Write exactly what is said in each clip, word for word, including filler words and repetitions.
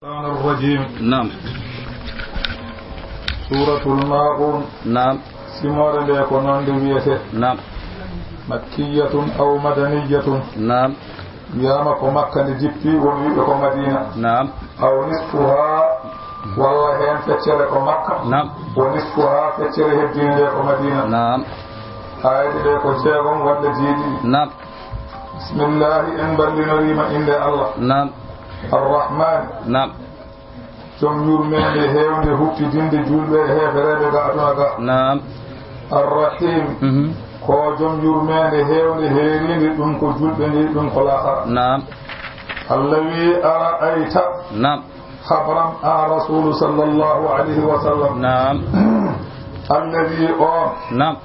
الشيطان الرجيم. Naam. سورة الماعون. Naam. Simoore nde ko noon nde wiyetee. Naam. مكية أو مدنية. Naam. Wiyaama ko Makka nde jippi, won wi'uɓe ko Madiina. Naam. أو نصفها, walla heen feccere ko Makka. Naam. ونصفها, feccere heddiinde nde ko Madiina. Naam. Aayeeje ɗe ko jeegom walla jeeɗiɗi. Naam. Bismillaahi, en mballinorii ma innde Allah. Naam. Arrahmaani. Naam. Jom yurmeende heewnde huɓɓidinde juulɓe e heefereeɓe ga aduna ga. Naam. Arrahiim. Mhm. Ko jom yurmeende heewnde heeriinde, ɗum ko juulɓe nde, ɗum ko laakara. Naam. Allah wi'i, "Ara'ayta." Naam. Habram an Rasuulu sallallaahu alayhi wa sallam. Naam. Alladhi, on. Naam.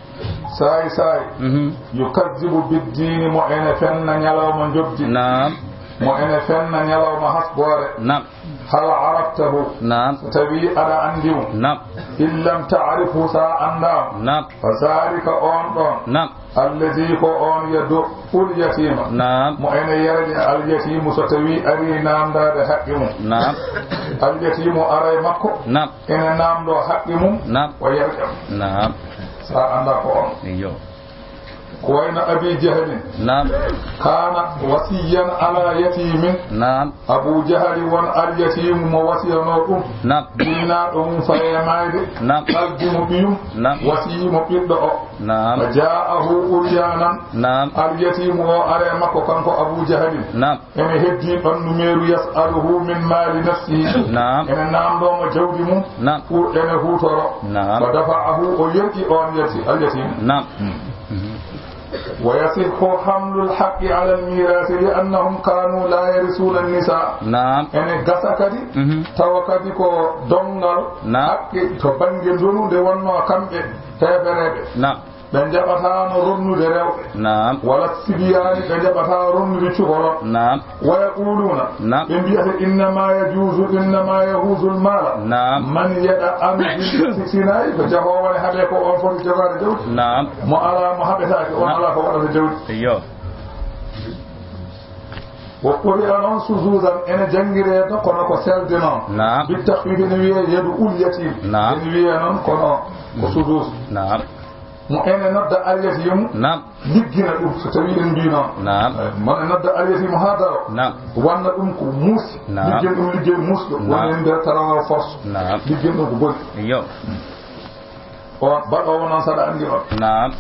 Saay saay. Mhm. Yukazzibu biddiini, mo ene fenna ñalawma njoɓdi. Naam. Mo ene fenna ñalawma hasboore. Naam. Hal araftahu? Naam. So tawii aɗa anndi mo. Naam. In lam ta'rifhu, so a anndaa mo. Naam. Fa zaalika, on ɗon. Naam. Alladhi, ko on, yadu'ul yatiima. Naam. Mo ene yerƴa al yatiimu so tawii arii naamndaade haqqe mum. Naam. Al yatiimu ara e makko. Naam. Ene naamndoo haqqe mum. Naam. O yerƴa mo. Naam. So a anndaa ko on. Iyo. Ko wayno Abi Jahlin. Naam. Kaana wasiyyan ala yatiimin. Naam. Abu Jahali won alyatiimu mo wasiyanoo ɗum. Naam. Diinaaɗo mum faye maayde. Naam. Aldi mo ɓiyum. Naam. Wasiyii mo ɓiɗɗo o. Naam. Fa jaa'ahu uryaanan. Naam. Alyatiimu o ara e makko kanko Abu Jahalin. Naam. Ene heddii ɓanndu meeru, yas'aluhu min maali nafsihi. Naam. Ene naamndoo mo jawdi mum. Naam. Pour ene huutoro. Naam. Fa dafa'ahu, o yerƴi on yati-, alyatiimu. Naam. Wa yasihhu hamlul haqqi alal miiraasi li annahum kaanu laa yarisuuna nisaa. Naam. Ene gasa kadi, mhm, tawa kadi ko donngal, naam, haqqe to bannge ndonu nde wonnoo kamɓe heefereeɓe. Naam. Ɓe njaɓataano ronnude rewɓe. Naam. Wala sibiyaani, ɓe njaɓataa ronnude cukalon. Naam. Wa yaquluuna, naam, ɓe mbiyata, "Innama yajuuzu, innama yahuuzul maala." Naam. Man yaɗa an, si-, sinay ko jahoowo ne haɓe ko on foti jogaade jawdi. Naam. Mo alaa mo haɓetaake, on, naam, alaa ko waɗata jawdi. Iyo. Wa quri'a non suzuzan, ene janngiree no kono ko selde non. Naam. Bi takhfiif ene wiyee yadu ul yatiim. Naam. Ene wiyee non kono ko suzuz. Naam. Mo ene nodda al yatiimu. Naam. Liggina ɗum, so tawii en mbii noon. Naam. Eh, mo ene nodda al yatiimu haa daro. Naam. Wanna ɗum ko muusi. Naam. Liggin ɗum liggey muusɗo. Naam. Woni e nder tarawal force. Naam. Liggin ɗum ko boni. Iyo. O baɗoowo noon, saɗa anndi on. Naam.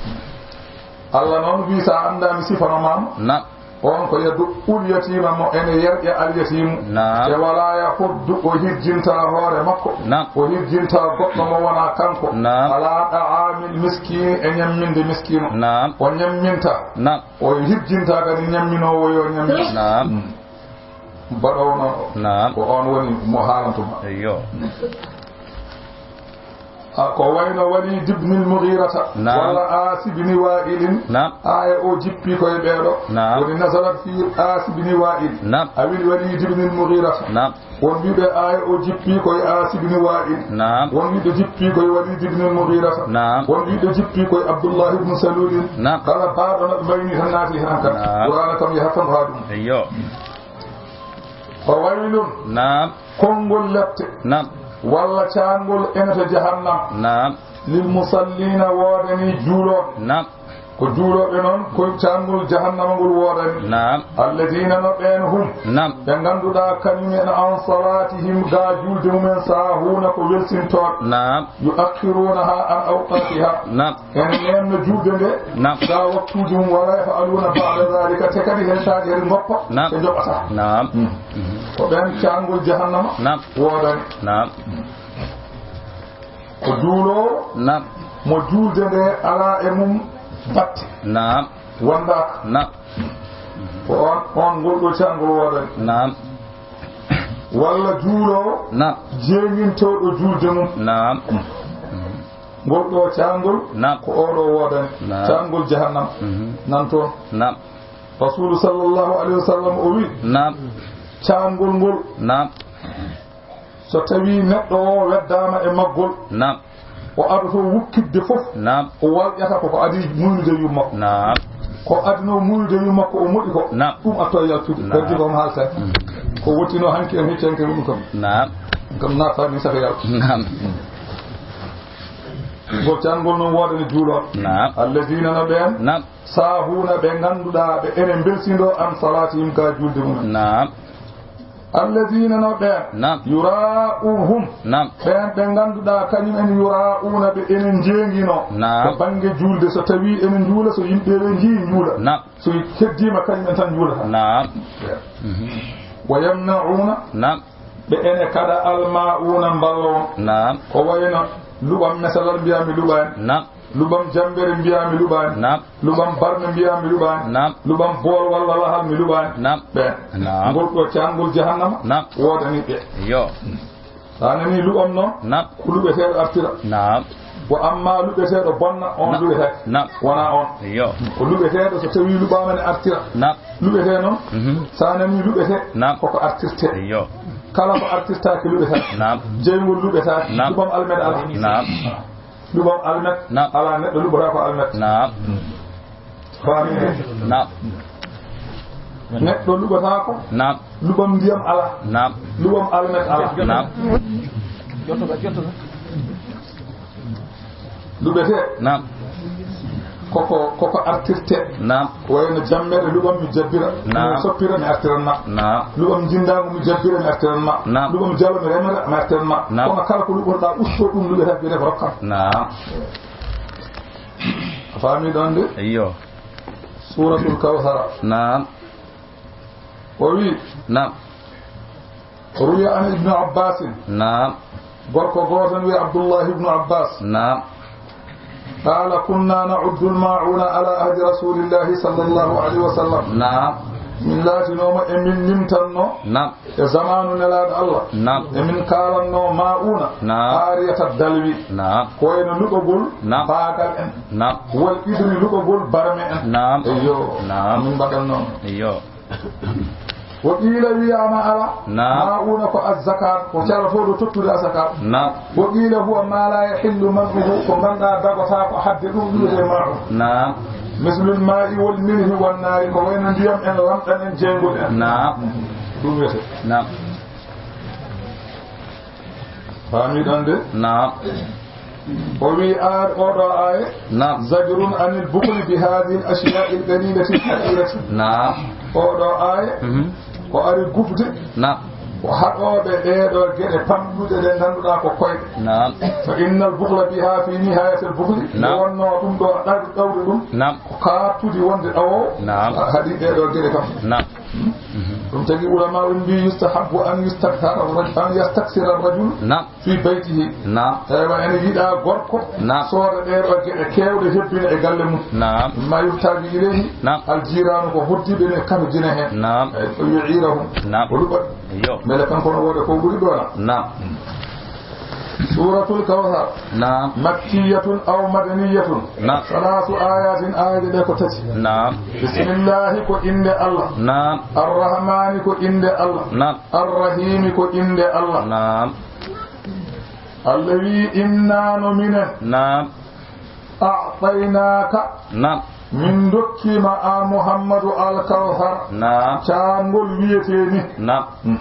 Allah noon wii, so a anndaa mi sifano maa mo. Naam. On ko yadu'ul yatiima, mo ene yerƴa al yatiimu. Naam. E walaa yahuddu, o hirjintaa hoore makko. Naam. O hirjintaa goɗɗo mo wonaa kanko. Naam. Alaa ɗa'aamil miskiini, e ñamminde miskiino. Naam. O ñammintaa. Naam. O hirjintaa kadi ñamminoowo yo ñammin. Naam. Mm. Baɗoowo noon o. Naam. Ko on woni mo haalantuma. Eyyo. A, ko wayno Waliid ibn al-Mughirata, naam, walla Aas ibn Waa'ilin. Naam. Aaya o jippi ko e ɓeeɗo. Naam. Woni nazalat fi Aas ibn Waa'il. Naam. Awil Waliid ibn al-Mughirata. Naam. Won wiɓe aaya o jippi ko e Aas ibn Waa'il. Naam. Won wiɓe jippi ko e Waliid ibn al-Mughirata. Naam. Won wiɓe jippi ko e Abdullah ibn Salulin. Naam. Kala baaɗo no ɓe mbayni tan naati hen kan. Naam. Qur'aana kam yahat tan haa ɗum. Eyyo. Fa waylun. Naam. Konngol lepte. Naam. Walla caangol ene to jahannam. Naam. Lil musalliina, woodani juulooɓe. Naam. Ko juulooɓe noon, ko caangol jahannama ngol woodani. Naam. Alladiina, no ɓeen hum. Naam. Ɓe ngannduɗaa kañum en an salaatihim, gaa juulde mum en, saahuuna, ko welsintooɓe. Naam. Yu'akhiruunahaa an awqaatihaa. Naam. Ene neenna juulde nde, naam, gaa waktuuji mum, wa laa yaf'aluuna ba'da zaalika, te kadi hentaade heɗe ngoppa, naam, ɓe njoɓataa. Naam. Hmm. Ko ɓeen caangol jahannama, naam, woodani. Naam. Ko juuloowo, naam, mo juulde nde alaa e mum batte. Naam. Wondaaka. Naam. Ko on, on ngol ɗoo caangol woodani. Naam. Walla juuloowo, naam, jeeŋintooɗo juulde mum. Naam. Ngol ɗoo caangol, naam, ko oo ɗoo woodani. Naam. Caangol jahannam. Mhm. Nan toon. Naam. Rasuulu sallallahu alayhi wa sallam o wi'i, naam, caangol ngol, naam, so tawii neɗɗo o weddaama e maggol, naam, o adotoo wukkitde fof, naam, o walƴata ko ko adii muynude yumma ko. Naam. Ko adinoo muynude yumma ko o moɗi ko, naam, ɗum adotoo yaltude. Naam. Heddi ko on haalta. Mm. Ko wottinoo hanki en hecci hanki ɗum kam. Naam. Kam naataani saka Yalla. Naam. Ngol cangol non woodani juulooɓe. Naam. Allazina no ɓeen. Naam. Saahuuna ɓe ngannduɗaa ɓe ene mbelsindoo an salaatihim ka juulde mum. Naam. Allazina no ɓeen. Naam. Yuraa'uhum. Naam. Ɓeen ɓe ngannduɗaa kañum en yuraa'uuna ɓe ene njeenginoo. Naam. To bannge juulde so tawii ene njuula so yimɓe ɓe njii njuula. Naam. So heddiima kañum en tan njuulata. Naam. Wa yamna'uuna. Naam. Ɓe ene kaɗa almaa'uuna mballo on. Naam. Ko wayno luɓam mesalal mbiyaa mi luɓaani. Naam. Luɓam jammbere mbiyaa mi luɓaani. Naam. Luɓam barme mbiyaa mi luɓaani. Naam. Luɓam bool walla lahal mi luɓaani. Naam. Ɓe. Naam. Ngol ɗo caangol jahannama. Naam. Woodani ɓe. Yo. Sa nani luɓam non. Naam. Ko luɓeteeɗo artira. Naam. Wa amma luɓeteeɗo bonna, on Naam. luɓetaake. Naam. Wonaa on. Yo. Ko luɓeteeɗo so tawii luɓaama ne artira. Naam. Luɓetee non, Mhm. sa nani luɓetee, Naam. koko artirtee. Yo. Kala ko artirtaake luɓetaake. Naam. Jeyngol luɓetaake. Naam. Luɓam almet alaa. Naam. Luɓam almet Naam. alaa, neɗɗo luɓata ko almet. Naam. Faami? Naam. Neɗɗo luɓataako. Naam. Luɓam ndiyam alaa. Naam. Luɓam almet alaa. Naam. Luɓetee. Naam. Koko, koko artirtee. Naam. Ko wayno jammere luɓam mi jabbira. Naam. Mi soppira mi artiran ma. Naam. Luɓam njindaangu mi jabbira mi artiran ma. Naam. Luɓam jalo mi remata mi artiran ma. Naam. Kono kala ko luɓotoɗaa usto ɗum luɓetee biyete ko rokkam. Naam. A faami ɗon de? Iyo. Suuratul Kawsara. Naam. O wi, Naam. Ruwiya an Ibnu Abbaasin. Naam. Gorko gooto no wiya Abdullahi Ibnu Abbaas. Naam. Qaala, "Kunnaa na'uddul maa'uuna alaa ahdi Rasuulillaahi sallallaahu alayhi wa sallam." Naam. Min laatinooma e min limtanno Naam. e zamaanu Nelaaɗo Allah. Naam. E min kaalanno maa'uuna Naam. aariyata dalwi. Naam. Ko wayno luɓagol Naam. baagal en. Naam. Wal idri luɓagol barme en. Naam. Eyyo. Naam. Min mbaɗan noon. Eyyo. Wa qiila wiyaama alaa. Naam. Maa'uuna ko azzakaat, ko calatooɗo tottude azzakaat. Naam. Wa qiila huwa maa laa yahillu man'uhu, ko ngannduɗaa dagotaako hadde ɗum ɗum e maa'uun. Naam. Mislul maa'i wal milhi wan naari, ko wayno ndiyam en, lamɗam en, jeyngol en. Naam. Ɗum wiyete. Naam. Faami ɗon de? Naam. O wi aad-, oo ɗoo aaye, Naam. "Zajrun anil bukhli bi haadihil ashiyaa'il qaliilati al haqiirati." Naam. Oo ɗoo aaye, Mhm. ko ari gufde, Naam. ko haɗooɓe ɗee ɗoo geɗe pamɗuɗe ɗe ngannduɗaa ko koyɗe. Naam. "Fa innal bukhla bihaa fii nihaayatil bukhli." Nde Naam. wonnoo ɗum ɗoo ɗaw-, ɗawde ɗum, Naam. ko kaaɗtudi wonde ɗawoowo, Naam. a haɗi ɗee ɗoo geɗe kam. Naam. Ɗum tagi ulamaa on mbii, "Yustahabbu an yustakthara raj-, an yastaksira rajul Naam. fii baytihi." Naam. Tawi ene yiɗaa gorko Naam. sooda ɗee ɗoo geɗe keewɗe hebbina e galle mum. Naam. "Mimmaa yuhtaaji ilayhi." Naam. Al jiiraanu ko hoddiiɓe ɓe kamɓe jina heen. Naam. Eyi, o yu'iirahum. Naam. O luɓa. Yo. Mbele kanko no wooda ko ɓuri ɗoona. Naam. Suuratul Kawsar. Naam. Makkiyatun aw madaniyatun. Naam. Salaasu aayaatin, aayaaje ɗe ko tati. Naam. Bismillaahi ko innde Allah. Naam. Arrahmaani ko innde Allah. Naam. Arrahiimi ko innde Allah. Naam. Allah wi, "Innaa no minen." Naam. "A'taynaaka." Naam. Min ndokkiima an Muhammadu Al Kawsar. Naam. Caangol wiyetee ni. Naam. Hmm.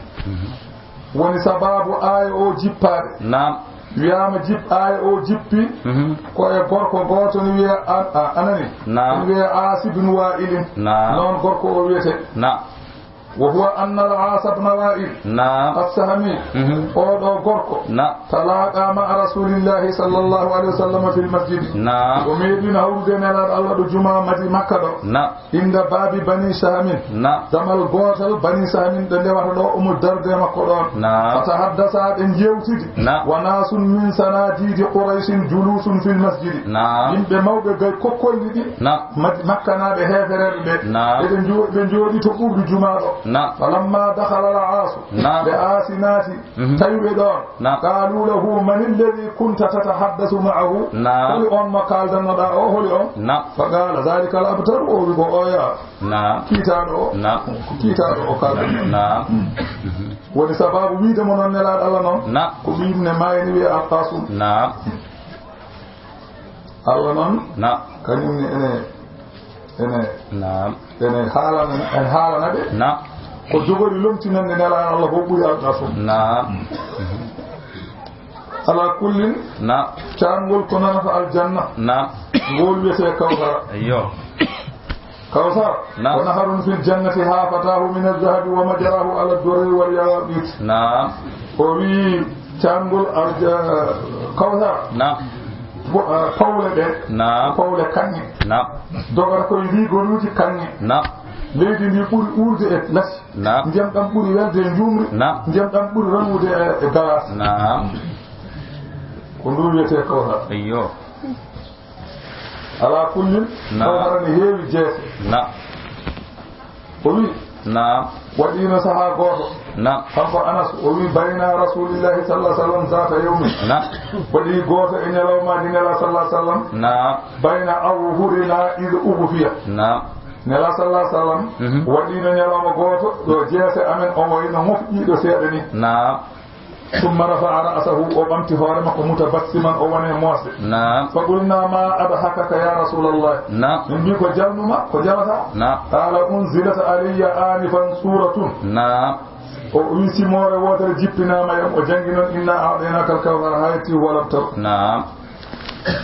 Woni sabaabu aaya o jippaade. Naam. Wiyaama jip-, aaya o jippi Mhm. ko e gorko gooto no wiya a-, a-, anani. Naam. No wiya Aas ibn Waa'ilin. Naam. Noon gorko o wiyetee. Naam. Wa huwa anna al-Aasa bna Waa'il Naam. as-Sahmi, Mhm. oo ɗoo gorko, Naam. talaaqa ma'a Rasuulillaahi sallallaahu alayhi wa sallam fil masjidi. Naam. O meeɗiino hawrude e Nelaaɗo Allah ɗo jumaa Madi-, Makka ɗo. Naam. Inda baabi Bani Sahmin. Naam. Damal gootal Bani Sahmin ɓe ndewata ɗo, omo darde makko ɗoon. Naam. Fatahaddasaa ɓe njeewtidi. Naam. Wa naasun min sanaadiidi Quraysin juluusun fil masjidi. Naam. Yimɓe mawɓe gay kokkolli ɗi. Naam. Mak-, Makkanaaɓe heefereeɓe ɓe, Naam. eɓe njo-, ɓe njooɗii to ɓuuɓri jumaa ɗo. Naam. Falammaa dakhala al-Aasu, Naam. nde Aasi naati, Mhm. tawi ɓe ɗoon. Naam. Qaaluu lahu, "Man alladhii kunta tatahaddasu ma'ahu?" Naam. Holi on mo kaaldannoɗaa o, holi on? Naam. Faqaala, "Dhaalika al-abtaru," o wi ko oya. Naam. Kiitaaɗo o. Naam. Ko kiitaaɗo o kaaldanno. Naam. Woni sabaabu wiide mo noon Nelaaɗo Allah noon. Naam. Ko ɓiy ne maayani wi'ee Al-Qaasum. Naam. Allah noon, Naam. kañum ne ene, ene, Naam. ene haalana, ene haalana ɓe. Naam. Ko jogori lomtinande Nelaaɗo Allah ko ɓuri alɗa fof. Naam. Ala kullin, Naam. Caangol ko nanata aljanna. Naam. Ngol wiyetee Kawsara. Eyyo. Kawsara, Naam. Ko naharun fil jannati hafatahu min al-dhahabi wa majrahu ala ad-durri wal yaqut. Naam. O wi caangol alja-, Kawsara. Naam. Bo-, ah, pawle ɗe, Naam. Pawle kaŋŋe. Naam. Dogata koye rigoluuji kaŋŋe. Naam. Leydi ndi ɓuri uurde e lasi. Naam. Ndiyam ɗam ɓuri welde e njuumri. Naam. Ndiyam ɗam ɓuri ranude e, e galas. Naam. Ko ndu wiyetee Kawsara. Eyyo. Ala kullin, Naam. Kawsara ne heewi jeese. Naam. O wi, Naam. Waɗiino sahaa gooto. Naam. Kanko Anas, o wi, bayna Rasulillahi sallallahu alaihi wasallam zata yawmin. Naam. Waɗi gooto e ñalawmaaji Nela sallallahu alaihi wasallam. Naam. Bayna azhurina iz ughfiya. Naam. Nela sallallahu alaihi wasallam Mhm. waɗiino ñalawma gooto ɗo jeese amen o wayno mofƴiiɗo seeɗa ni. Naam. Summa rafa'a ra'sahu, o ɓamti hoore makko, mutabassiman, o woni e moosde. Naam. Fa qulna, ma adhakaka ya Rasulallah? Naam. Min mbi, ko jalnuma, ko jalata? Naam. Qala, unzilat alayya anifan suratun. Naam. O wi, simoore wootere jippinaama yam, o jangi non, inna a'taynaka al-kawthar, hayati wa lam tar. Naam.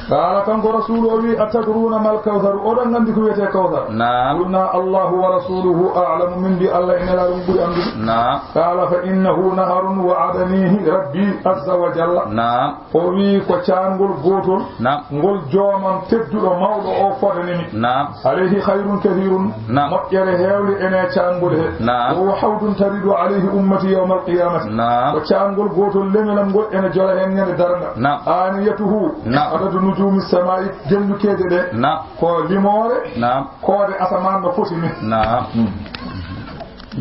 Qaala, kanko Rasuulu o wi'i, "Atadruuna mal kawsaru?" Oɗon nganndi ko wiyetee kawsar? Naam. Qulnaa, "Allaahu wa rasuuluhu a'lamu." Min mbi, "Allah e Nelaaɗo mum ɓuri anndude." Naam. Qaala, "Fa innahu naharun wa'adaniihi Rabbii azza wa jalla." Naam. O wi'i, "Ko caangol gootol, Naam. ngol Joomam tedduɗo mawɗo o fodani mi." Naam. "Alayhi khayrun kathiirun." Naam. Moƴƴere heewde ene e caangol he. Naam. "Wa huwa hawdun taridu alayhi ummati yawmal qiyaamati." Naam. Ko caangol gootol leñol am ngol ene jola heen ñande darnga. Naam. "Aaniyatuhu Naam. adadu nujuumi samaa'i." Jenndukeeje ɗe Naam. ko limoore Naam. koode asamaan no foti ni. Naam.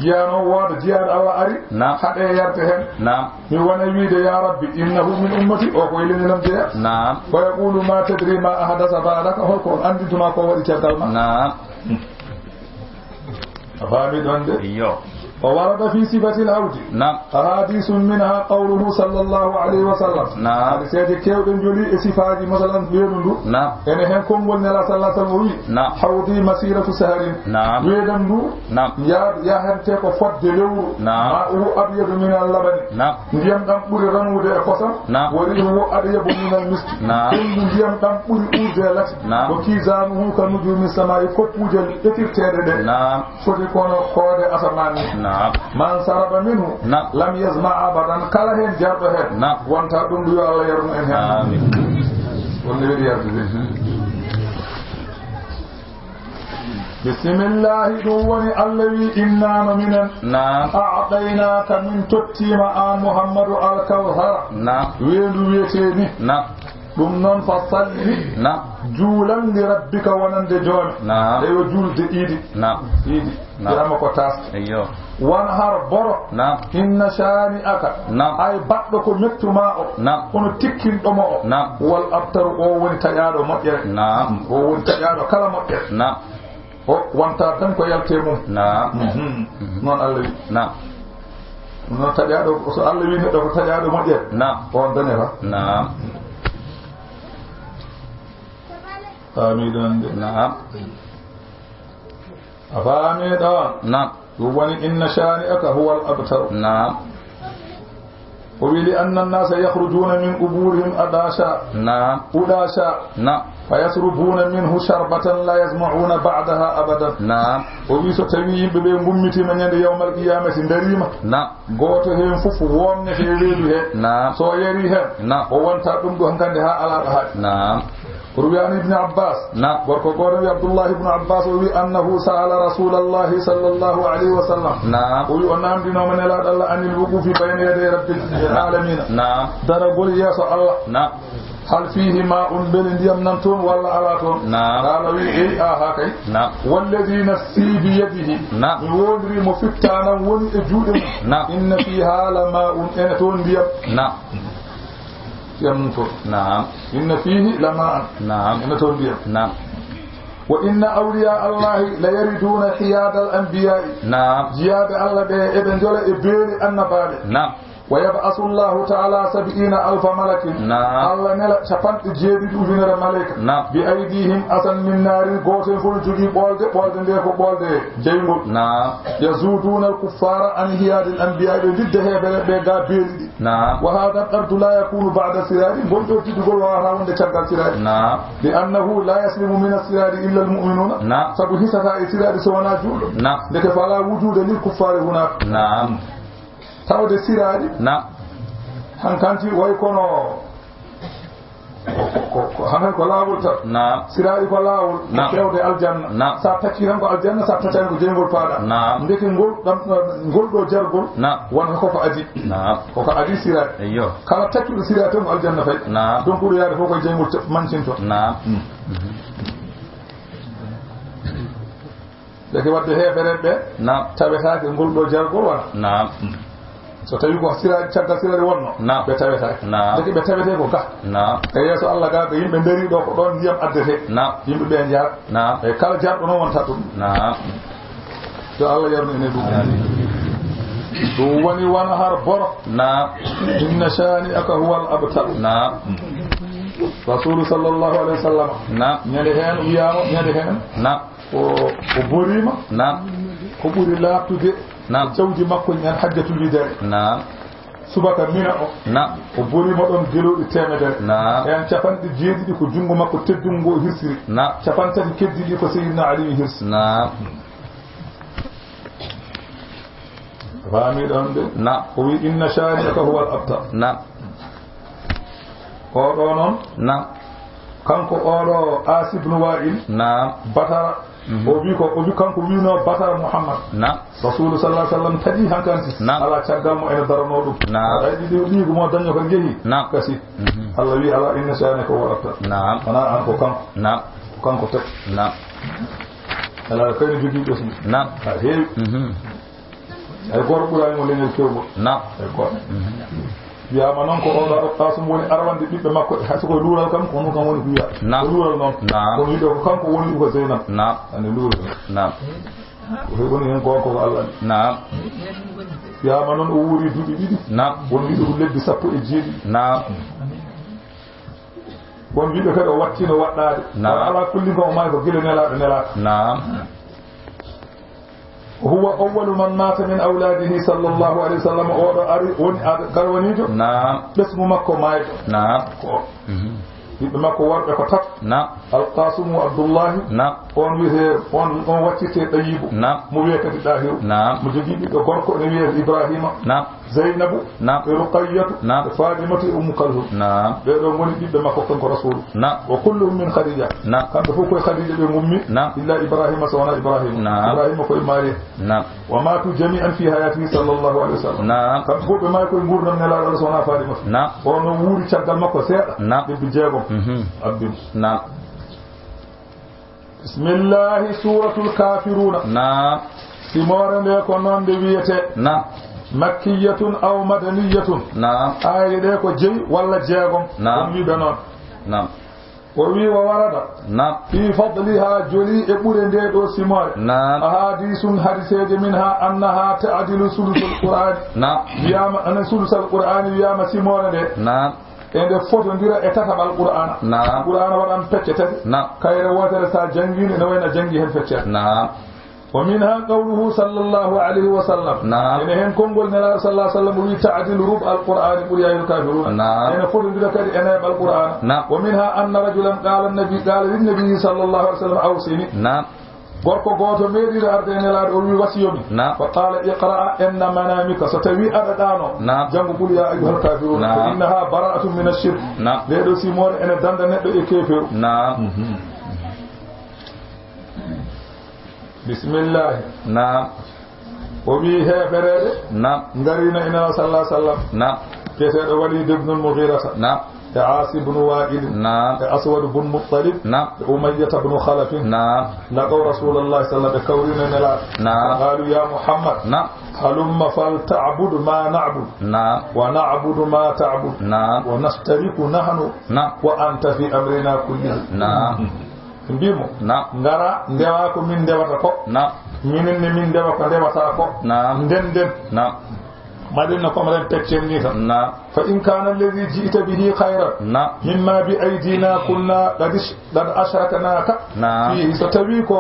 Jiyaano wooda jiyaaɗo Allah ari Naam. haɗe yarte heen. Naam. Mi wona wiide, "Ya Rabbi, innahu min ummati," o ko e leñol am jeya. Naam. Fa yaqulu, "Ma tadri ma ahdasa ba'daka," holko on anndintuma ko waɗi caggal ma? Naam. A faami ɗon de? Iyo. O warada fi sifatil hawdi. Naam. Ahadisun minha qawluhu sallallahu alayhi wa sallam. Naam. Hadiseeje keewɗe njoli e sifaaji, masalan, weedu ndu. Naam. Ene heen konngol Nela sallallahu alayhi wa sallam o wi, Naam. "Hawdi masiratu saharin." Naam. Weedam ndu Naam. ya-, yahante ko fodde lewru. Naam. Ma'uhu abyadu min al-labani. Naam. Ndiyam ɗam ɓuri ranude e kosam. Naam. Wa riihuhu atyabu min al-misk. Naam. Ɓunndu ndiyam ɗam ɓuri uurde e lati. Naam. Wa kizanuhu ka nujumi samaa'i, koppuuje ƴetirteeɗe ɗe. Naam. Foti kono koode asamaan ni. Naam. Man saraba minhu Naam. lam yazma abadan. Kala heen jarɗo heen Naam. wonta ɗum ɗo yo Allah yarnu en heen. Amiin. Wonde weɗi yardude. Bismillaahi, ɗum woni Allah wi, innaa no minen. Naam. A'taynaaka, min tottiima aan Muhammadu al-Kawthara. Naam. Weendu wiyetee ni. Naam. Ɗum noon, fa salli. Naam. Juulan li rabbika, wonande Joomi. Naam. Ɗe yo juulde iidi. Naam. Iidi. Naam. Wi'ama ko taas. Eyyo. Wanhar, boro. Naam. Inna shaani'aka. Naam. Ay baɗɗo ko mettu maa o. Naam. Kono tikkinɗo mo o. Naam. Huwal abtaru, o woni taƴaaɗo moƴƴere. Naam. O woni taƴaaɗo kala moƴƴere. Naam. O wonta tan ko yalte mum. Naam. Mhm. Mhm. Noon Allah wi. Naam. Noon taƴaaɗo, so Allah wi neɗɗo ko taƴaaɗo moƴƴere. Naam. On dañata. Naam. Faami ɗon de. Naam. A faami ɗon? Naam. Ɗum woni, "Inna shaani'aka huwal abtar." Naam. O wi, "Li anna annasa yakhrujuuna min qubuurihim adasha, Naam. udasha, Naam. fa yashrabuna minhu sharbatan la yazma'una ba'daha abadan." Naam. O wi, so tawi yimɓe ɓe ngummitiima ñande yawmal qiyaamati ndariima, Naam. gooto heen fof womnete e reedu he. Naam. So yari heen, Naam. o wonta ɗum ɗo hankande haa alaa ɗo haaɗi. Naam. Ruwiya an Ibni Abbas. Naam. Gorko gooto wi Abdullah ibn Abbas, o wi, "Annahu sa'ala Rasulallahi sallallahu alayhi wa sallam." Naam. O wi, o namdinooma Nelaaɗo Allah, "Anil wuqufi bayna yaday Rabbil alamina." Naam. Daragol yeeso Allah. Naam. "Hal fihi ma'un, mbele ndiyam nan toon walla alaa toon?" Naam. Qaala wi, "Ey, aha kay." Naam. "Walladhi nafsi biyadihi." Naam. Mi wondiri mo fittanam woni e juuɗe mum. Naam. "Inna fiha la ma'un, ene toon ndiyam." Naam. Ndiyam mum toon. Naam. "Inna fihi la ma'an." Naam. Ene toon ndiyam. Naam. "Wa inna awliya Allahi la yariduna hiyadal anbiya'i." Naam. Jiyaaɓe Allah ɓe eɓe njola e beeli annabaaɓe. Naam. ويبعث الله تعالى سبعين ألف ملك. Naam. Alla nela capanɗe jeeɗiɗi ujunere malayka. Naam. بأيديهم عصا من نار, gooto hen fof no jogii ɓoolde, ɓoolde nde ko ɓoolde jeyngol. Naam. يصدون الكفار عن حياد الأنبياء, ɓe ndidda heeferɓe ɓe ga beeli ɗi. Naam. وهذا الطرد لا يكون بعد الصراط, ngol ɗoo tiddugol waawata wonde caggal siraati. Naam. لأنه لا يسلم من الصراط إلا المؤمنون. Naam. Sabu hisataa e siraati so wonaa juulɗo. Naam. Ndeke فلا وجود للكفار هناك. Naam. Tawde siraati, Naam. Hankanti way kono ko, ko, ko, ko, hankadi ko laawol tan. Naam. Siraati ko laawol, ko Naam. Fewde aljanna. Naam. Sa taccii tan ko aljanna, sa taccaani ko jeyngol paaɗa. Naam. Ndeke ngol ɗam, ngol ɗoo jargol, Naam. Wonata ko ko adii. Naam. Ko ko adii siraati. Eyyo. Kala taccuɗo siraati tan ko aljanna fay. Naam. Donc ɗo yaade fof ko jeyngol ca-, mancinto. Naam. Mm. Ndeke wadde heefereɓe ɓe Naam. Tawetaake ngol ɗoo jargol wona. Naam. So tawi ko siraari, caggal siraari wonno, Naam. Ɓe tawetaake. Naam. Ndeke ɓe tawetee ko ga. Naam. E yeeso Alla ga ko yimɓe ndarii ɗoo ko ɗoon ndiyam addetee. Naam. Yimɓe ɓe njara. Naam. E kala jarɗo noon wonta ɗum. Naam. Yo Alla yarnu en e ɗum. Amiin. Ɗum woni wano har boro. Naam. إن شانئك هو الأبتر. Naam. Rasuulu sallallahu alayhi wa sallam. Naam. Ñande heen wiyaama, ñande heen. Naam. O, o boriima. Naam. Ko ɓuri laaɓtude. Naam. Jawdi makko ñan hajjatul widaa. Naam. Subaka Mina o. Naam. O boriima ɗon gelooɗi teemedere. Naam. Heen capanɗe jeeɗiɗi ko junngo makko teddungo o hirsiri. Naam. Capantati keddiiɗi ko Seydina Aliyu hirsi. Naam. Faami ɗon de? Naam. O wi, "Inna shaani'aka huwal abtar." Naam. Oɗo noon, Naam. Kanko oɗo Aas ibn Wa'il, Naam. Batara, Mhm. O wi ko, o wi kanko wino Batara Muhammad. Naam. Rasulu sallallahu alaihi wasallam taƴi hankanti. Naam. Ala caggal mo ene darano ɗum. Naam. Ay ɗiɗi ɗiigu mo daño ko jehi. Naam. Kasi. Mhm. Allah wi, "Ala inna shaani'aka huwal abtar." Naam. Wona an ko kanko. Naam. Ko kanko taƴi. Naam. Ala kayno jogii ɓesngu. Naam. Ha heewi. Mhm. Hay gooto ɓuraani mo leñol kewgol. Naam. Hay gooto. Mhm. Wiyaama noon ko oɗo Al Qasum woni arwande ɓiɓɓe makko, hay so ko luural kam, ko ɗum kam woni ko wiyaa. Naam. Ko luural noon. Naam. Kono wiide ko kanko woni ko Zeynab. Naam. Ani luural. Naam. Ko woni heen ko, ko Allah. Naam. Wiyaama noon o wuuri duuɓi ɗiɗi. Naam. Won wiide ko lebbi sappo e jeeɗiɗi. Naam. Won wiɓe kadi o wattino waɗɗaade. Naam. Kono alaa kulli ko o maayi ko gila nelaaɗo nelaaka. Naam. Huwa awwalu man maata min awlaadihi sallallahu alayhi wa sallam. Oɗo ari woni ad-, garwaniijo. Naam. Ɓesngu makko maayɗo. Naam. Ko Mhm. Ɓiɓɓe makko worɓe ko tato. Naam. Al Qasum wa Abdullahi. Naam. On wiyetee, on, on waccirtee Ɗayibu. Naam. Mo wiyee kadi Ɗahiru. Naam. Mo jogii ɓiɗɗo gorko ene wiyee Ibrahima. Naam. Zeynabu, Naam. E Ruqayyatu, Naam. E Fatimatu, e Ummu Kalhum. Naam. Ɓee ɗoo ngoni ɓiɓɓe makko kanko Rasuulu. Naam. Wa kulluhum min Khadija. Naam. Kamɓe fof koye Khadija ɓe ngummi. Naam. Illa Ibrahima, so wonaa Ibrahima. Naam. Ibrahima koye Mariya. Naam. Wa matu jami'an fi hayatihi sallallahu alaihi wasallam. Naam. Kamɓe fof ɓe maayi koye nguurndam Nelaaɗo Allah so wonaa Fatimatu. Naam. O no wuuri caggal makko seeɗa. Naam. Lebbi jeegom. Mhm. Abbimo. Naam. Bismillahi, Suuratul Kaafiruuna. Naam. Simoore nde ko noon nde wiyetee. Naam. Makkiyatun aw madaniyatun. Naam. Aaye ɗe ko jeyi walla jeegom. Naam. Ɗum wiɓe noon. Naam. O wi wa warada. Naam. Fi fadliha, joli e ɓure nde ɗo simoore. Naam. Ahadisun, hadiseeje, minha annaha ta'dilu sulusal Qur'ani. Naam. Wiyaama, ana sulusal Qur'ani wiyaama simoore nde. Naam. E nde fotondira e tataɓal Qur'aana. Naam. Qur'aana waɗan pecce tati. Naam. Kayre wootere sa janngi nde, no wayno a janngi heen feccere. Naam. Wa minha qawluhu sallallahu alayhi wa sallam. Naam. Ene heen konngol Nelaaɗo sallallahu alayhi wa sallam, o wi, "Ta'dilu rub'al Qur'ani", qul ya ayyuhal kafirun. Naam. Ene fotondira kadi e neeɓal Qur'aana. Naam. Wa minha anna rajulan qala nabi, qala lin nabi sallallahu alayhi wa sallam, "Awsini." Naam. Gorko gooto meeɗiino arde e Nelaaɗo, o wi, "Wasiyo mi." Naam. Fa qala, "Iqra inda manamika." So tawi aɗa ɗaano, Naam. Janngu qul ya ayyuhal kafirun. Naam. Fa innaha bara'atun min ash-shirk. Naam. Nde ɗo simoore ene danda neɗɗo e keeferu. Naam. Mhm. Bismillahi. Naam. O wi heefereeɓe. Naam. Ngarino e Nelaaɗo sallallahu alayhi wa sallam. Naam. Biyeteeɗo Walid ibn al-Mughirata. Naam. E Aas ibn Wa'il. Naam. E Aswad ibn Muttalib. Naam. E Umayyata ibn Khalaf. Naam. Laqaw Rasulallahi sallallahu alayhi wa sallam, ɓe kawrino e Nelaaɗo. Naam. Qalu, "Ya Muhammad, Naam. Halumma fal ta'bud ma na'bud. Naam. Wa na'budu ma ta'bud. Naam. Wa nashtariku nahnu Naam. Wa anta fi amrina kullihi." Naam. Ɓe mbii mo, Naam. "Ngara, ndewa ko min ndewata ko. Naam. Minen ne min ndewa ko ndewataa ko. Naam. Nden nden." Naam. Madina comme ren peccen ni tan. Naam. فإن كان الذي جئت به خيرا Naam. مما بأيدينا كنا قد اش-، قد أشركناك Naam. فيه. So tawi ko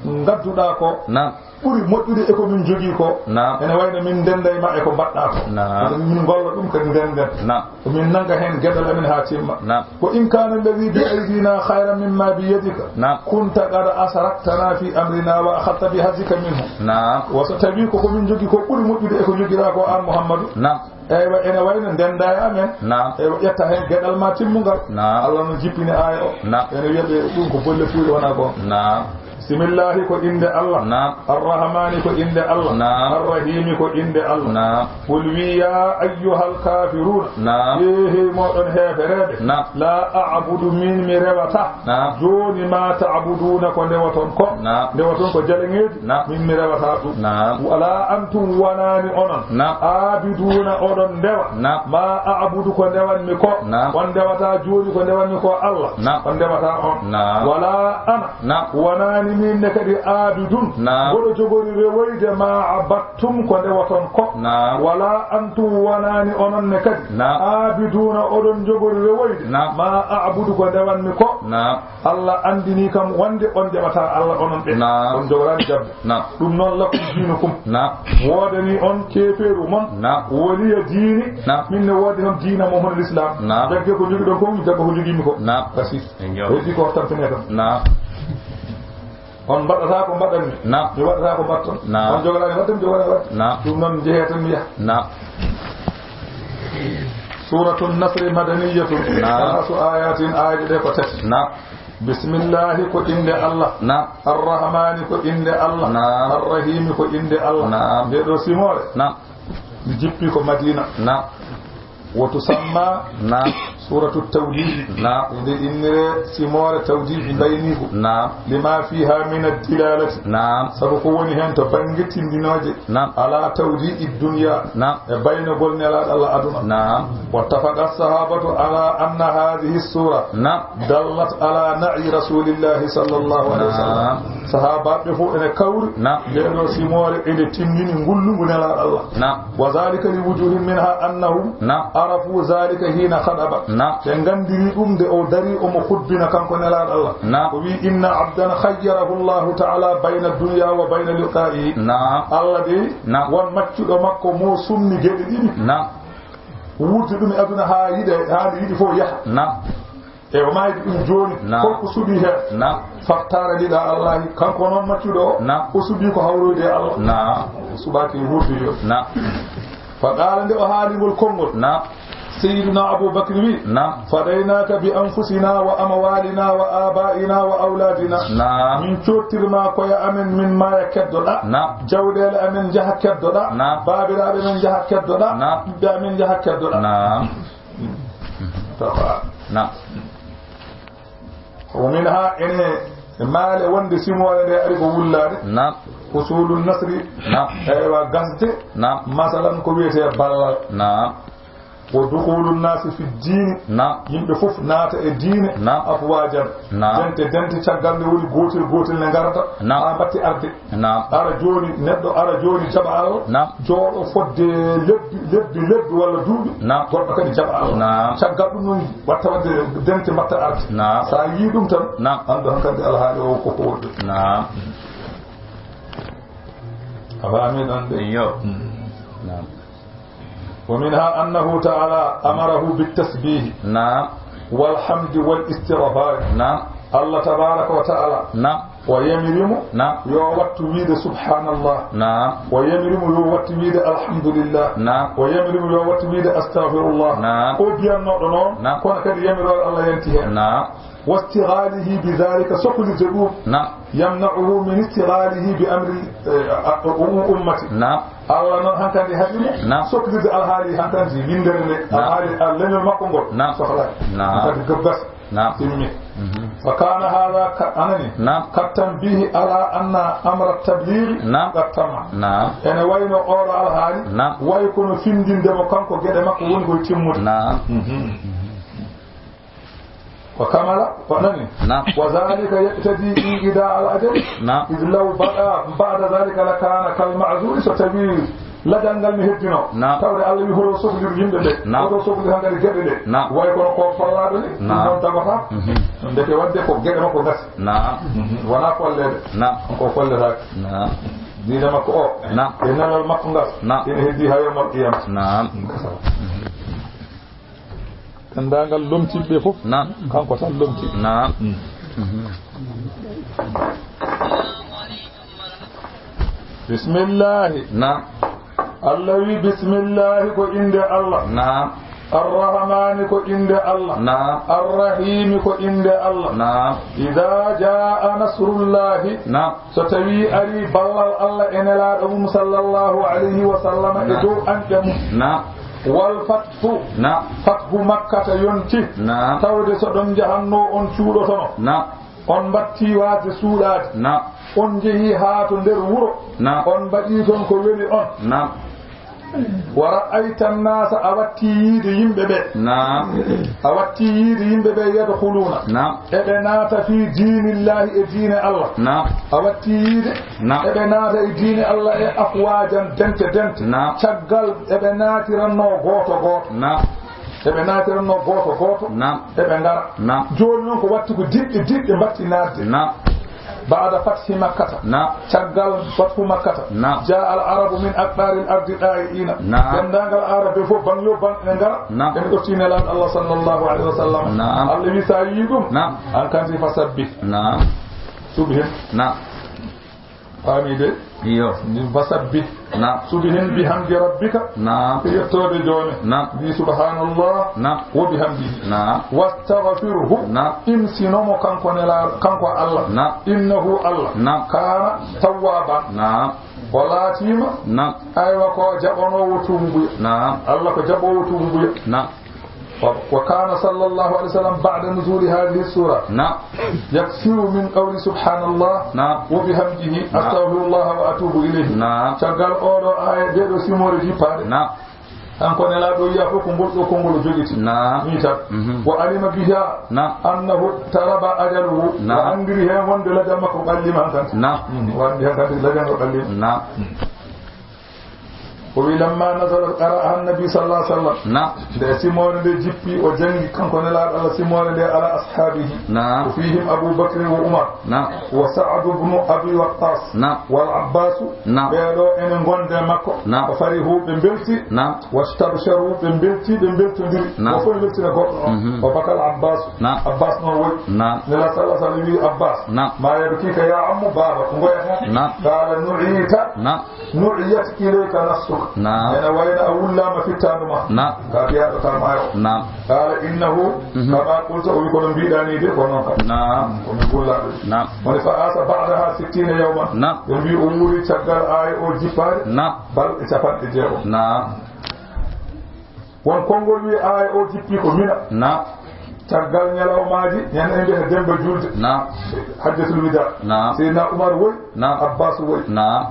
ngadduɗaa ko Naam. ɓuri moƴƴude e ko min jogii ko, Naam. ene wayno min ndennday ma e ko mbaɗɗaa ko. Naam. Kono min ngolla ɗum kadi ndennden. Naam. Ko min nanga heen geɗal amen haa timma. Naam. وإن كان الذي بأيدينا خيرا مما بيدك Naam. كنت قد أشركتنا في أمرنا وأخذت بحظك منه. Naam. Wa so tawi ko ko min jogii ko ɓuri moƴƴude e ko jogiɗaa ko an Muhammadu. Naam. Eywa, ene wayno ndenndaa e amen. Naam. Eywa, ƴetta heen geɗal ma timmungal. Naam. Allah no jippini aaya o. Naam. Ene wiya ɓe ɗum ko bolle puyɗe wona goonga. Naam. Bismillahi ko innde Allah. Naam. Arrahmani ko innde Allah. Naam. Arrahimi ko innde Allah. Naam. Qul wi ya ayyuhal kafiruna. Naam. Ee, hey mooɗon heefereeɓe. Naam. La a'budu min mi rewata. Naam. Jooni ma ta'buduna ko ndewoton ko. Naam. Ndewoton ko jaleŋeeji. Naam. Min mi rewata ɗum. Naam. Wala antum wonani onon. Naam. Abiduna oɗon ndewa. Naam. Ma a'budu ko ndewanmi ko. Naam. On ndewata jooni ko ndewanmi ko Allah. Naam. On ndewata on. Naam. Wala ana. Naam. Wonani min ne kadi abidun. Naam. Mboɗo jogori rewoyde ma abattum ko ndewoton ko. Naam. Wala antum wonani onon ne kadi. Naam. Abiduna oɗon jogori rewoyde. Naam. Ma a'budu ko ndewanmi ko. Naam. Allah anndini kam wonde on ndewataa Allah onon ɓe. Naam. On njogoraani jabbo. Naam. Ɗum noon lakum diinukum. Naam. Woodani on keefeeru mon. Naam. Woliya diini. Naam. Min ne woodi noon diina mo hono l'islam. Naam. Jagge ko njogiɗon ko, jaggo ko njogiimi ko. Naam. Kasi. Eyyo. Heddi ko tampinee kam. Naam. On mbaɗataa ko mbaɗanmi. Naam. Mi waɗataa ko mbaɗton. Naam. On njogoraani waɗde, mi njogoraani waɗde. Naam. Ɗum noon njehee tan mi yaha. Naam. Suuratu Nasri madaniyatun. Naam. Salaasu ayatin, aaje ɗe ko tati. Naam. Bismillahi ko innde Allah. Naam. Arrahmani ko innde Allah. Naam. Arrahimi ko innde Allah. Naam. Nde ɗo simoore. Naam. Mi jippi ko Madina. Naam. Wa tusamma Naam. Suuratu Tawdihi. Naam. Nde innire simoore tawdihi mbayniigu. Naam. Lima fiha min ad-dilalati. Naam. Sabu ko woni hen to bannge tindinooje. Naam. Ala tawdi'i dunya. Naam. E baynagol Nelaaɗo Allah aduna. Naam. Wattafaqa as-sahabatu ala anna hadhihi as-sura Naam. dallat ala na'i Rasulillahi sallallahu alayhi wa sallam. Naam. Sahaabaaɓe fof ene kawri. Naam. Ndee ɗoo simoore ene tindini ngullungu Nelaaɗo Allah. Naam. Wa dhalika li wujuhin minha annahum Naam. arafu dhalika hina khadaba. Naam. Ɓe nganndiri ɗum nde o dari omo khutbina kanko Nelaaɗo Allah. Naam. O wi, inna abdan khayyarahu Allahu ta'ala bayna dunya wa bayna liqa'ihi. Naam. Allah de Naam. won maccuɗo makko mo sumni geɗe ɗiɗi. Naam. Wuurdi ɗum e aduna haa yiɗe, haa nde yiɗi fof yaha. Naam. E o maaydi ɗum jooni, Naam. holko suɓii heen? Naam. Fattaare ɗiɗa Allahi, kanko noon maccuɗo o, Naam. o suɓii ko hawroyde e Allah. Naam. O suɓaaki wuurdi yo. Naam. Fa qaala, nde o haali ngol konngol. Naam. Sayyiduna Abu Bakr wi, Naam. Fadaynaka bi anfusina wa amwalina wa abaina wa awladina. Naam. Min coottirma koye amen, min maaya keddoɗa. Naam. Jawɗeele amen njaha keddoɗa. Naam. Baabiraaɓe men njaha keddoɗa. Naam. Ɓiɓɓe amen njaha keddoɗa. Naam. Tawa. Naam. Wa minha, ene maale wonde simoore nde ari ko wullaade. Naam. Husulun nasri. Naam. Eywa, gasde. Naam. Masalan, ko wiyetee ballal. Naam. Wa dukhulun nasi fi diini. Naam. Yimɓe fof naata e diine. Naam. Afwajan. Naam. Dente, dente, caggal nde woni gootel, gootel ne ngarata. Naam. Haa mbatti arde. Naam. Ara jooni, neɗɗo ara jooni jaɓa Allah. Naam. Jooɗo fodde lebbi, lebbi, lebbi walla duuɓi. Naam. Goɗɗo kadi jaɓa Allah. Naam. Caggal ɗum noon watta waɗde dente mbatta arde. Naam. So a yii ɗum tan, Naam. anndu hankadi alhaali o ko ko woɗɗi. Naam. A faami ɗon de? Iyo. Mm. Naam. Wa minha annahu ta'ala amarahu bit tasbihi Naam. wal hamdi wal istighfar. Naam. Allah tabaraka wa ta'ala Naam. O yamiri mo Naam. yo wattu wiide subhanallah. Naam. O yamiri mo yo wattu wiide alhamdulillah. Naam. O yamiri mo yo wattu wiide astaghfirullah. Naam. O biyannooɗo noon, Naam. kono kadi yamiroore Allah yanti heen. Naam. Wastighalihi bi dhalika, soklirde ɗum. Naam. Yamna'uhu min istighalihi bi amri, eh, a-, a-, um-, ummati. Naam. Allah noon hankadi haɗi mo Naam. soklirde alhaali hankadi winndere nde, Naam. alhaali, ah, leñol makko ngol. Naam. Sohlaaki. Naam. Hankadi gabgas. Naam. Timmi. Mhm. Fa kana hadha ka-, anani. Naam. Ka tanbihi ala anna amra tablighi Naam. qad tamma. Naam. Ene wayno oɗo alhaali, Naam. way kono findinde mo kanko geɗe makko woni koye timmude. Naam. Mhm. Wa kamala, wa nani? Naam. Wa dhalika yaqtadi inqida al ajal. Naam. Idh law baqa ba'da dhalika lakana kal ma'zur, so tawi Lajal ngal mi heddino. Naam. Tawde Allah wi hoto soklir yimɓe ɓe. Naam. Hoto soklir hankadi geɗe ɗe. Naam. Way kono ko fallaaɗo ni. Naam. Ɗum noon tabata. Mhm. Ndeke wadde ko geɗe makko gasi. Naam. Mhm. Wonaa kolleede. Naam. Ko kolletaake. Naam. Diine makko o. Naam. E nelal makko ngal. Naam. Ene heddi haa yawmal qiyama. Naam. Denndaangal lomtiiɓe ɓe fof. Naam. Kanko tan lomtii. Naam. Mhm. Bismillahi. Naam. Allah wi, "Bismillahi ko innde Allah." Naam. Arrahmani ko innde Allah. Naam. Arrahimi ko innde Allah. Naam. Idaa jaa nasrullahi. Naam. So tawii arii ballal Allah e Nelaaɗo mum sallallahu alayhi wa sallam e Naam. dow anɗe mum. Naam. Wal fathu. Naam. Fathu Makkata yonti. Naam. Tawde so ɗon njahannoo on cuuɗotono. Naam. On mbattii waasde suuɗaade. Naam. On njehii haa to nder wuro. Naam. On mbaɗii ton ko weli on. Naam. Wa ra'ayta nnaasa, a wattii yiide yimɓe ɓe. Naam. A wattii yiide yimɓe ɓe yadkhuluuna. Naam. Eɓe naata fii diinillaahi e diine Allah. Naam. A wattii yiide Naam. eɓe naata e diine Allah e afwaajan dente dente. Naam. Caggal eɓe naatirannoo gooto gooto. Naam. Eɓe naatirannoo gooto gooto. Naam. Eɓe ngara. Naam. Jooni noon ko watti ko diɗɗe diɗɗe mbatti naatde. Naam. Ba'da fathi Makkata. Naam. Caggal fathu Makkata. Naam. Jaa al arabu min aqtaari al ardi daa'iina. Naam. Denndaangal Arab ɓe fof, baŋ yo baŋ, ɓe ngara. Naam. Ɓe ɗoftii Nelaaɗo Allah sallallahu alayhi wa sallam. Naam. Allah wi, "So a yii ɗum, Naam. an kanti fasabbih." Naam. Suɓi hen. Naam. Faami de? Iyo. Fasabbih. Naam. Suɓi hen bihamdi rabbika. Naam. Ko yettoode Joomi. Naam. Wi subhanallah. Naam. Wa bihamdihi. Naam. Wastaghfirhu. Naam. Imsino mo kanko Nelaaɗo, kanko Allah. Naam. Innahu Allah. Naam. Kaana tawwaaban. Naam. O laatiima. Naam. Aywa, ko jaɓanoowo tuubuya. Naam. Allah ko jaɓoowo tuubuya. Naam. Wa, wa kaana sallallahu alayhi wa sallam ba'da nuzuuli haadihi suura. Naam. Yaksiru min qawli subhaanallah Naam. wa bihamdihi Naam. astaghfirullah wa atuubu ilayhi. Naam. Caggal oo ɗoo aaya, ɗee ɗoo simoore jippaade. Naam. Kanko Nelaaɗo wi'a fof ko ngol ɗoo konngol o jogiti. Naam. Nii tan. Mhm. Wa alima biha Naam. annahu taraba ajaluhu. Naam. O anndiri heen wonde lajal makko ɓalliima hankadi. Naam. Mhm. O anndi hankadi lajal ngal ɓalliima. Naam. O wi, "Lamma nazalat qara'aha annabi sallallahu alaihi wasallam." Naam. Nde simoore nde jippi, o jangi kanko Nelaaɗo Allah simoore nde ala ashaabihi. Naam. Wa fihim Abu Bakr wa Umar. Naam. Wa Sa'd ibn Abi Waqqas. Naam. Wal Abbas. Naam. Ɓee ɗoo ene ngonde makko. Naam. Wa farihu, ɓe mbelti. Naam. Wastabsharu, ɓe mbelti, ɓe mbeltondiri. Naam. Wo fof weltina goɗɗo on. Mhm. Wa bakal Abbas. Naam. Abbas noon woyi. Naam. Nelaaɗo sallallahu alaihi wasallam wi Abbas. Naam. Ma yabkika ya ammu, baaba, ko ngoyata? Naam. Qala nu'ita. Naam. Nu'iyat ilayka nafsuka. Naam. Ene wayno a wullaama fittaandu ma. Naam. Ka biyaaɗo ka maayo. Naam. Qala innahu Mhm. kama qulta, o wi kono mbiɗa ni de, ko noon kam. Naam. Ko min gullaaɓe. Naam. Woni fa asa ba'daha sittina yawman. Naam. Ɓe mbi o wuuri caggal aaya o jippaade. Naam. Balɗe capanɗe jeego. Naam. Won konngol wi aaya o jippi ko Mina. Naam. Caggal ñalawmaaji, ñande en mbiyata Demba Julde. Naam. Hajjatul Wida. Naam. Seydina Umar woy, Naam. Abbas woy. Naam.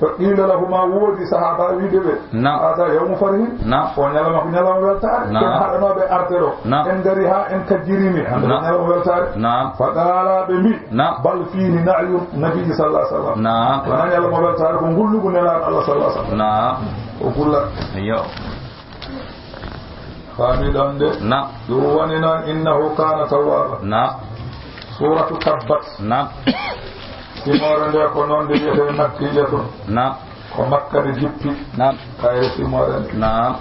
Fa qila lahuma, woodi sahaaba wiide ɓe, Naam. Hada yawmu farhin. Naam. O ñalawma ko ñalawma weltaare. Naam. Ken haɗanooɓe arde ɗo. Naam. En ngari haa en kajjirimi. Hande Naam. Ñalawma weltaare. Naam. Fa qala ɓe mbi, Naam. Bal fihi na'yu nabi sallallahu alaihi wasallam. Naam. Wona ñalawma weltaare ko ngullugu Nelaaɗo Allah sallallahu alaihi wasallam. Naam. O gulla. Yo. Faami ɗon de. Naam. Ɗum woni noon, innahu kana tawwaba. Naam. Suuratu Tabbat. Naam. Simoore nde ko noon nde wiyetee Makkiyatun. Naam. Ko Makka nde jippi. Naam. Kayre simoore nde. Naam.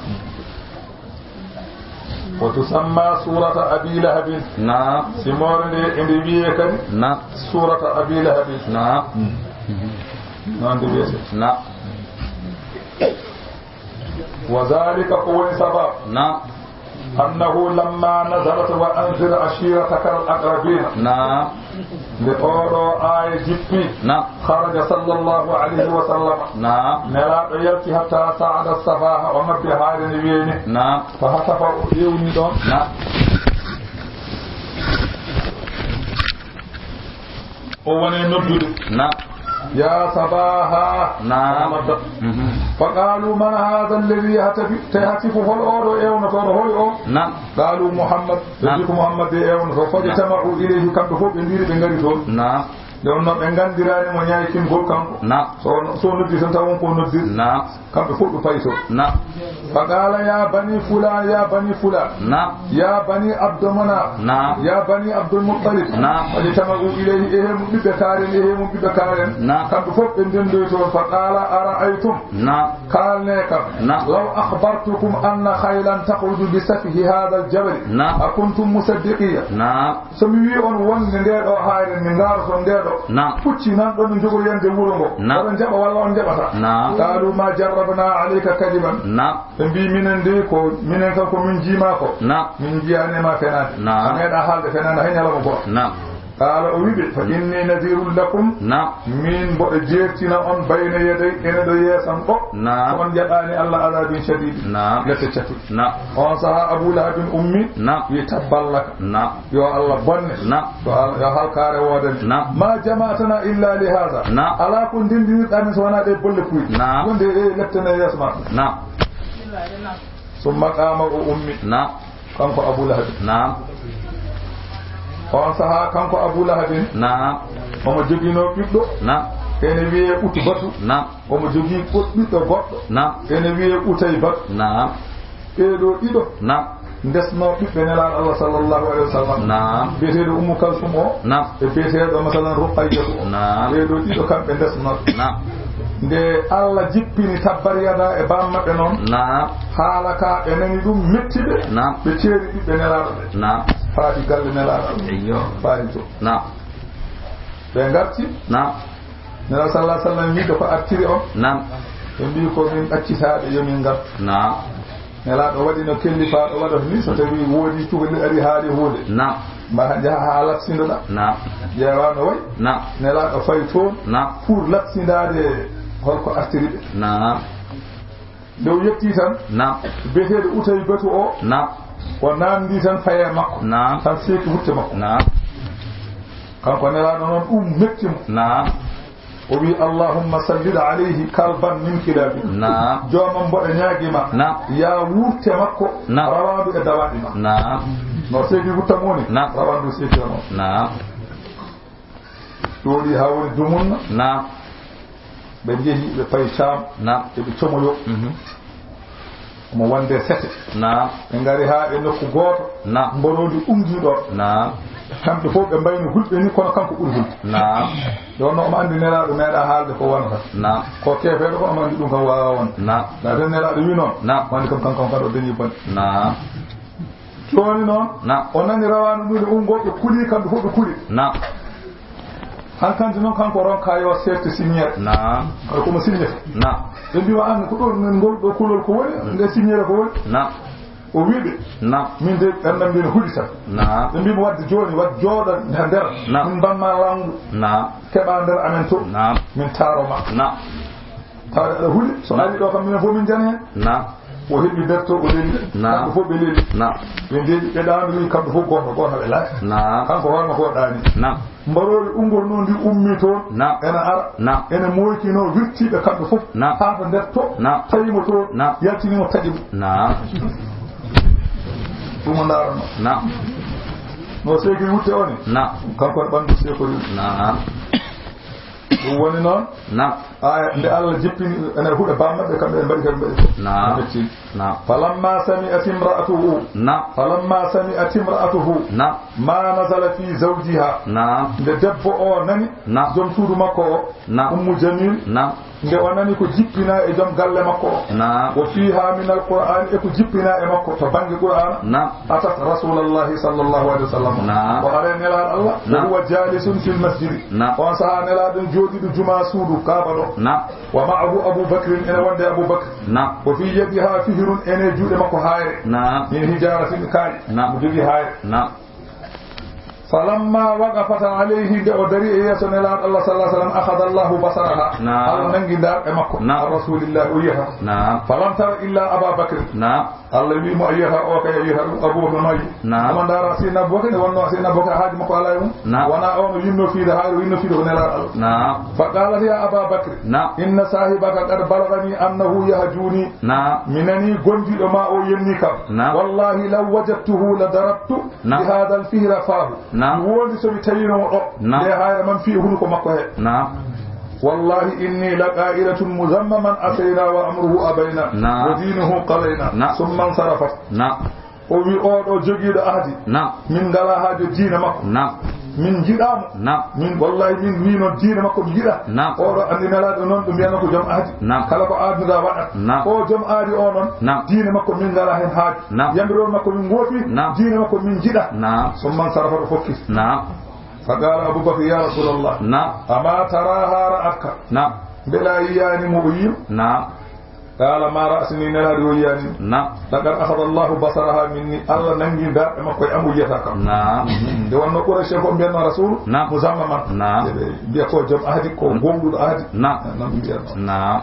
Wa tusamma suurata Abi Lahabin. Naam. Simoore nde e nde wiyee kadi Naam. Suurata Abi Lahabin. Naam. Noon nde wiyetee. Naam. Wa zalika, ko woni sabab. Naam. Annahu lamma nazalat wa anzir ashirataka al aqrabin. Naam. Nde oo ɗoo aaya jippi. Naam. Kharaja sallallahu alayhi wa sallam. Naam. Nelaaɗo yalti hatta sa'ada safaha, o mabbi haade ne weeni. Naam. Fa hatafa, o ewni ɗon. Naam. O woni noddude. Naam. Ya sabaha. Naam. Nodda. Mhm. Fa qalu, man hadha alladhi yahtafi-, tahtifu, hol oo ɗoo ewnotooɗo, hol oo? Naam. Qalu, Muhammad. Naam. Ɓe mbi ko Muhammad de ewnotoo. Naam. Fajtama'u ilayhi, kamɓe fof ɓe ndiri, ɓe ngari toon. Naam. Nde wonnoo ɓe nganndiraani mo ñaykingol kanko. Naam. So, so noddi tan taw won ko noddir. Naam. Kamɓe fof ɓe payi toon. Naam. Fa qaala, "Ya bani fulaan, ya bani fulaan." Naam. "Ya bani Abdu Manaaf." Naam. "Ya bani Abdul Muttalib." Naam. Fajtama'u ilayhi, e he mum ɓiɓɓe kaaren, e he mum ɓiɓɓe kaaren. Naam. Kamɓe fof ɓe ndendoyi toon. Fa qaala, "Ara'aytum." Naam. Kaalnee kam. Naam. "Law akhbartukum anna khaylan takhruju bi safhi haadhal jabali, naam, akuntum musaddiqiyya?" Naam. So mi wii on wonde ndee ɗoo haayre, mi ndaaroto ndee ɗoo, naam, pucci nan ɗon no njogori yande wuro ngo, naam, oɗon jaɓa walla on jaɓataa? Naam. Qaalu, "Ma jarrabnaa alayka kadiban." Naam. Ɓe mbii, "Minen de ko, minen kam ko min njiimaa ko." Naam. "Min njiyaani e ma fenaande." Naam. "A meeɗaa haalde fenaande hay ñalawma gooto." Naam. Qaala, o wi'i ɓe, "Fa inni nadhirun lakum." Naam. "Min mboɗo jeertina on bayna yaday, ene ɗo yeeso am ɗo." Naam. "On jaɓaani Allah adabin shadid." Naam. Lette catuɗe. Naam. On sahaa Abu Lahabin ummi, naam, wi'i, "Tabban laka." Naam. Yo Allah bonne. Naam. Yo Al-, yo halkaare woodane. Naam. "Ma jama'tana illa li hadha." Naam. Alaa ko ndendinirɗaa min so wanaa ɗee bolle puyɗe. Naam. Wonde e lepte ɗe yeeso maɓɓe. Naam. Summa qaama, o ummi. Naam. Kanko Abu Lahabin. Naam. On sahaa kanko Abu Lahabin. Naam. Omo joginoo ɓiɗɗo. Naam. Ene wiyee Utbatu. Naam. Omo jogii goɗ-, ɓiɗɗo goɗɗo. Naam. Ene wiyee Utaybatu. Naam. Ɓee ɗoo ɗiɗo. Naam. Ndesnoo ɓiɓɓe Nelaaɗo Allah sallallahu alayhi wa sallam. Naam. Biyeteeɗo Ummu Kalsum o. Naam. E biyeteeɗo, masalan, Ruqayyatu o. Naam. Ɓee ɗoo ɗiɗo kamɓe ndesnoo. Naam. Nde Allah jippini tabbat yadaa e bammaɓe noon. Naam. Haala ka ɓe nani ɗum metti ɓe. Naam. Ɓe ceeri ɓiɓɓe Nelaaɗo ɓe. Naam. Faati galle Nelaaɗo. Eyyo. Faati to. Naam. Ɓe ngarti. Naam. Nelaaɗo sallallahu alayhi wa sallam wi'i ɓe ko artiri on. Naam. Ɓe mbii ko min ɗaccitaaɓe, yo min ngartu. Naam. Nelaaɗo waɗi no kellifaaɗo waɗata ni, so tawii woodii cukalel ari haali huunde. Naam. Mbaɗa njaha haa latsindoɗaa. Naam. Ƴeewa no wayi. Naam. Nelaaɗo fayi toon. Naam. Pour latsindaade holko artiri ɓe. Naam. Nde o yettii tan, naam, biyeteeɗo Utaybatu o, naam, o naamndii tan fayee makko. Naam. Tan seeki wutte makko. Naam. Kanko Nelaaɗo noon, ɗum metti mo. Naam. O wi'i, "Allahumma sallit alayhi kalban min kilaabi." Naam. Joomam, mboɗo ñaagii ma, naam, yaa wurte makko, naam, rawaandu e dawaaɗi ma. Naam. No seeki wutta mo ni, naam, rawaandu seeki mo. Naam. Ɗooɗi haa woni dumunna. Naam. Ɓe njehi, ɓe payi Caam. Naam. Eɓe comoyoo. Mhm. Omo wonde sete. Naam. Ɓe ngari haa e nokku gooto. Naam. Mboroondi ɓunngii ɗoo. Naam. Kamɓe fof ɓe mbayno hulɓe ni, kono kanko ɓuri hulɓe. Naam. Ɗon no omo anndi Nelaaɗo meeɗaa haalde ko wonata. Naam. Ko keefeeɗo ko omo anndi ɗum kam waawaa wonde. Naam. Naa tan Nelaaɗo wii noon. Naam. Wonde kam kanko on kadi o dañii bonde. Naam. Jooni noon, naam, o nani rawaandu ndun e unngoo, ɓe kuli, kamɓe fof ɓe kuli. Naam. Hankanti noon, kanko ronkaa yo seefte siññeere. Naam. Kala ko mo siññata. Naam. Ɓe mbii, "Wa an, ko ɗoo ngol ɗoo kulol ko woni, nde siññeere ko woni?" Naam. O wii ɓe, naam, "Min de, ɓerndam nde no huli tan." Naam. Ɓe mbii mo, "Wadde jooni, wad jooɗa nder. Naam. Min mbammaa laamɗo. Naam. Keɓaa nder amen to. Naam. Min taaroo ma." Naam. Tawde aɗa huli, so ari ɗoo kam, minen fof min njana heen. Naam. O heɓi berto, o leli. Naam. Kamɓe fof ɓe leli. Naam. Ɓe ndeeƴi, ɓe ɗaani, kamɓe fof gooto, gooto ɓe laayi. Naam. Kanko hoore makko o ɗaani. Naam. Mbaroori unngol noon ndi ummii toon. Naam. Ena ara. Naam. Ene moykinoo wirtiiɓe kamɓe fof. Naam. Haa to nder to. Naam. Tawi mo toon. Naam. Yaltini mo, taƴi mo. Naam. Ɗum o ndaarannoo. Naam. No seekiri wutte o ni? Naam. Kanko e ɓanndu seekori. Naam. Ɗum woni noon. Naam. Aya, nde Allah jippini, ene huɗa bammaɓɓe ɓe, kamɓe ɓe mbaɗi, kamɓe mbaɗi. Naam. Ɓe metti. Naam. Falamma sami'at imra'atuhu. Naam. Falamma sami'at imra'atuhu. Naam. Ma nazala fi zawjiha. Naam. Nde debbo o nani, naam, joom suudu makko o, naam, Ummu Jamil. Naam. Nde o nani ko jippinaa e joom galle makko o. Naam. Wa fiha min al-Qur'an, e ko jippinaa e makko to bannge Qur'aana. Naam. Atat Rasulallahi sallallahu alayhi wa sallam. Naam. O ari Nelaaɗo Allah. Naam. Wa huwa jalisun fil masjidi. Naam. On sahaa Nelaaɗo jooɗiiɗo jumaa suudu Kaaba ɗo. Naam. Wa ma'ahu Abu Bakrin, ene wonde Abu Bakr. Naam. Wa fi yadiha fihrun, ene juuɗe makko haayre. Naam. Min hijaratin, kaaƴe. Naam. Mo jogii haayre. Naam. Falamma waqafat alayhi, nde o dari e yeeso Nelaaɗo Allah sallallahu alayhi wa sallam, akhadha Allahu basaraha. Naam. Allah nangi ndaarɗe makko. Naam. An Rasulillahi, o yiyata. Naam. Falam tara illa Aba Bakr. Naam. Allah wi'i mo, a yiyata o kay, a yiyata ɗum, Abu Bakr maayi. Naam. Omo ndaara Sayyidina Abu Bakr, nde wonnoo Sayyidina Abu Bakr haaju makko alaa e mum. Naam. Wonaa on o yinnoo fiide haayre, o yinnoo fiide ko Nelaaɗo Allah. Naam. Fa qala, ya Aba Bakr. Naam. Inna sahibaka qad balagani annahu yahjuni. Naam. Mi nanii gondiiɗo maa o yennii kam. Naam. Wallahi law wajadtuhu la darabtu, naam, bi hadha al-fihra fahu. Naam. Woondi so mi tawino mo ɗo. Naam. Nde hayra man fii hunuko makko he. Naam. Wallahi inni la qa'ilatun muzammaman asayna wa amruhu abayna. Naam. Wa dinuhu qalayna. Naam. Summa nsarafat. Naam. O wi, "Oo ɗoo jogiiɗo ahdi. Naam. Min ngalaa haaju diina makko. Naam. Min njiɗaa mo. Naam. Min, wallahi, min wii non diina makko mi yiɗaa." Naam. Oo ɗoo anndi Nelaaɗo non ɗum wiyanoo ko jom ahdi. Naam. Kala ko aadnuɗaa waɗat. Naam. Oo jom ahdi oo non, naam, diina makko min ngalaa hen haaju. Naam. Yamiroore makko min ngoofi, naam, diina makko min njiɗaa. Naam. Summa nsarafa, o fokkiti. Naam. Fa qaala Abu Bakr, "Ya Rasulallah, naam, ama taraaha ra'atka?" Naam. Mbela a yiyaani mo o yii ma? Naam. Qaala, "Ma ra'aytu, Nelaaɗo o yiyaani mi." Naam. "Laqad akhadha Allahu basaraha minni." Allah nangi darɗe makko e am, o yiyataa kam. Naam. Nde wonnoo Quraysh en ko mbiyannoo Rasuulu, naam, muzammaman. Naam. Ɓe mbiya ko jom ahdi, ko, mm, gooŋɗuɗo ahdi. Naam. Noon ɓe mbiyannoo. Naam.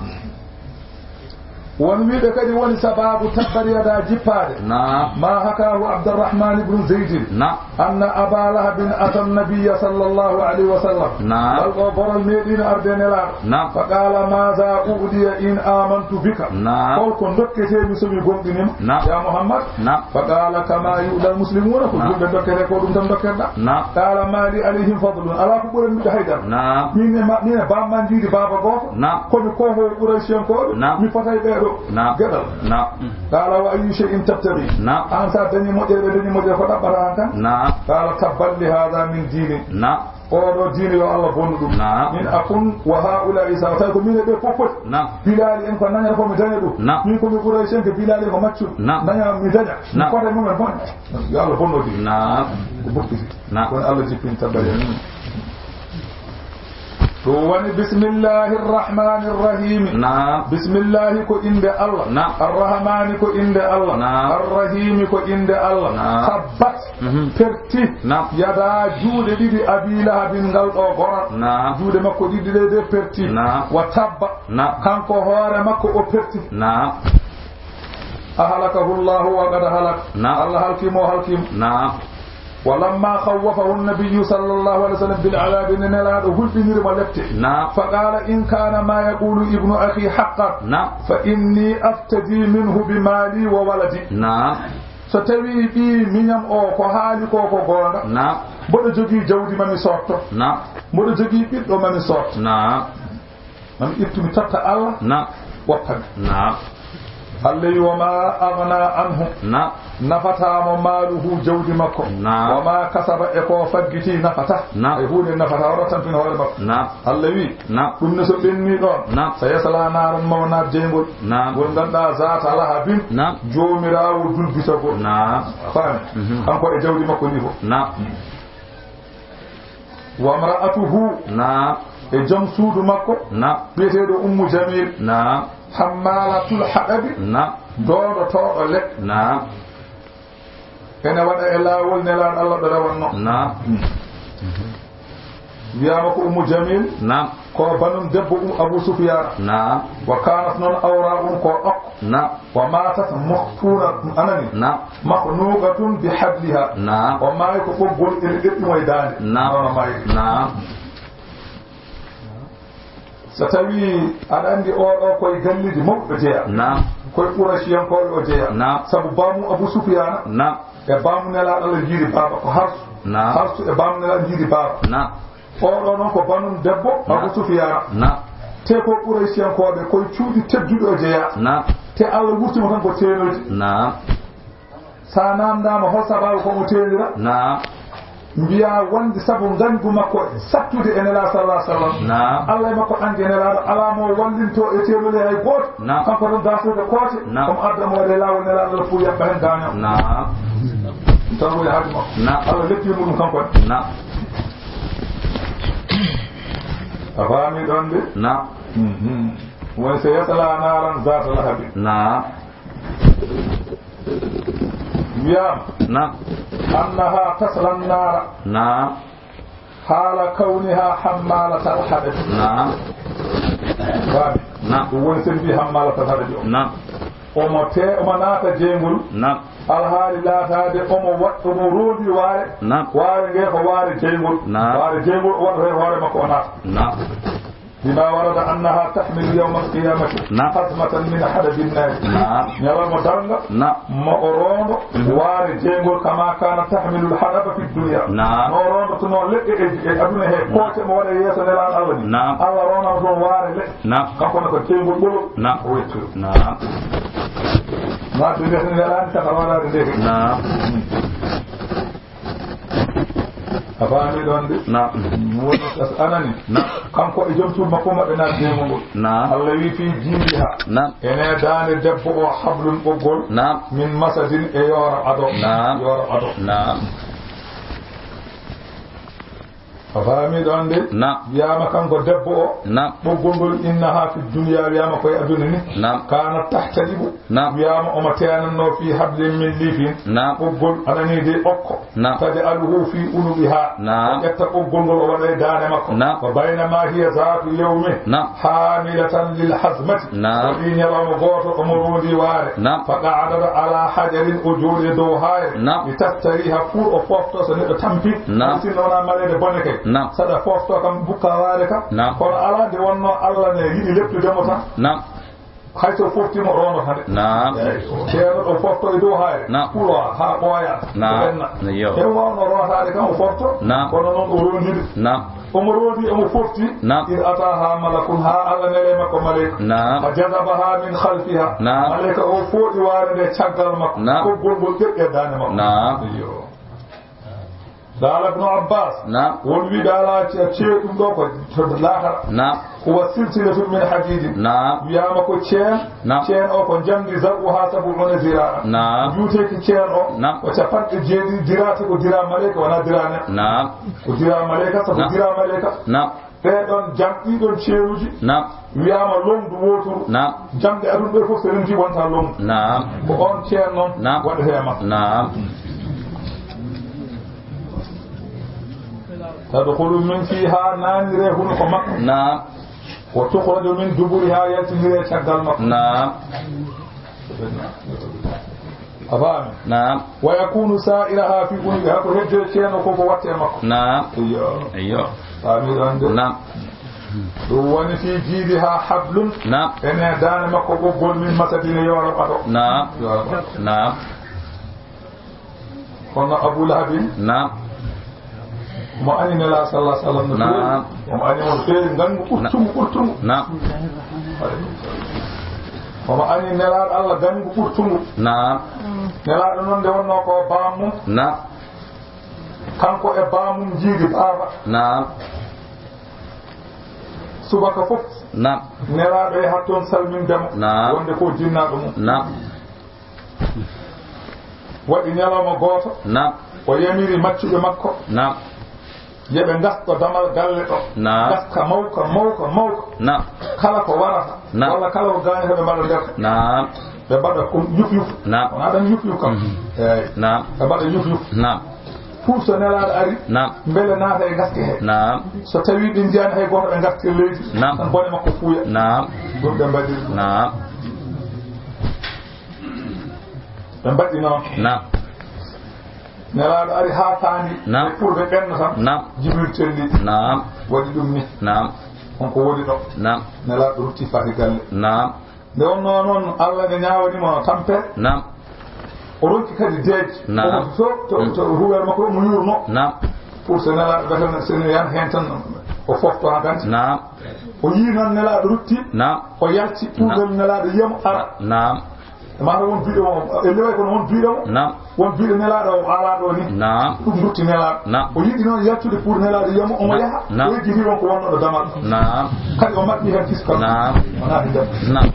Won wiiɓe kadi woni sabaabu tabbat yadaa jippaade. Naam. Ma hakaahu Abdurrahman ibn Zaydin. Naam. Anna Aba Lahabin ata Nabiyya sallallahu alayhi wa sallam. Naam. Ngal ɗoo gorol meeɗiino arde Nelaaɗo. Naam. Fa qaala, "Maaza u'diya in aamantu bika?" Naam. Hol ko ndokketee mi so mi gomɗinii ma? Naam. Ya Muhammad? Naam. Fa qaala, "Kama yu'da al-muslimuuna, ko, naam, julɓe ndokketee ko, ɗum tan ndokketeɗaa." Naam. Qaala, "Ma li alayhim fadlun, alaa ko ɓurani mi ɓe haydara." Naam. Min e ma-, min e bamman jiidi baaba gooto. Naam. Ko mi koohoowo Qurayshiyankooɓe. Naam. Mi fotay ɓee ɗoo. Naam. Geɗal. Naam. Qaala, "Wa ayyu shay'in tabtaghi?" Naam. An, sa dañi moƴƴere, ɓe dañi moƴƴere, ko ɗaɓɓata an kan? Naam. Qaala, "Tabban li haadha min diini." Naam. Oo ɗoo diine, yo Allah bonnu ɗum. Naam. "In akun wa haa'ulaa'i sawa." Tawi ko min e ɓee fof foti. Naam. Bilaali en ko nañata ko mi daña ɗum. Naam. Min ko mi Quraysh en, ko Bilaali en ko maccuɓe. Naam. Naña mi daña. Naam. Mi fota e mum en bonde. Yo Allah bonnu ɗum. Naam. Ko bokkiti. Naam. Kono Allah jippini tabbat yadaa. Ɗum woni bismillahi rrahmani rrahimi. Naam. Bismillahi ko innde Allah. Naam. Arrahmani ko innde Allah. Naam. Arrahimi ko innde Allah. Naam. Tabbat. Mhm. Perti. Naam. Yadaa juuɗe ɗiɗi Abi Lahabin ngal ɗoo gorol. Naam. Juuɗe makko ɗiɗi ɗe, ɗe perti. Naam. Wa tabba. Naam. Kanko hoore makko o perti. Naam. Ahlakahu Allahu wa qad halak. Naam. Allah halkii mo, o halkii mo. Naam. Wa lamma khawwafahu Nabiyyu sallallahu alayhi wa sallam bil adhabi, nde Nelaaɗo hulɓiniri mo lepte. Naam. Fa qaala, "In kaana ma yaqulu ibnu akhi haqqan, naam, fa inni aftadi minhu bi maali wa waladi." Naam. So tawii ɓii miñam o ko haali ko ko goonga, naam, mboɗo jogii jawdi ma mi sootto. Naam. Mboɗo jogii ɓiɗɗo ma mi sootto. Naam. Ma mi ittu mi totta Allah. Naam. Woppa mi. Naam. Allah wi, "Wa ma aghna anhu." Naam. Nafataa mo maaluhu, jawdi makko. Naam. "Wa ma kasaba," e ko faggiti nafataa. Naam. E huunde nafataa, o rottantin hoore makko. Naam. Allah wi, naam, ɗum ne so ɓennii ɗon, naam, sa yasla naaran, ma o naat jeyngol. Naam. Ngol ngannduɗaa zaata lahabin, naam, joomiraawo dulbitagol. Naam. Faami? Mhm. Kanko e jawdi makko ndi fof. Naam. Wa mra'atuhu. Naam. E jom suudu makko. Naam. Biyeteeɗo Ummu Jamil. Naam. Hammalatul haɗabi. Naam. Doodotooɗo leɗɗe. Naam. Ene waɗa e laawol Nelaaɗo Allah ɗo rewannoo. Naam. Wiyaama ko Ummu Jamil. Naam. Ko banun debbo Um-, Abu Sufyaan. Naam. Wa kaanat non awraa um ko ɗokko. Naam. Wa maatat makhtuuna, anani? Naam. Makhnuuqatun bi habliha. Naam. O maayi ko ɓoggol ene ɗeɓɓi mo e daande. Naam. Noon o maayi. Naam. So tawii aɗa anndi oo ɗoo koye galleeji mawɗi o jeyaa. Naam. Koye Qurayshiyankooɓe o jeyaa. Naam. Sabu baamu Abu Sufyaana. Naam. E baamu Nelaaɗo Allah njiiri baaba ko harsu. Naam. Harsu e baamu Nelaaɗo njiiri baaba. Naam. Oo ɗoo noon ko banun debbo, naam, Abu Sufyaana. Naam. Te ko Qurayshiyankooɓe, koye cuuɗi tedduɗi o jeyaa. Naam. Te Allah wurti mo tan ko teenoyde. Naam. Sa naamndaama hol sabaabu ko mo teenira? Naam. Mbiyaa wonde sabu ngañgu makko sattude e Nelaaɗo sallallahu alaihi wasallam. Naam. Allah e makko anndi e Nelaaɗo, alaa mo wallintoo e teenude hay gooto. Naam. Kanko tan daasude kooce, naam, omo adda mo waɗa e laawol Nelaaɗo Allah fuu yaɓɓa heen gaaño. Naam. Ɗum tan woni haaju makko. Naam. Allah leppi mo ɗum kanko ne. Naam. A faami ɗon de? Naam. Mhm. Woni so yasla naaran zaata lahabi. Naam. Wiyaama. Naam. Annaha tasla naara. Naam. Haala kawniha hammalatal haɗabi. Naam. Faami? Naam. Ɗum woni sen mbi hammalatal haɗabi o. Naam. Omo te-, omo naata jeyngol. Naam. Alhaali laataade omo wa-, omo roondi waare. Naam. Waare nge ko waare jeyngol. Naam. Waare jeyngol o waɗata e hoore makko o naata. Naam. بما ورد أنها تحمل يوم القيامة نعم. حطبة من حطب النار. نعم. Ñalawma darnga, نعم. Mo o roondo, Mhm. waare jeyngol, كما كانت تحمل الحطب في الدنيا. نعم. No o roondotonoo leɗɗe e, e aduna he, نعم. Kooce mo waɗa yeeso Nelaaɗo Allah ni. نعم. Allah roonana toon waare leɗɗe. نعم. Kanko ne ko jeyngol ɓolo. نعم. O wettoyi. نعم. Ma to ndeke Nelaaɗo kadi waɗaade ndeke. نعم. A faami ɗon de? Naam. Woni tas anani. Naam. Kanko e jom suudu makko maɓɓe naati neema ngol. Naam. Allah wi fii jiidiha. Naam. Ene daande debbo o hablun ɓoggol. Naam. Min masadin e yoora ado. Naam. Yoora ado. Naam. A faami ɗon de? Naam. Wiyaama kanko debbo o. Naam. Ɓoggol ngol innaha fi dunya wiyaama koye aduna ni. Naam. Kaanat tahtalibu. Naam. Wiyaama omo teenannoo fii hablin min liifin. Naam. Ɓoggol anani de okko. Naam. Taj'aluhu fii unuqiha. Naam. O ƴetta ɓoggol ngol o waɗa e daande makko. Naam. Wa baynama hiya zaatu yawmin. Naam. Haamilatan lil hazmati. Naam. O ɗii ñalawma gooto omo roondi waare. Naam. Fa qa'adat ala hajarin o jooɗi e dow haayre. Naam. Li tastariha pour o foofto so neɗɗo tampi. Naam. Hay sinno wonaa maleede bone kay. Naam. Saɗa foofto kam bukka waare kam. Naam. Kono alaa nde wonnoo Allah ne yiɗi leptude mo tan. Naam. Hay so foftii mo, roondo hande. Naam. Eey, ceerno ɗo fofto e dow haayre. Naam. Pour o haa ɓooya. Naam. Ɓenna. Yo. He waawno rootaade kam o fofto. Naam. Kono noon o roondiri. Naam. Omo roondi, omo fofti. Naam. Id ataha malakun, haa Allah neli makko maleyka. Naam. Fa jazabaha min khalfiha. Naam. Maleyka o fooɗi waare nde caggal makko. Naam. Ɓoggol ngol ƴeɓɓi e daande makko. Naam. Yo. Qaala Ibnu Abbaas, Naam. Won wiɓe alaa ce-, ceeɗum ɗo ko to laakara. Naam. Huwa silsilatun min hadiidin. Naam. Wiyaama ko ceen, Naam. Ceen o ko njamndi zar'uhaa sab'uuna ziraa'an. Naam. Juuteeki ceen o Naam. Ko capanɗe jeeɗiɗi diraa, te ko diraa maleyka, wonaa diraa neɗɗo. Naam. Ko diraa maleyka, sabu Naam. Diraa maleyka. Naam. Ɓee ɗon jam-, ɗii ɗon ceeruuji, Naam. Wiyaama lomdu wooturu. Naam. Jamɗe aduna ɗe fof so rentii wonta lomdu. Naam. Ko on ceen noon Naam. Waɗetee ma. Naam. Tadkhulu min fiihaa, naaniree hunuko makko. Naam. Wa tukhraju min duburihaa, yaltiniree caggal makko. Naam. A faami? Naam. Wa yakunu sa'iraha fi unuqiha, ko hedde ceen o ko ko watte makko. Naam. Iyo. Iyo. Faami ɗon de? Naam. Ɗum woni fi jiidiha hablun. Naam. Ene daande makko ɓoggol min masadin e yoora ɓato. Naam. Yoora ɓato. Naam. Kono Abu Lahabin. Naam. Omo ani Nelaaɗo sallallahu alaihi wasallam no feewi. Naam. Omo ani mo feewi ngangu ɓurtungu, ɓurtungu. Naam. Omo ani Nelaaɗo Allah ngangu ɓurtungu. Naam. Nelaaɗo noon nde wonnoo ko baamum. Naam. Kanko e baamum njiidi baaba. Naam. Subaka fof. Naam. Nelaaɗo yahat toon salminde mo. Naam. Wonde ko jinnaaɗo mum. Naam. Waɗi ñalawma gooto. Naam. O yamiri maccuɓe makko. Naam. Yo ɓe ngasto damal galle ɗo. Naam. Ngaska mawka, mawka, mawka. Naam. Kala ko warata. Naam. Walla kala ko gaañata ɓe mbaɗa nder. Naam. Ɓe mbaɗa ko yuf yuf. Naam. On aɗan yuf yuf kam. Mhm. Eey. Naam. Ɓe mbaɗa yuf yuf. Naam. Pour so Nelaaɗo ari. Naam. Mbele naata e ngaske he. Naam. So tawi ɓe njiyaani hay gooto ɓe ngaske leydi. Naam. Tan bone makko fuuya. Naam. Ɗum ɓe mbaɗiri ɗum. Naam. Ɓe mbaɗi noon. Naam. Nelaaɗo ari haa faandi. Naam. E pour ɓe ɓenna tan. Naam. Jibril telli. Naam. Waɗi ɗum ni. Naam. On ko woni ɗo. Naam. Nelaaɗo rutti faati galle. Naam. Nde wonnoo noon, Allah ne ñaawani mo tampere. Naam. O ronki kadi deeƴi. Naam. Omo to, to, to huwere makko, omo yuurnoo. Naam. Pour so Nelaaɗo gatana, so ne yan heen tan, o fofto haa ganti. Naam. O yii noon Nelaaɗo rutti. Naam. O yalti, pour Naam. Nelaaɗo yiya mo ara. Naam. Maa won biɗo mo, e leway kono won biɗo mo. Naam. Won biɗo Nelaaɗo o alaa ɗo ni. Naam. Ɗum rutti Nelaaɗo. Naam. O yiɗi noon yaltude pour Nelaaɗo yiya mo, omo Naam. Yaha. Naam. O yejjiti ɗon ko wonnoo ɗo damal. Naam. Kadi o maɓɓi heen fiskal. Naam. O naati nder. Naam.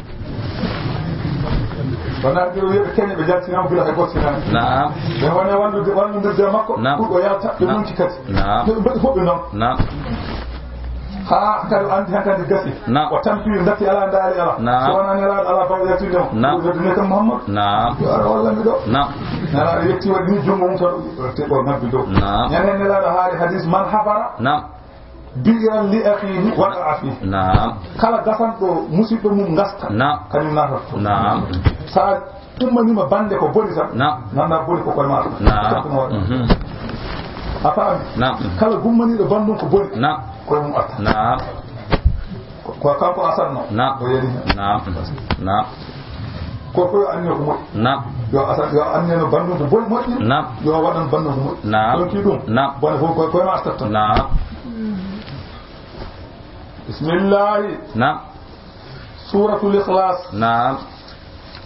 O naati nder o wiya ɓe keñe ɓe jaltinama gila hay goto sinani. Naam. Ɓe woni wallude, walludirde e makko, Naam. Pour o yalta, ɓe Naam. Nunci kadi. Naam. Ɓe mbaɗi fof ɓe noon. Naam. Haa kadi o anndi han kadi gasi. Naam. O tampii, datti alaa, ndaari alaa. Naam. So wonaa Nelaaɗo alaa baawɗo yaltinde mo. Naam. O wiya, "Dine kam Muhammadu." Naam. Yo ara wallan mi ɗo. Naam. Nelaaɗo yetti waɗi ni junngo mum tan, te o ngabbi dow. Naam. Ñande Nelaaɗo haali hadis, "Man hafara." Naam. Bi'ran li akhihi waqa'a fihi. Naam. Kala gasanɗo musiɗɗo mum ngaska. Naam. Kañum naatata toon. Naam. Sa ummaniima bannde ko boni tan. Naam. Nganndaa boni ko koye maaɗa. Naam. Tokkuno waɗa. Mhm. A faami? Naam. Kala gummaniiɗo banndum ko boni. Naam. Koye mum arta. Naam. Ko kanko Asan no. Naam. O yeɗi. Naam. Naam. Ko, ko yo anniya ko moƴƴi. Naam. Yo Asan, yo anniya no banndum ko boni moƴƴi. Naam. Yo waɗan banndum ko moƴƴi. Naam. Ɗon ki ɗum. Naam. Bone fof ko, ko no artata. Naam. Bismillahi. Naam. Suuratul Ikhlaas. Naam.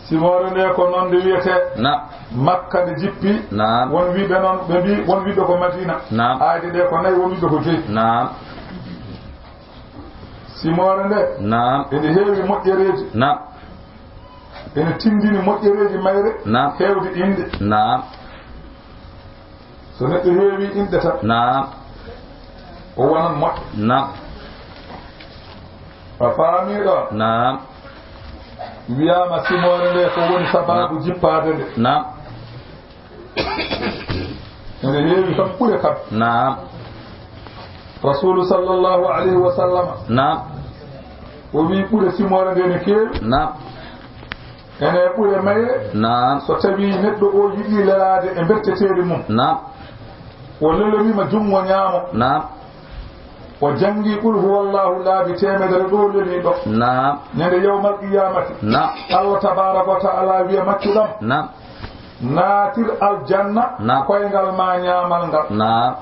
Simoore nde ko noon nde wiyetee. Naam. Makka nde jippi. Naam. Won wiiɓe noon, ɓe mbii, won wiiɓe ko Madiina. Naam. Aayde ɗe ko nayi, won wiiɓe ko joyi. Naam. Simoore nde. Naam. Ene heewi moƴƴereeji. Naam. Ene tindini moƴƴereeji mayre. Naam. Heewde inɗe. Naam. So neɗɗo heewi inɗe tan, naam, o wonan moƴƴo. Naam. A faamii ɗon? Naam. Wiyaama simoore nde ko woni sabaabu, naam, jippaade nde. Naam. Ene heewi kam ɓure kam. Naam. Rasuulu sallallahu alayhi wa sallam, naam, o wii ɓure simoore nde ne keewi. Naam. Ene ɓure mayre. Naam. So tawii neɗɗo o yiɗi lelaade e berteteeri mum. Naam. O leloriima junngo ñaamo. Naam. O janngi Qul huwallahu laabi teemedere ɗo lelii ɗo. Naam. Ñande yawmal qiyaamati. Naam. Allah tabaaraka wa ta'ala wiya maccuɗam. Naam. Naatir aljanna. Naam. Koyngal ma ñaamal ngal. Naam.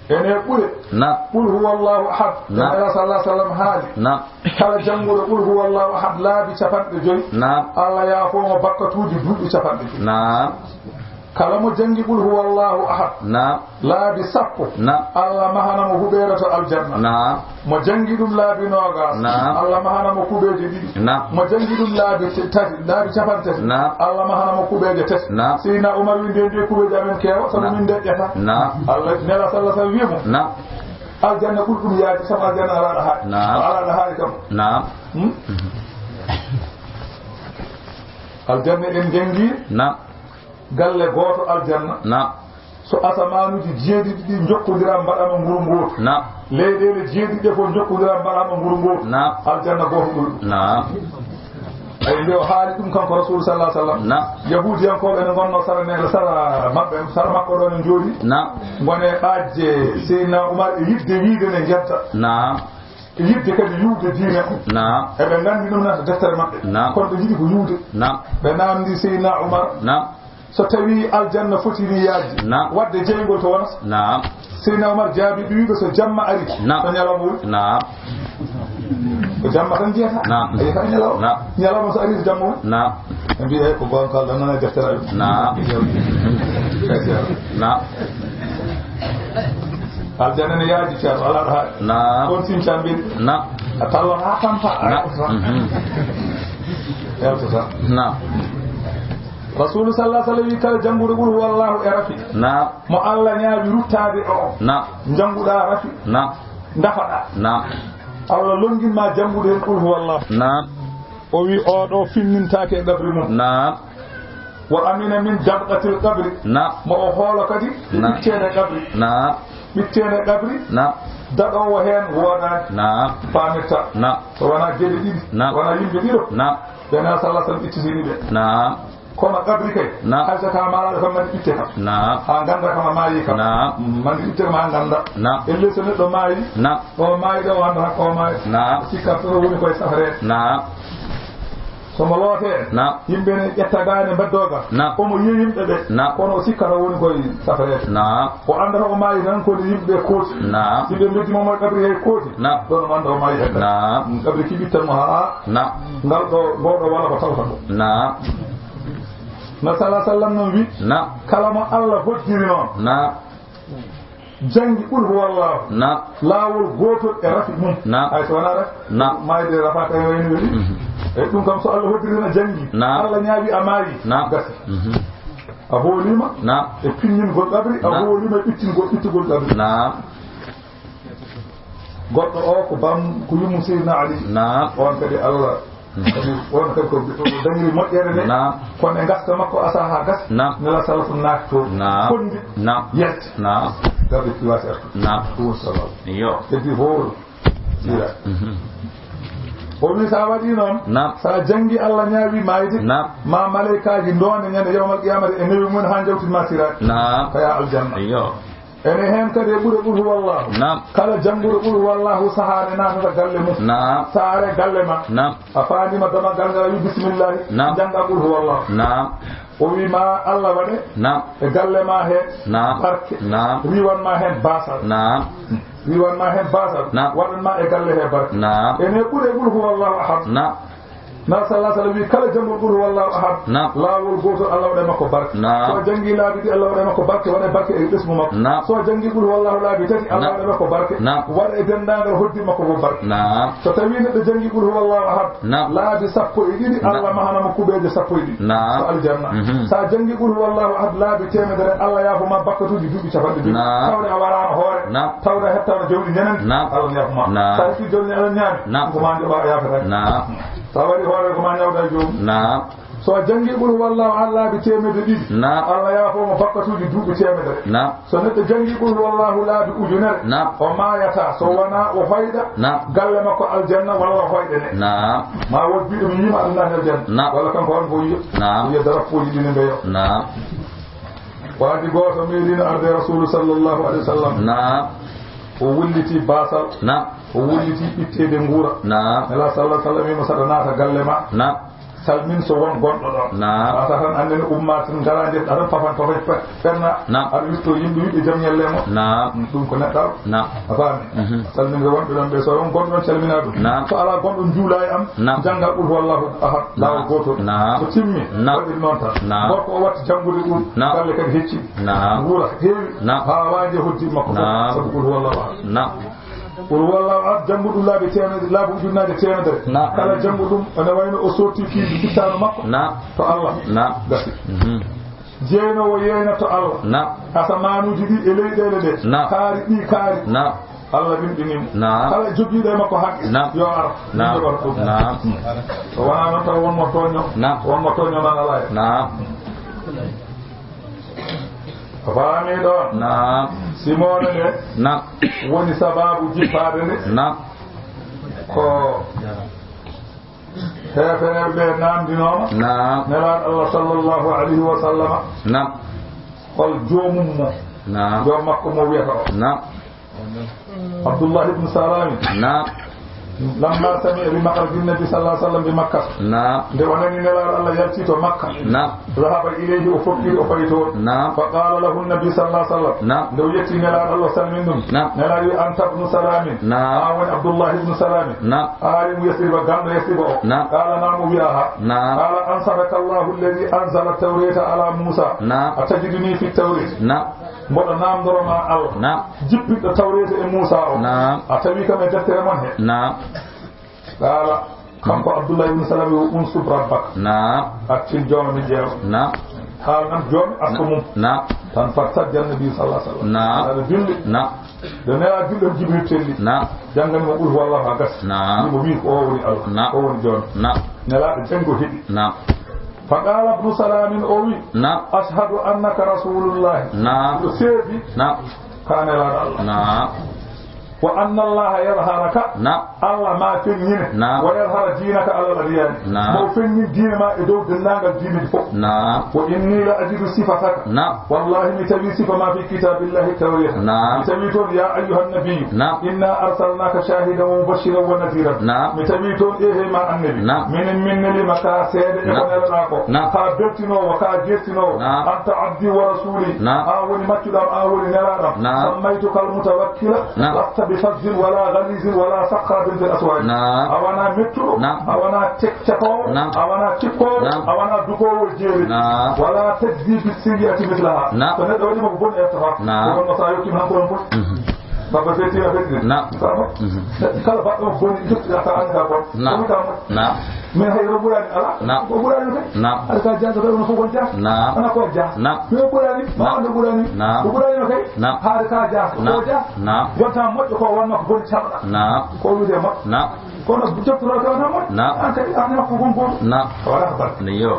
Ene ɓure. Naam. Qul huwallahu ahad. Naam. Nela sallallahu alaihi wasallam haali. Naam. Kala jannguɗo Qul huwallahu ahad laabi capanɗe joy. Naam. Allah yaafoo mo bakkatuuji duuɓi capanɗe joy. Naam. Kala mo janngi Qul huwallahu ahad. Naam. Laabi sappo. Naam. Allah mahana mo huɓeere to aljanna. Naam. Mo janngi ɗum laabi noogas. Naam. Allah mahana mo kuɓeeje ɗiɗi. Naam. Mo janngi ɗum laabi te-, tati, laabi capantati. Naam. Allah mahana mo kuɓeeje tati. Naam. Seydina Umar wi, "Nde, nde kuɓeeje amen keewa, sabu, naam, min ndeƴƴata." Naam. Allah, Nela sallallahu alaihi wasallam wi mo, naam, "Aljanna ɓuri ɗum yaade, sabu aljanna alaa ɗo haaɗi." Naam. Alaa ɗo haaɗi kam. Naam. Hmm? Aljanna en janngi. Naam. Galle gooto aljanna. Naam. So asamaanuuji jeeɗiɗi ɗi njokkondiraa mbaɗaama nguru ngootu. Naam. Leyɗeele jeeɗiɗi ɗe fof njokkondiraa mbaɗaama nguru ngootu. Naam. Aljanna gooto ɓuri ɗum. Naam. Ay, nde o haali ɗum kanko Rasuulu sallallahu alaihi wasallam. Naam. Yahuudiyankooɓe ne ngonnoo sara ne, sara maɓɓe, sara makko ɗo ne njooɗi. Naam. Ngone ɓaajje Seydina Umar e yiɗde wiide ne ngetta. Naam. Yiɗde kadi yuwde diine on. Naam. Eɓe nganndi ɗum nata deftere maɓɓe. Naam. Kono ɓe yiɗi ko yuwde. Naam. Ɓe naamndi Seydina Umar. Naam. So tawii aljanna fotini yaajde. Naam. Waɗde jeyngol to wonata. Naam. Seydina Umar jaabii ɓe wi'uɓe so jamma ari. Naam. Ko ñalawma woni. Naam. Ko jamma tan jeyata. Naam. A yiyata ñalawma. Naam. Ñalawma so ari ko jamma woni. Naam. Ɓe mbi'i, "Eey, ko goonga, Allah nana e deftere amen." Naam. Naam. Aljanna ne yaaji, Ceerno, alaa ɗo haaɗi. Naam. On sin cambil. Naam. A tawata haa tampa, a yewtata. Mhm. Yewtata. Naam. Rasuulu sallallahu alaihi wasallam wi kala jannguɗo Qul huwallahu e rafi. Naam. Mo Allah ñaawi ruttaade o. Naam. Njannguɗaa rafi. Naam. Ndafaɗaa. Naam. Allah lonnginma janngude heen Qul huwallahu. Naam. O wi, "Oo ɗo finnintaake e qabri mum." Naam. Wa amina min dabqatil qabri. Naam. Mo o hoolo kadi, naam, ɓitteende qabri. Naam. Ɓitteende qabri. Naam. Daɗoowo heen woodaani. Naam. Faamirta. Naam. So wonaa geɗe ɗiɗi. Naam. Wonaa yimɓe ɗiɗo. Naam. Ɓe na sallallahu alaihi wasallam ittitini ɓe. Naam. Kono qabri kay. Naam. Hay so ka maalaɗo kam mandi ɓitte kam. Naam. Haa ngannda kam a maayi kam. Naam. Mandi ɓitte kam haa ngannda. Naam. Ellee so neɗɗo maayi. Naam. O maayi ɗo, o annda hannde o maayi. Naam. Sikka to woni koye safare. Naam. So mo lootee, naam, yimɓe ne ƴetta gaane mbaddooga. Naam. Omo yiya yimɓe ɓe. Naam. Kono o sikka to woni koye safare. Naam. O annda to o maayi tan ko nde yimɓe ɓe kooti. Naam. Si ɓe mbeddi mo mo qabri hay kooti. Naam. Ɗon o annda o maayi hay. Naam. Qabri ki ɓittan mo haa. Naam. Ngal ɗo, ngoo ɗo wala ko tawata ɗo. Naam. No sallallahu alaihi wasallam non wi, naam, kala mo Allah hoddiri noon. Naam. Janngi Qul huwallahu. Naam. Laawol gootol e rafi mum. Naam. Hay so wonaa rafi. Naam. Maayde rafa kay wayni weli. Mhm. E ɗum kam so Allah hoddiri tan a janngi. Naam. Allah ñaawi a maayi. Naam. Gasi. Mhm. A hooliima. Naam. E pinñingol qabri, a, naam, hooliima e ɓittingol, ɓittugol qabri. Naam. Goɗɗo o ko bam-, ko yummu Seydina Ali. Naam. On kadi Allah, kadi on kadi ko, ko dañiri moƴƴere nde. Naam. Kono e gasta makko asa haa gasa. Naam. Nela salafu naati to. Naam. Fondi. Naam. Yalti. Naam. Garde ki wasi artu. Naam. Ɗum woni sababu. Iyo. Heddi fof. Sira. Mhm. O wi sa waɗi noon. Naam. Sa janngi Allah ñaawi maayde. Naam. Ma malaykaaji ndoone ñande yawmal qiyamata e newi mum haa njawtin ma siraat. Naam. Kaya aljanna. Iyo. Ene heen kadi e ɓure Qul huwallahu. Naam. Kala jannguɗo Qul huwallahu sahaa ne naatata galle mum. Naam. Saare galle ma. Naam. A faandima damagal ngal a wi bismillahi. Naam. Jannga Qul huwallahu. Naam. O wi ma Allah waɗe Naam. e galle ma he Naam. barke. Naam. Riwan ma heen baasal. Naam. Riwan ma heen baasal. Naam. Waɗan ma e galle he barke. Naam. Ene ɓure Qul huwallahu ahad. Naam. Na sallallahu alaihi wasallam wi kala jannguɗo Qul huwallahu ahad. Naam. Laawol gootol Allah waɗa e makko barke. Naam. So a janngi laabi ɗi Allah waɗa e makko barke, waɗa barke e ɓesngu makko. Naam. So a janngi Qul huwallahu laabi tati Allah Naam. waɗa e makko barke. Naam. Waɗa e denndaangal hoddi makko fof barke. Naam. So tawi neɗɗo janngi Qul huwallahu ahad. Naam. Laabi sappo e ɗiɗi Naam. Allah mahana mo kuɓeeje sappo e ɗiɗi. Naam. Ko aljanna. Mhm. So a janngi Qul huwallahu ahad laabi teemedere Allah yaafo ma bakkatuuji duuɓi capanɗe jowi. Naam. Tawde a waraano hoore. Naam. Tawde a hettaano jawdi nenen. Naam. Allah yaafo ma. Naam. So a hetti jawdi Allah ñaami. Naam. Ko ma joɓa a yaafata. Naam. So a waɗi hoore ko ma ñawda e joomum. Naam. So a janngi Qul huwallahu ahad laabi teemedde ɗiɗi. Naam. Allah yaafo mo bakkatuuji duuɓi teemedere. Naam. So neɗɗo janngi Qul huwallahu laabi ujunere. Naam. O maayataa so wonaa o hoyɗa. Naam. Galle makko aljanna walla hoyɗe ne. Naam. Ma won biɗo mi yiima aɗa naati aljanna. Naam. Walla kanko on ko yiyo. Naam. Yiyo darappuuji ɗi ne mbeyo. Naam. Waati gooto meeɗino arde Rasuulu sallallahu alaihi wasallam. Naam. O wulliti baasal. Naam. O wulliti ɓitteede nguura. Naam. Nela sallallahu alaihi wasallam wiimo saɗa naata galle ma. Naam. Salmin so won gonɗo ɗon. Naam. Wata tan anndene umma tan ngara nde aɗa fafan fafan pe-, penna. Naam. Aɗa witto yimɓe wiɓe jam ñalle mo. Naam. Ɗum ko neɗɗaaɗo. Naam. A faami? Mhm. Salmin ko wonɓe ɗon ɓe so won gonɗo ɗon calmina ɗum. Naam. So alaa gonɗo juula e am. Naam. Jannga Qul huwallahu ahad. Laawol Naam. gootol. Naam. So timmi. Naam. Waɗir noon tan. Naam. Gorko o watti janngude ɗum. Naam. Galle kadi hecci. Naam. Nguura heewi. Naam. Haa waaji e hoddi makko fof. Naam. Sabu Qul huwallahu ahad. Naam. Qul huwallahu ahad, janngu ɗum laabi teemedere, laabi ujunnaaje teemedere. Naam. Kala janngu ɗum, ene wayno o sotti piiji kittaano makko Naam. to Allah. Naam. Gasi. Mhm. Jeynowo yeeyna to Allah. Naam. Asamaanuuji ɗi e leyɗeele ɗe. Naam. Kaari ɗi kaari. Naam. Allah rimɗini mo. Naam. Kala jogiiɗo e makko haqqe, Naam. yo ar. Naam. Min joɓata ɗum. Naam. So wonaa noon taw won mo tooño. Naam. Won mo tooño noon alaa e. Naam. A faamii ɗoon? Naam. Simoore nde Naam. woni sabaabu jippaade nde. Naam. Ko heefereeɓe ɓe naamndinooma. Naam. Nelaaɗo Allah sallallahu alayhi wa sallama. Naam. Hol joomum mo? Naam. Joom makko mo wiyata o. Naam. Abdullah ibn Salami. Naam. Lamma sami'a bi makhrajin nabi sallallahu alaihi wasallam bi Makkah. Naam. Nde o nani Nelaaɗo Allah yalti to Makka. Naam. Dhahaba ilayhi, o fokkiri, o fawi toon. Naam. Fa qala lahu nabi sallallahu alaihi wasallam. Naam. Nde o yetti Nelaaɗo Allah salmin ɗum. Naam. Nelaaɗo wi, "Anta ibnu Salamin." Naam. An woni Abdullah ibn Salamin. Naam. Aalimu Yasriba, ganndo Yasriba o. Naam. Qala, "Naam," o wi, "Aha." Naam. Qala, "Ansadaka Allahu alladhi anzala at-Tawrata ala Musa. Naam. Atajiduni fi at-Tawrati." Naam. Mboɗo naamndoro ma Allah. Naam. Jippinɗo Tawreeta e Muusaa o. Naam. A tawi kam e deftere mon he. Naam. Qaala, kanko Abdullah ibn Salam, yo unsub rabbak. Naam. Accin Joomi mi ƴeewa. Naam. Haalnan Joomi asko mum. Naam. Tan fartajja Nabi sallallahu alaihi wasallam. Naam. Aɗa julli. Naam. Nde Nelaaɗo julli on Jibril telli. Naam. Janngani mo qul huwallahu a gas. Naam. Mo wi ko o woni Allah. Naam. O woni Joomi. Naam. Nelaaɗo janngo heɓi. Naam. Fa qaala ibnu Salaamin, o wi, Naam. "Ashhadu annaka Rasuulullahi." Naam. Miɗo seedi Naam. ka Nelaaɗo Allah. Naam. "Wa anna Allaha yadharaka." Naam. Allah ma feññine. Naam. "Wa yadhara diinaka alal adyaani." Naam. Mo feññin diine ma e dow denndaangal diineeji fof. Naam. "Wa inni la ajidu sifataka." Naam. Wallahi, mi tawi sifa ma fi kitaabillahi tawreeta. Naam. Mi tawi toon, "Ya ayyuhan nabiyyu, Naam. inna arsalnaka shaahidan wa mubashiran wa nadhiran." Naam. Mi tawi toon, "Eehey ma annabi, Naam. minen min neli ma ka seede e ko Naam. nelaɗaa ko. Naam. Ka beltinoowo, ka jertinoowo. Naam. Anta abdi wa rasuli. Naam. An woni maccuɗo am, an woni nelaɗo am. Naam. Sammaytuka al mutawakkila, Naam. lasta bi fazzin wala ghalizin wala sakhhabin fil aswaq." Naam. A wona mettuɗo, Naam. a wona tek-, cakoowo, Naam. a wona cikkoowo, Naam. a wona dugoowo jeeri. Naam. Wala tajzi bis sayyi'ati mithlaha. Naam. So neɗɗo waɗi ma ko boni, a yettataa. Naam. Ko wonno sa yottiima han ko ɗon fof. Mhm. Baba fetti a fetti. Naam. Sama. Mhm. Kala baɗɗo boni, jotti a ka annda kon. Naam. Ko wita mo. Naam. Mais hay ro ɓurani ala. Naam. Ko ɓurani kay. Naam. Ada ka jaaga ɗo no fof kon jaaga. Naam. Ana ko jaaga. Naam. Yo ɓurani, ma Naam. ando ɓurani. Naam. Ko ɓurani no kay. Naam. Haade ka jaaga. Ko Naam. jaaga. Naam. Wonta moƴƴo ko wonno ko boni caɗɗa. Naam. Ko wiide moƴƴo. Naam. Kono jottoro ka wona moƴƴo. Naam. An kadi an ko gon goto. Naam. Wala barka. Yo.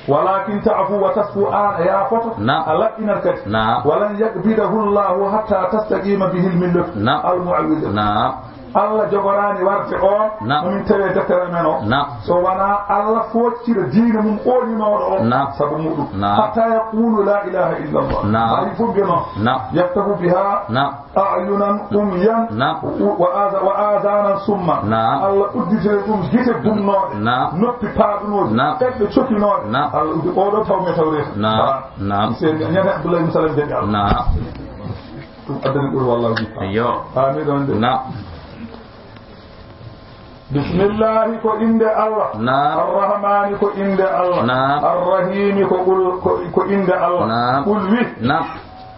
Walakin ta'fu wa tasfu, an a yaafoto, Naam. a laɓɓinat kadi. Naam. Walan yaqbidahu Allahu hatta tastaqima bihi al-millatu Naam. al-mu'awwijahu. Naam. Allah jogoraani warde on, Naam. Mo min tawee deftere men o. Naam. So wanaa Allah foccira diine mum ooninooɗo o, Naam. Sabu muɗum. Naam. Hatta yaqulu la ilaha illa Allah. Naam. Hay fof mbiya noon. Naam. Yaftahu biha Naam. A'yunan umyan Naam. Wa aza-, wa azanan summan. Naam. Allah udditira ɗum gite gumnooɗe, Naam. Noppi paaɗunooɗe, Naam. Ɓerɗe cokinooɗe. Naam. Allah uddi oɗo taw mi tawreeta. Naam. Naam. Seydi Ñaŋ Abdullahi Musalam jaɓi Allah. Naam. Ɗum addani ɓuri wallahu bi. Yo. Amin ɗon de. Naam. Bismillahi ko innde Allah. Naam. Arrahmani ko innde Allah. Naam. Arrahimi ko ɓul-, ko, ko innde Allah. Naam. Qul wi. Naam.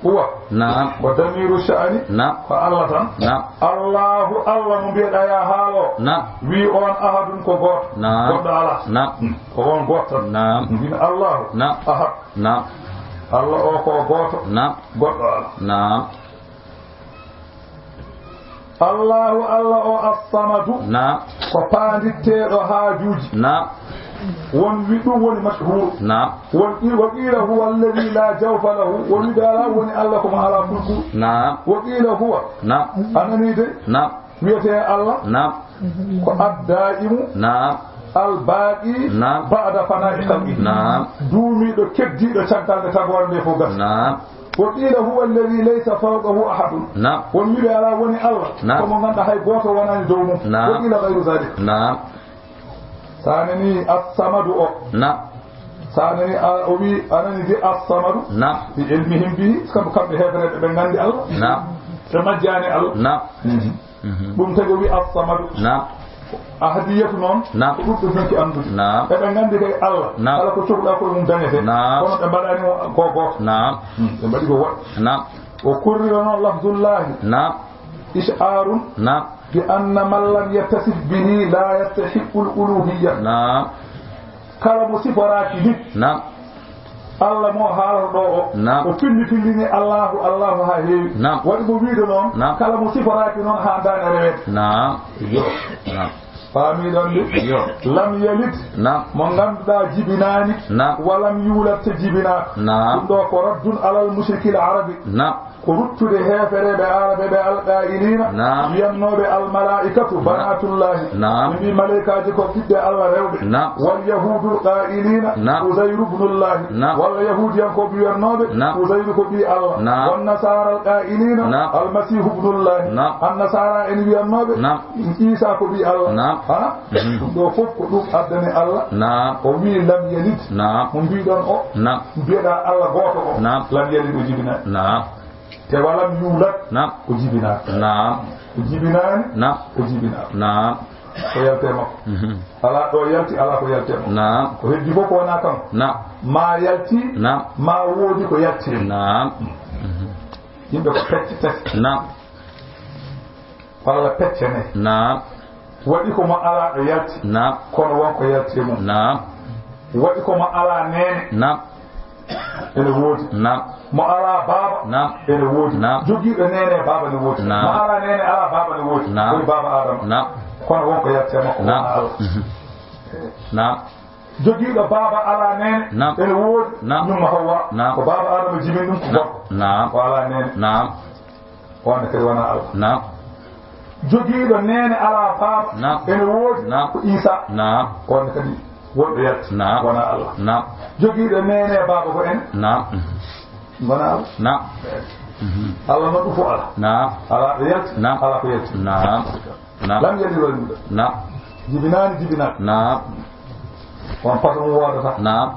Huwa. Naam. Ko damiru sha'ani. Naam. Ko Allah tan. Naam. Allahu, Allah mo mbiyeɗaa ya haalo. Naam. Wi on ahadun ko gooto. Naam. Goɗɗo alaa. Naam. Hmm. Ko on gooto tan. Naam. Mbin Allahu. Naam. Ahad. Naam. Allah o ko gooto. Naam. Goɗɗo alaa. Naam. Allahu, Allah o As-Samadu, Naam. Ko paanditteeɗo haajuuji. Naam. Won wi ɗum woni mashhuuru. Naam. Won i-, wa qiila huwa alladhi la jawfa lahu. Won wi dala woni Allah ko mo alaa kulkul. Naam. Wa qiila huwa. Naam. A nanii de? Naam. Wiyetee Allah. Naam. Ko ad-daa'imu. Naam. Al-baaqi. Naam. Ba'da fanaa'i khalqihi. Naam. Duumiiɗo keddiiɗo caggal nde tagoore nde fof gasi. Naam. Wa qiila huwa alladhi laysa fawqahu ahadun. Naam. Won wiɓe alaa woni Allah. Naam. Ko mo ganduɗaa hay gooto wonaani dow mum. Naam. Wa qiila ghayru dhalik. Naam. Sa nani As-Samadu o. Naam. Sa nani a, o wi, a nani de As-Samadu. Naam. Fi ilmihim bihi, kamɓe, kamɓe heefereɓe ɓe nganndi Allah. Naam. Ɓe majjaani Allah. Naam. Mhm. Mhm. Ɗum tagi o wi As-Samadu. Naam. Ahadiyatu noon, Naam. Ko ɗum ɓe fenki anndude. Naam. Eɓe nganndi kay Allah, Naam. Kala ko cohluɗaa koye mum dañete. Naam. Kono ɓe mbaɗaani mo ko gooto. Naam. Hmm, ɓe mbaɗi ko woɗɗi. Naam. O kurrira noon lafzullahi. Naam. Ish'arun Naam. Bi anna man lam yattasif bihi la yastahiqqul uluhiyya. Naam. Kala mo siforaaki ni. Naam. Allah mo haalata ɗo o, Naam. O filli fillini Allahu, Allahu haa heewi. Naam. Waɗi mo wiide noon, Naam. Kala mo siforaaki noon haa ndaane reweede. Naam. Yo. Naam. Faamiɗon de? Yo. Lam yalid. Naam. Mo ngannduɗaa jibinaani. Naam. Wa lam yuulad te jibinaaka. Naam. Ɗum ɗo ko raddun alal mushrikil arabi. Naam. Ko ruttude heefereɓe Aarabe ɓe alqaa'iliina, Naam. Wiyannooɓe almalaa'ikatu Naam. Banaatullaahi. Naam. Ɓe mbii malaykaaji ko ɓiɓɓe Allah rewɓe. Naam. Wal yahuudul qaa'iliina Naam. Uzayru bnullaahi. Naam. Walla yahuudiyankooɓe wiyannooɓe Naam. Uzayru ko ɓii Allah. Naam. Wan nasaaral qaa'iliina Naam. Almasiihu bnullaahi. Naam. Annasaara en wiyannooɓe Naam. Iisaa ko ɓii Allah. Naam. Ha? Mhm. Ɗum ɗo fof ko ɗum addani Allah. Naam. O wii lam yalid. Naam. Mo mbiiɗon o. Naam. Mbiyeɗaa Allah gooto o. Naam. Lam yalid o jibinaani. Naam. Te walam yuulad Naam. Ko jibinaaka. Naam. Ko jibinaani Naam. Ko jibinaaka. Naam. Ko yaltee makko. Mhm. Alaa ɗo yalti, alaa ko yaltee makko. Naam. Ko heddi fof ko wonaa kanko. Naam. Maa yalti, Naam. Maa woodi ko yaltiri. Naam. Mhm. Yimɓe ko pecce tati. Naam. Walla pecce nayi. Naam. Waɗi ko mo alaa ɗo yalti. Naam. Kono won ko yalti e mum. Naam. Waɗi ko mo alaa neene. Naam. Ene woodi. Naam. Mo alaa baaba. Naam. Ene woodi. Naam. Jogiiɗo neene e baaba ne woodi. Naam. Mo alaa neene, alaa baaba ne woodi. Naam. Woni baaba Aadama. Naam. Kono won ko yalti e makko, Naam. Wona Allah. Mhm. Naam. Jogiiɗo baaba alaa neene, Naam. Ene woodi. Naam. Ñumma Hawwa. Naam. Ko baaba Aadama jibini ɗum ko Naam. Gorko. Naam. O alaa neene. Naam. On ne kadi wonaa Allah. Naam. Jogiiɗo neene alaa baaba. Naam. Ene woodi. Naam. Ko Iisaa. Naam. On ne kadi wonɗo yalti. Naam. Wonaa Allah. Naam. Jogiiɗo neene e baaba ko en. Naam. Wonaa Allah. Naam. Mhm. Allah noon ɗum fof alaa. Naam. Alaa ɗo yalti. Naam. Alaa ko yalti. Naam. Naam. Lam yalid walam yuulad. Naam. Jibinaani, jibinaaka. Naam. On façon mo woodata. Naam.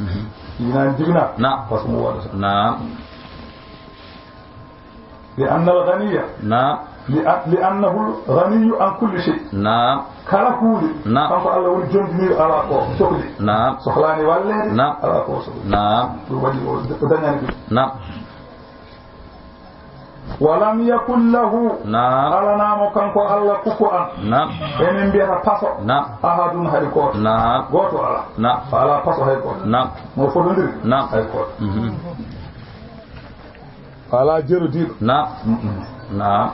Mhm. Jibinaani, jibinaaka. Naam. Façon mo woodata. Naam. Li anna al ghaniya. Naam. Li a-, li annahu al ghaniyu an kulli shay. Naam. Kala huunde. Naam. Kanko Allah woni jondiniiɗo alaa ko sohli. Naam. Sohlaani walleede. Naam. Alaa ko sohli. Naam. Ɗum waɗi o, o dañani ɗum. Naam. Wa lam yakun lahu. Naam. Alanaa mo kanko Allah kufuwan. Naam. Enen mbiyata paso. Naam. Ahadun hay gooto. Naam. Gooto alaa. Naam. Alaa paso hay gooto. Naam. Mo fotondiri. Naam. Hay gooto. Mhm. Alaa jerodiiɗo. Naam. Mm-mm. Naam.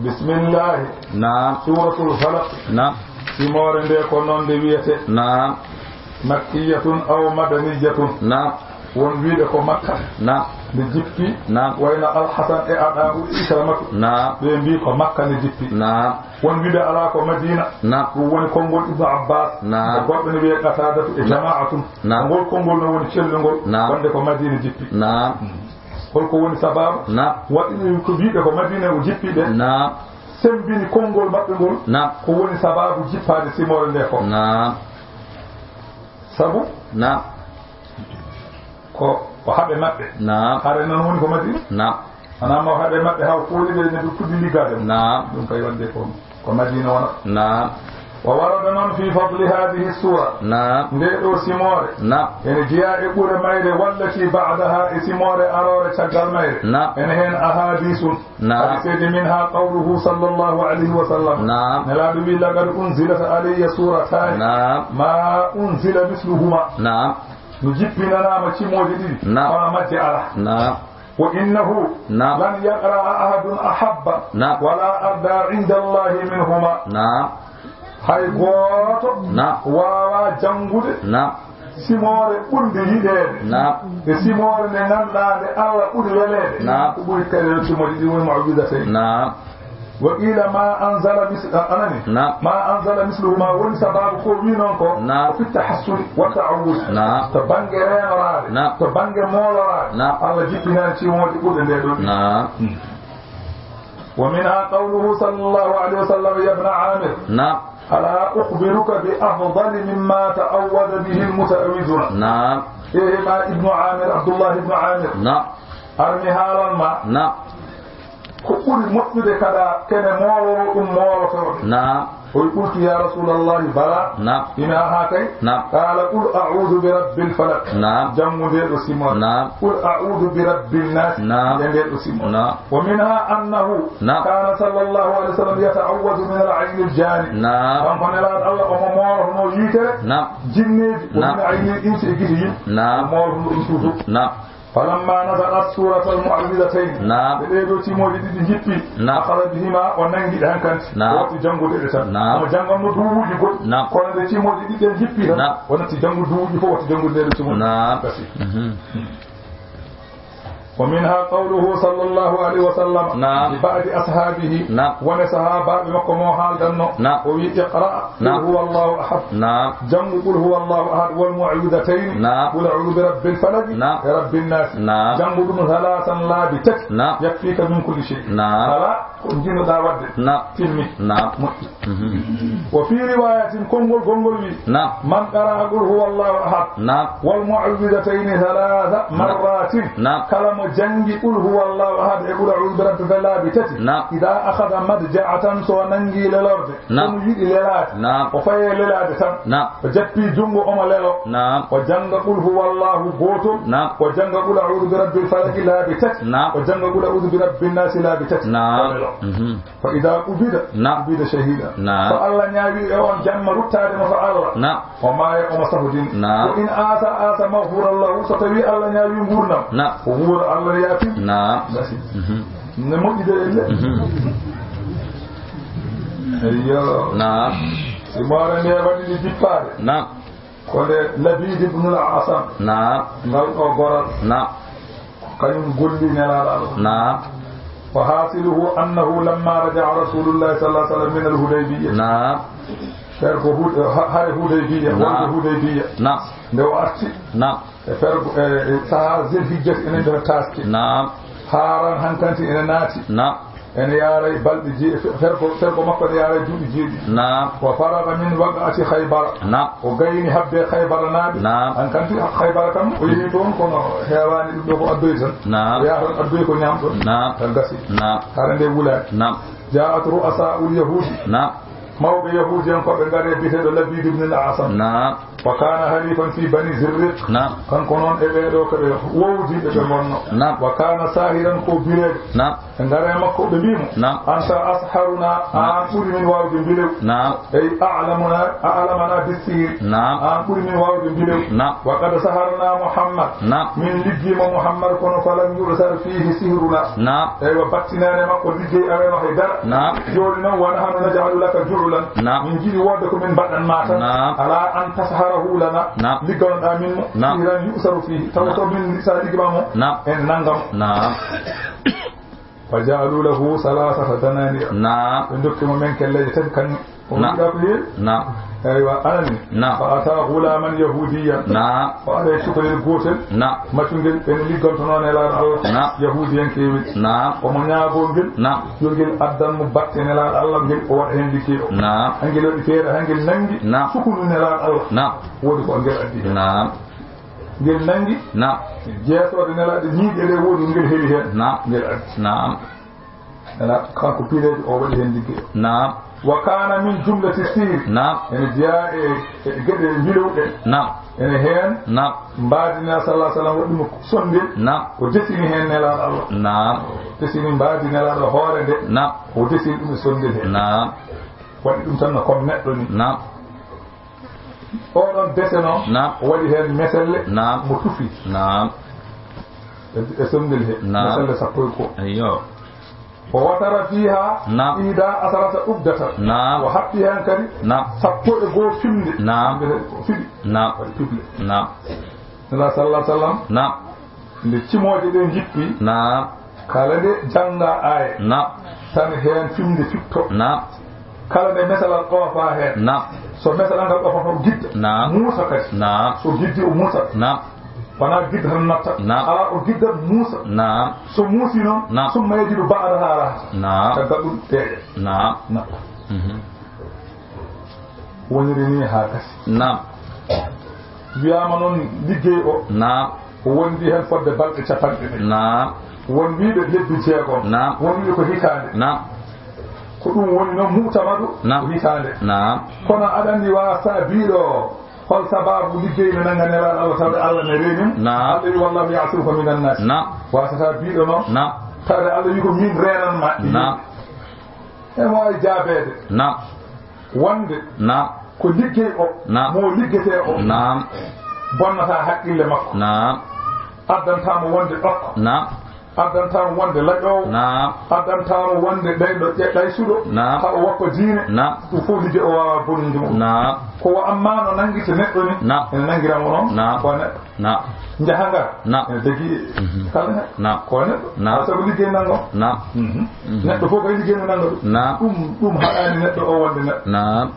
Bismillahi. Naam. Suuratul Falaq. Naam. Simoore nde ko noon nde wiyetee. Naam. Makkiyatun aw madaniyatun. Naam. Won wi'uɓe ko Makka Naam. nde jippi, Naam. wayno Alhasan e Ada'u e Ikramatu. Naam. Ɓe mbii ko Makka nde jippi. Naam. Won wi'uɓe alaa ko Madina. Naam. Ɗum woni konngol Ibnu Abbas. Naam. E goɗɗo ne wi'ee Qatadatu e Naam. Jama'atun. Naam. Ngol konngol no woni cellungol. Naam. Wonde ko Madina jippi. Naam. Holko woni sababu? Naam. Waɗi ko wi'uɓe ko Madina o jippi ɓe. Naam. Sembini konngol maɓɓe ngol. Naam. Ko woni sababu jippaade simoore nde ko? Naam. Sabu? Naam. Ko, ko haɓe maɓɓe. Naam. Hare non woni ko Madina? Naam. Ana mo haɓe maɓɓe haw fooli ɓe ne ɓe fuɗɗi liggaade mo. Naam. Ɗum kay wonde ko, ko Madina wona. Naam. Wa warada non fi fadli hadhihi sura. Naam. Nde ɗo simoore. Naam. Ene jeyaa e ɓure mayre wallati ba'daha e simoore aroore caggal mayre. Naam. Ene heen ahadisun. Naam. Hadiseeji min ha qawluhu sallallahu alayhi wa sallam. Naam. Nelaaɗo wi, "Laqad unzilat alayya surataani Naam. ma unzila misluhuma." Naam. No jippinanaama cimooje ɗiɗi, Naam. kono majje alaa. Naam. Wa innahu Naam. lan yaqra'a ahadun ahabba Naam. wala arda inda Allahi minhuma. Naam. Hay gooto Naam. waawaa janngude Naam. simoore ɓurnde yiɗeede. Naam. E simoore nde ngannduɗaa nde Alla ɓuri weleede. Naam. Ko ɓuri kadi e simoore ɗi woni mu'awwidatayn. Naam. Wa qiila ma anzala mis-, a-, anani? Naam. Ma anzala misluhuma woni sababu ko wi non ko, Naam. ko fi tahassuni wa ta'awwud. Naam. To bannge reenoraade, Naam. to bannge mooloraade, Naam. Alla jippinaani simoore ɓurɗe nde ɗon. Naam. Hmm. ومنها قوله صلى الله عليه وسلم: يا ابن عامر، نعم. ألا أخبرك بأفضل مما تعوذ به المتعوذون؟ نعم. Ee, ma Ibnu Aamir, Abdullah ibnu Aamir. نعم. Ar mi haalan ma. نعم. Ko ɓuri moƴƴude kada kene mooloro ɗum moolotooɓe. نعم. O wi, "Qultu ya Rasuulallahi, bala." Naam. Ina haa kay. Naam. Qaala, "Qul a'uudu bi rabbil falaq." Naam. Janngu nde ɗo simoore. Naam. "Qul a'uudu bi rabbin naas." Naam. E nde ɗo simoore. Naam. Wa minha annahu Naam. kaana sallallahu alayhi wa sallam yata'awwadu min al-ayni al-jaani. Naam. Kanko Nelaaɗo Allah omo moolotono yiitere Naam. jinneeji, wa Naam. min ayni al-insi e gite yimɓe. Naam. O moolotono ɗum toujours. Naam. Falamma nazalat suratal mu'awwidhatayn. Naam. Ɓe ɗee ɗoo simooji ɗiɗi njippi. Naam. Akhadha bihima, o nangi ɗe hankanti. Naam. O watti janngude ɗe tan. Naam. Omo jannganno duuɓuuji goɗɗi. Naam. Kono nde simooji ɗiɗi ɗen njippi tan, Naam. o natti janngu duuɓuuji fof, watti janngude ɗee ɗoo simooji. Naam. Kasi. Mhm. Wa minha qawluhu sallallahu alayhi wa sallam Naam. li ba'di ashaabihi. Naam. Wone sahaabaaɓe makko mo haaldanno. Naam. O wi, "Iqra." Naam. Qul huwallahu ahad. Naam. Janngu qul huwallahu ahad wal mu'awwidhatayni. Naam. Qul a'udhu bi rabbil falaq Naam. e rabbin nas. Naam. Janngu ɗum thalathan laabi tati. Naam. Yakfika min kulli shay. Naam. Kala ko njiɗnoɗaa waɗde. Naam. Timmi. Naam. Moƴƴi. Mhm. Wa fi riwayatin, konngol gonngol wi. Naam. Man qara'a qul huwallahu ahad. Naam. Wal mu'awwidhatayni thalatha Naam. marratin. Naam. Kala mo janngi qul huwallahu ahad e qul a'udhu bi rabbil falaq laabi tati. Naam. Idha akhadha madja'atan, so nangi lelorde. Naam. Kono yiɗi lelaade. Naam. O faye lelaade tan. Naam. O jappi junngo omo lelo. Naam. O jannga qul huwallahu gootol. Naam. O jannga qul a'udhu bi rabbil falaq laabi tati. Naam. O jannga qul a'udhu bi rabbin naasi laabi tati. Naam. O lelo. Mhm. Fa idha qubida, Naam. qubida shahida. Naam. So Allah ñaawi e on jamma ruttaade mo fa Allah. Naam. O maaya omo safodini. Naam. Wa in aasa, aasa maghfuran lahu. So tawi Allah ñaawi nguurndam. Naam. O wuura Allah yaafin. Naam. Basi. Mhm. Ne moƴƴi de elle. Mhm. Eyyo. Naam. Simoore nde waɗi nde jippaade. Naam. Ko nde Labiid ibn al-Asam. Naam. Ngal ɗo goral. Naam. Kañum golli Nelaaɗo Allah. Naam. Wa hasiluhu annahu lamma raja'a Rasulullahi sallallahu alaihi wasallam min al-Hudaybiyya. Naam. Fergo Hud-, ha-, hare Hudaybiyya, Naam. wonde Hudaybiyya. Naam. Nde o arti. Naam. E fergo, e, e saha Zilhijjati enen ɓe taaske. Naam. Haaran hankanti ene naati. Naam. Ene yaaray balɗe je-, fe-, fergo, fergo makko ene yaaray duuɓi jeeɗiɗi. Naam. Wa faraga min waqa'ati Khaybara. Naam. O gayni habbe Khaybara naaɓe. Naam. Hankanti Khaybara kam, o yehi toon, kono heewaani ɗum ɗo ko addoy tan. Naam. O yaha toon addoy ko ñaamɗo. Naam. Tan gasi. Naam. Hara nde wulaani. Naam. Ja'at ru'asa'ul yahudi. Naam. Mawɓe Yahuudiyankooɓe ngari e biyeteeɗo Labiid ibn al-Asam. Naam. Wa kaana haliifan fii Banii Zirriq. Naam. Kanko noon e ɓee ɗoo ko ɓe wowdiiɓe ɓe ngonno. Naam. Wa kaana saahiran ko bileeɗo. Naam. Ɓe ngari e makko ɓe mbii mo. Naam. Anta asharuna, Naam. aan ɓuri min waawde mbilew. Naam. Ey a'lamuna, a'lamana bissihir. Naam. Aan ɓuri min waawde mbilew. Naam. Wa qad saharna Muhammad. Naam. Min liggiima Muhammad kono falam yu'sar fiihi sihruna. Naam. Eywa, battinaane makko liggey amen o hay dara. Naam. Jooni noon, wa nahnu naj'alu laka Naam. Min njiɗi wonde ko min mbaɗan ma tan. Naam. Ala an tashharahu lana. Naam. Ligganoɗaa min mo. Naam. Sihran yu'saru fihi. Tawa Naam. To min sa liggima mo. Naam. En nanga mo. Naam. Fa ja'alu lahu salasata dananira. Naam. Ɓe ndokki mo men kelleeje tati kan. O Naam. Wi'a ko heewi. Naam. Eywa, anani. Naam. Fa ata ghulaman yahudiyan. Naam. O ari e cukalel gootel. Naam. Macungel ɓen liggantonoo Nelaaɗo Allah. Naam. Yahudiyankeewel. Naam. Omo ñaagoo ngel. Naam. Yo ngel addan mo batte Nelaaɗo Allah, ngel o waɗa heen liggey o. Naam. Hangel waɗi feere, hangel nangi. Naam. Sukunu Nelaaɗo Allah. Naam. Woni ko ngel addi heen. Naam. Ngel nangi. Naam. Jeesoode Nelaaɗo ñiiƴe ɗe woni ngel heli heen. Naam. Ngel addi. Naam. Ena kanko piireejo o waɗi heen liggey. Naam. Wa kana min jumlati sihri. Naam. Ene jeyaa e, e geɗe njilowɗe. Naam. Ene heen. Naam. Mbaadi Nelaaɗo sallallahu alaihi wasallam waɗi mo sonndel. Naam. O desini heen Nelaaɗo Allah. Naam. Desini mbaadi Nelaaɗo hoore nde. Naam. O desini ɗum e sonndel heen. Naam. Waɗi ɗum tan no comme neɗɗo ni. Naam. Oɗon dese noon, Naam. O waɗi heen meselle, Naam. Mo tufi. Naam. E, e sonndel he, Naam. Meselle sappo e go'o. Eyyo. O watara fiha Naam. Ihda asarata ubdatan. Naam. O haɓɓi heen kadi Naam. Sappo e go'o fimde. Naam. Fimde he, fiɓi. Naam. Waɗi piɓle. Naam. Nela sallallahu alaihi wasallam. Naam. Nde cimooje ɗen njippi, Naam. Kala nde jannga aaya, Naam. Tan heen fimde fitto. Naam. Kala nde mesalal ɗoofa heen. Naam. So mesalal ngal ɗoofa, o gidda. Naam. Muusa kadi. Naam. So giddi, o muusa. Naam. Wonaa gidda tan natta. Naam. Alaa, o gidda muusa. Naam. So muusi noon, Naam. Summa yajidu ba'daha rahata. Naam. Caggal ɗum, deeƴa. Naam. Naam. Mhm. Woniri ni haa gasi. Naam. Wiyaama noon liggey o. Naam. O wondi heen fodde balɗe capanɗe nayi. Naam. Won wiiɓe lebbi jeegom. Naam. Won wiiɓe ko hitaande. Naam. Ko ɗum woni noon mu'tamadu Naam. Ko hitaande. Naam. Kono aɗa anndi waasataa biiɗo hol sabaabu liggey no nanga Nelaaɗo Allah tawde Allah ne reeni mo. Naam. Allah wi wallahu ya'simuka minan nas. Naam. Waasataa biiɗo noon. Naam. Tawde Allah wi ko min reenan ma. Naam. Emo waawi jaabeede. Naam. Wonde Naam. Ko liggey o, Naam. Mo liggetee o, Naam. Bonnataa haqqille makko. Naam. Addantaa mo wonde ɗokko. Naam. Addantaa mo wonde laƴoowo. Naam. Addantaa mo wonde ɗayɗo, ɗaysuɗo. Naam. Haa o woppa diine. Naam. Ɗum fof liggey o waawaa bonnude mo. Naam. Ko wa amma no nanngirta neɗɗo ni, Naam. Ene nanngira mo noon. Naam. Ko neɗɗo. Naam. Njaha ngar. Naam. Ene dagi Mhm. Kala neɗɗo. Naam. Ko neɗɗo. Naam. Sabu liggey nanngo. Naam. Mhm. Mhm. Neɗɗo fof kay liggey no nannga ɗum. Naam. Ɗum, ɗum haɗaani neɗɗo o wonde neɗɗo. Naam.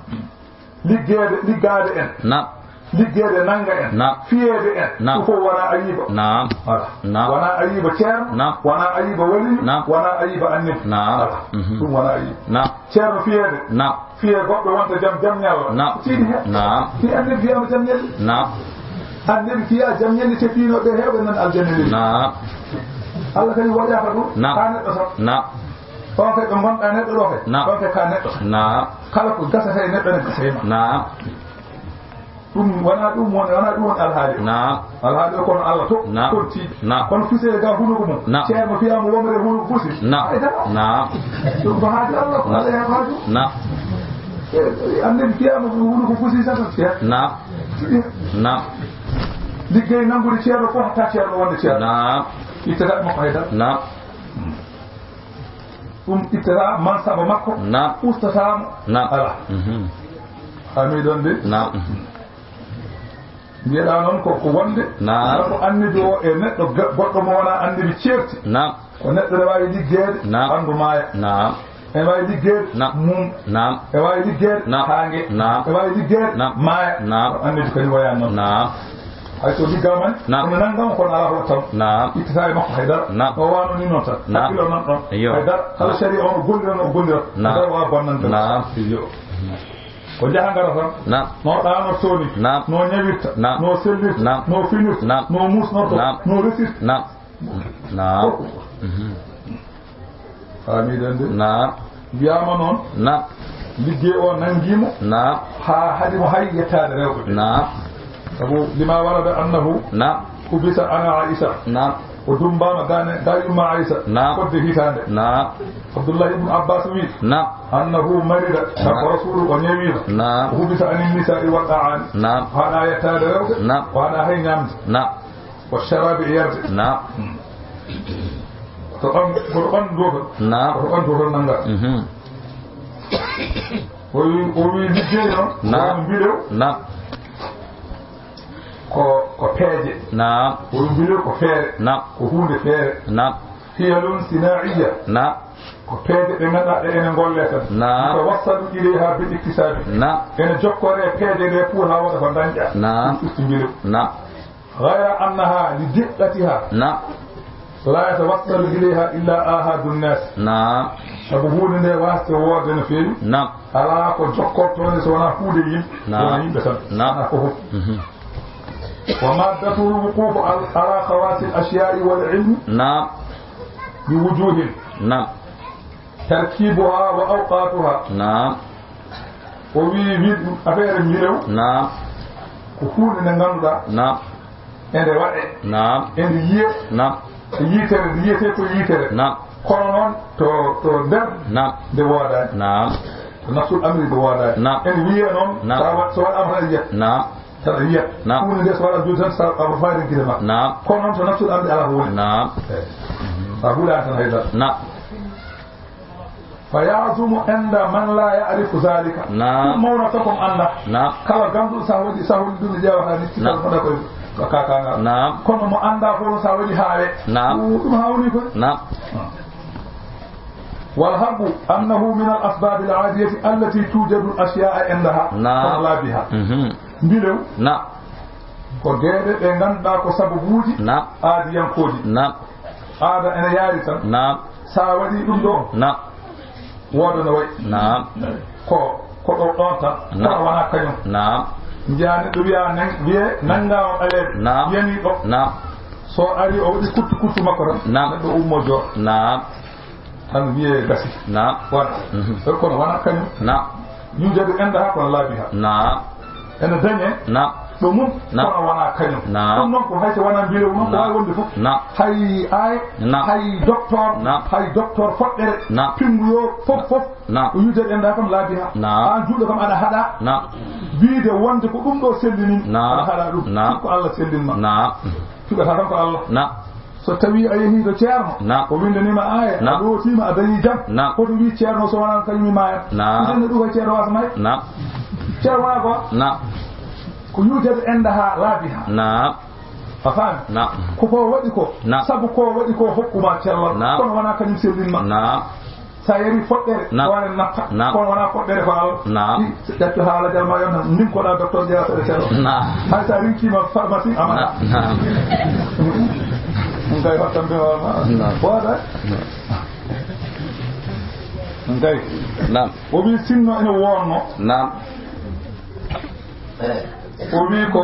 Liggeede, liggaade en. Naam. Liggeede nannga en. Naam. Fiyeede en. Naam. Ɗum fof wonaa ayiba. Naam. Voilà. Naam. Wonaa ayiba ceerno. Naam. Wonaa ayiba waliyu. Naam. Wonaa ayiba annabi. Naam. Voilà. Mhm. Ɗum wonaa ayiba. Naam. Ceerno fiyeede. Naam. Fiyee goɗɗo wonta jam, jam ñalla. Naam. Tiiɗi heen. Naam. Fii annabi fiyaama jam ñalli. Naam. Annabi fiyaa jam ñalli te fiinooɓe heewɓe nan aljanna leydi. Naam. Allah kadi waɗata ɗum. Naam. Kaa neɗɗo tan. Naam. Ɗon kay ɓe ngonɗaa neɗɗo ɗo kay. Naam. Ɗon kay kaa neɗɗo tan. Naam. Kala ko gasata e neɗɗo ne gasa e ma. Naam. Ɗum wonaa ɗum woni, wonaa ɗum woni alhaali o. Naam. Alhaali o kono Allah to, Naam. Toon tiiɗi. Naam. Kono fusee ga hunuko mum. Naam. Ceerno fiyaa mo womre hunuko fusi. Naam. Ay, dara. Naam. Ɗum ko haaju Allah, ko Allah yaa haaju. Naam. Eh, annabi fiyaa mo hunuko fusi sata fiyaa. Naam. Fiyaa. Naam. Liggey nanngude ceerno fof hatta ceerno wonde ceerno. Naam. Ittata e makko haydara. Naam. Ɗum ittata mansaba makko. Naam. Ustataa mo. Naam. Alaa. Mhm. Famii ɗon de. Naam. Mhm. Mbiyeɗaa noon ko, ko wonde. Naam. Ko annabi o e neɗɗo ga-, goɗɗo mo wonaa annabi ceerti. Naam. Ko neɗɗo ne waawi liggeede, Naam. Ɓanndu maaya. Naam. Ene waawi liggeede, Naam. Mum. Naam. Ene waawi liggeede, Naam. Haange. Naam. Ene waawi liggeede, Naam. Maaya. Naam. Ko annabi kadi wayaa noon. Naam. Hay so liggaama ne, Naam. Kono nanngam kono alaa ko watta. Naam. Ittataa e makko hay dara. Naam. O waano ni noon tan. Naam. Hakkille o nan ɗon. Iyo. Hay dara. Kala Naam. Sariya on o gollira, no o gollira. Naam. Dara waawaa bonnande. Naam. Iyo. Ko njaha ngara tan. Naam. No ɗaanortoo ni. Naam. No ñawirta. Naam. No sellirta. Naam. No finirta. Naam. No musnorto. Naam. No resirta. Naam. Naam. Mhm. Faamiɗen de. Naam. Wiyaama noon. Naam. Liggey o nanngii mo. Naam. Haa haɗi mo hay yettaade rewɓe ɓe. Naam. Sabu lima warada annahu Naam. Hubisa ana Aisha. Naam. O dummbaama gaane, ga yumma Aisha. Naam. Fodde hitaande. Naam. Abdullah ibn Abbas wi. Naam. Annahu marida. Naam. Kanko Rasulu o ñawiino. Naam. O hubisa anin nisa'i wa ta'ani. Naam. O haɗaa yettaade rewɓe. Naam. O haɗaa hay ñaamde. Naam. Wa sharabi e yarde. Naam. Hmm. Ko ɓan-, ko ɓandu ɗo tan. Naam. Ko ɓandu ɗo tan nannga. Mhm. O wi, o wi liggey non, Naam. Wano mbilew. Naam. Ko, ko peeje. Naam. O wi mbilew ko feere. Naam. Ko huunde feere. Naam. Hiyalun sina'iyya. Naam. Ko peeje ɗe ngannduɗaa ɗe ene ngolle tan. Naam. Yutawassalu ilayha bil iktisabi. Naam. Ene jokkore peeje ɗe pour haa waɗa ko dañɗa. Naam. Ɗum usti mbilew. Naam. Ghayra annaha li diqqatiha. Naam. La yatawassalu ilayha illa ahadun nas. Naam. Sabu huunde nde waasde woorde no feewi. Naam. Alaa ko jokkortoo nde so wonaa huunde yimɓe. Naam. Wona yimɓe tan. Naam. Alaa ko fof. Mhm. Wa maddatul wuqufu al-, ala khawasil ashya'i wal ilmi. Naam. Bi wujuhin. Naam. Tarkibuha wa awqatuha. Naam. O wi, wi, affaire mbilew. Naam. Ko huunde nde ngannduɗaa. Naam. Ende waɗe. Naam. Ende yiye. Naam. E yitere, nde yiyetee ko yitere. Naam. Kono noon to, to nder. Naam. Nde woodaani. Naam. To nafsul amri nde woodaani. Naam. Ene wiye noon, Naam. Sa wa-, so waɗaama tan a yiyat. Naam. Tan a yiyat. Naam. Huunde nde so waɗaama jooni tan sa a faari gide ma. Naam. Kono noon to nafsul amri alaa ko woni. Naam. Eh. Sa huulaani tan hay dara. Naam. Fa ya'zumu inda man la ya'rifu zalika. Naam. Ɗum mawna fof on annda. Naam. Kala ganduɗo sa waɗi sahol ɗum ƴeewata ni, Naam. Ko ɗa koy ko kakanga. Naam. Kono mo annda fof sa waɗi haawe. Naam. Ɗum, ɗum hawni koy. Naam. Wal haqqu annahu min al asbab al adiyati allati tujadu al ashya'a indaha. Naam. Kono la biha. Mhm. Mbilew. Naam. Ko geɗe ɗe ngannduɗaa ko sababuuji Naam. Aadiyankooji. Naam. Aada ene yaari tan. Naam. Sa waɗi ɗum ɗo, Naam. Wooda no wayi. Naam. Ko, ko ɗo ɗon tan. Naam. Kono wonaa kañum. Naam. Njiyaa neɗɗo wiyaa nan-, wiyee nanngaa o ɓaleeɓe. Naam. Yanii ɗo. Naam. So ari o waɗi kuttu kuttu makko tan. Naam. Neɗɗo ummoo jooɗo. Naam. Tan wiyee gasi. Naam. Wona. Mhm. Kono wonaa kañum. Naam. Yujadu indaha kono la biha. Naam. Ene dañee Naam. Ɗo mum, Naam. Kono wonaa kañum. Naam. Ɗum noon ko hay so wonaa mbilew noon, ko Naam. Waawi wonde fof. Naam. Hay aaya, Naam. Hay docteur, Naam. Hay docteur foɗɗere, Naam. Pinngu yo fof, fof. Naam. Ko yujadu indaha kam la biha. Naam. Aan juulɗo kam aɗa haɗa. Naam. Wiide wonde ko ɗum ɗo sellini. Naam. Aɗa haɗa ɗum. Naam. Ko Allah sellin ma. Naam. Cuɓataa tan ko Allah. Naam. So tawii a yehii to ceerno, Naam. O winndanii ma aaya, Naam. A ɗootii ma, a dañii jam. Naam. Hoto wii ceerno so wonaa kañum mi maaya. Naam. Ɗum ɗoo ko ceerno waasa maayde. Naam. Ceerno wonaa ko? Naam. Ko yujadu indaha la biha. Naam. A faami? Naam. Ko ko waɗi ko, Naam. Sabu ko waɗi ko hokku ma cellal. Naam. Kono wonaa kañum sellin ma. Naam. Sa yari foɗɗere, Naam. Ko waɗa natta. Naam. Kono wonaa foɗɗere ko Allah. Naam. Ɗi, ƴettu haala jam ma yon tan, ndin ko ɗa docteur jeya seɗe seɗo. Naam. Hay sa rinkima pharmacie, amana. Naam. Naam. Ɗum kay hottan ɓe wama. Naam. Wooda. Naam. Ɗum kay. Naam. O wi sinno ene wonno. Naam. O wi ko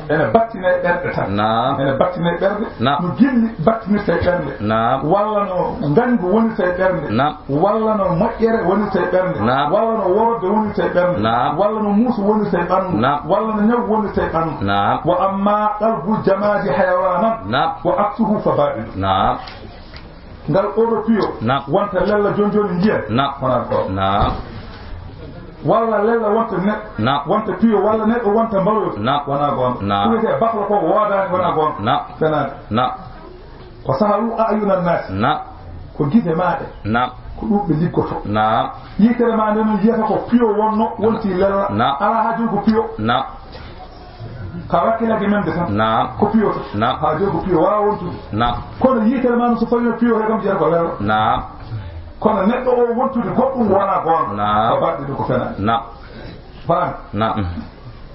ene battinee ɓerɗe tan. Naam. Ene battinee ɓerɗe. Naam. No gilli battinirta e ɓernde. Naam. Walla no ngañgu wonirta e ɓernde. Naam. Walla no moƴƴere wonirta e ɓernde. Naam. Walla no worode wonirta e ɓernde. Naam. Walla no muusu wonirta e ɓanndu. Naam. Walla no ñaw wonirta e ɓanndu. Naam. Wa amma qalbul jamaadi hayawanan. Naam. Wa aksuhu fa baɗilu. Naam. Ngal oɗo piyo. Naam. Wonta lella jon joni njiyan. Naam. Wona ko. Naam. Walla lella wonta ne-, Naam. Wonta piyo, walla neɗɗo wonta mbaroodi. Naam. Wona goonga. Naam. Ɗum wiyetee baklo ko woodaani, wona goonga. Naam. Fenaani. Naam. Ko saharu a'yunan nas. Naam. Ko gite maaɗe. Naam. Ko ɗum ɓe liggoto. Naam. Yitere ma nden yiyata ko piyo wonno, wonti lella. Naam. Alaa haaju ko piyo. Naam. Ka wakkilaki men de tan. Naam. Ko piyo tan. Naam. Haa jooni ko piyo waawa wontude. Naam. Kono yitere ma no so fawino piyo he kam jiyata ko lella. Naam. Kono neɗɗo o wontude goɗɗum wona goonga. Naam. Ko baɗɗe ɗum ko fena. Naam. Faami? Naam.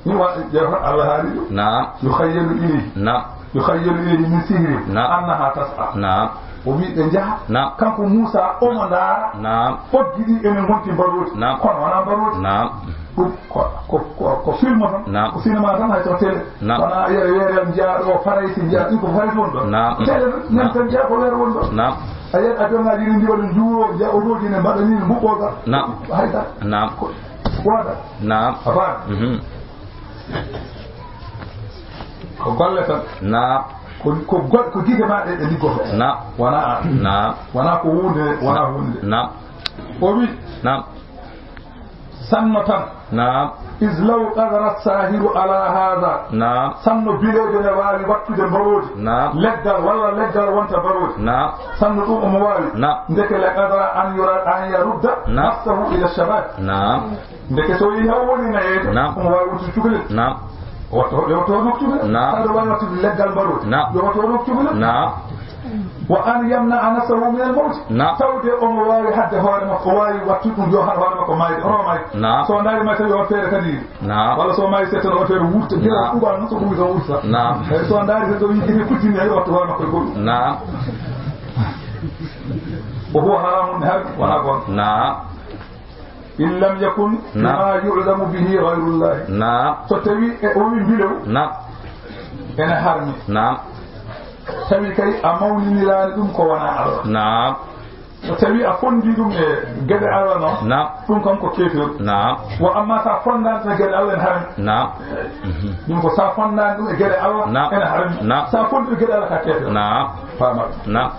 Ni wa-, ƴeew tan Allah haali ɗum. Naam. Yukhayyalu ilayhi. Naam. Yukhayyalu ilayhi min sihri. Naam. Annaha tas'a. Naam. O wi ɓe njaha. Naam. Kanko Muusa omo ndaara. Naam. Ɓoggi ɗi ene ngonti mbaroodi. Naam. Kono wona mbaroodi. Naam. Ɗum ko, ko, ko, ko film tan. Naam. Ko cinéma tan hay so télé. Naam. Wona yere weere njiya ɗo Farayse njiya ɗum ko Farayse woni ɗon. Naam. Télé tan, nan tan njiya ko weere woni ɗon. Naam. A yiyat avion ngaji ɗi ndiwa ɗum juuro, njiya otoji ne mbaɗa ni ne mbuɓɓo ga. Naam. Hay dara. Naam. Ko, wona. Naam. A faami? Mhm. Ko golle tan. Naam. Ko, ko gol-, ko gite ma ɗe, ɗe liggoto. Naam. Wona an. Naam. Wona ko hunde, wona hunde. Naam. O wi. Naam. Sanno tan. Naam. Is law qadara saahiru ala haada. Naam. Sanno bileejo ne waawi wattude mbaroodi. Naam. Leggal walla leggal wonta mbaroodi. Naam. Sanno ɗum omo waawi. Naam. Ndeke la qadara an yura-, an yarudda Naam. nafsahu ila shabaab. Naam. Ndeke so yehi haa woni nayeede, Naam. omo waawi wontude cukalel. Naam. O watto, o watto hono cukalel. Naam. Saɗa waawi wattude leggal mbaroodi. Naam. Yo watto hono cukalel. Naam. Wa an yamna nafsahu min al mawt. Naam. Tawde omo waawi hadde hoore makko, o waawi wattude ɗum yo haɗ hoore makko maayde, o maayde. Naam. So ndaari ma tawi o feere kadi. Naam. Walla so maayi seeɗa o feere wurta, jira Naam. kuuɓa noon so ɓuri tan wurta. Naam. Eyi, so ndaari tan ɗo yimɓe kuttini, eyi, wattu hoore makko e goɗɗum. Naam. Wa huwa haramun, har wona gon. Naam. In lam yakun Naam. bima yu'lamu bihi ghayrullahi. Naam. So tawi e o wi mbilew Naam. ene harmi. Naam. Tawi kay a mawniniraani ɗum ko wona Allah. Naam. So tawi a fondi ɗum e geɗe Allah noon, Naam. ɗum kam ko keefeeru. Naam. Wa amma sa fondaani ɗum e geɗe Allah ene harmi. Naam. Mhm. Ɗum ko sa fondaani ɗum e geɗe Allah Naam. ene harmi. Naam. Sa fondi ɗum e geɗe Allah ka keefeeru. Naam. Faama. Naam.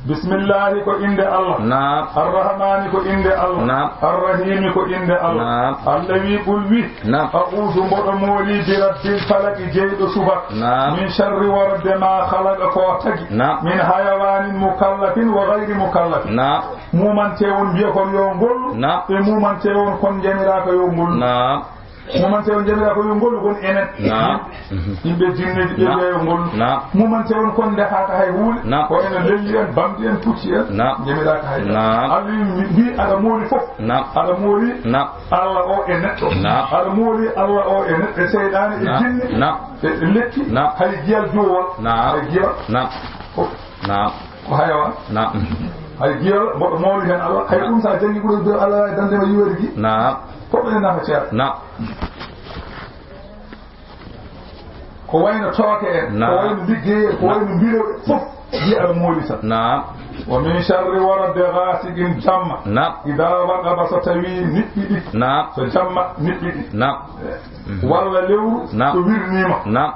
Bismillahi ko innde Allah. Naam. Arrahmani ko innde Allah. Naam. Arrahimi ko innde Allah. Naam. Allah wi, qul wi. Naam. A'uuzu mboɗo mooli bi rabbil falaqi jeyɗo subaka. Naam. Min sharri warde ma khalaqa ko tagi. Naam. Min hayawaanin mukallafin wa ghayri mukallafin. Naam. Mumante on mbiya kon yo ngollu. Naam. Ɓe mumante on kon njamiraaka yo ngollu. Naam. Mumante on njamira ko yo ngollu gon enen. Naam. Yimɓe jinneeji ɓe Naam. wiya yo ngollu. Naam. Mumante on kon ndefaaka hay huunde. Naam. Ko enen lelli en, bamdi en, pucci en. Naam. Njamiraaka hay. Naam. Allah wi mbi aɗa mooli fof. Naam. Aɗa mooli Naam. Allah o e neɗɗo. Naam. Aɗa mooli Allah o e neɗɗo, e seyɗaane, e Naam. jinne, Naam. e e lekki, Naam. hay giyal juwol. Naam. Hay giyal. Naam. Fof. Naam. Ko hayawaan. Naam. Hay giyal, mboɗo mooli heen Allah. Hay ɗum so a janngi ɓuri ɓe Allah e dande ma yiwere gi. Naam. Fof ene nafa ceerno. Naam. Ko wayno tooke en, Naam. ko wayno liggey en, ko Naam. wayno mbiɗo fof, wiya aɗa mooli tan. Naam. Wa min sharri warade ghasiqin jamma. Naam. Ida waqaba so tawi niɓɓiɗi. Naam. So jamma niɓɓiɗi. Naam. Walla lewru Naam. so wirniima. Naam.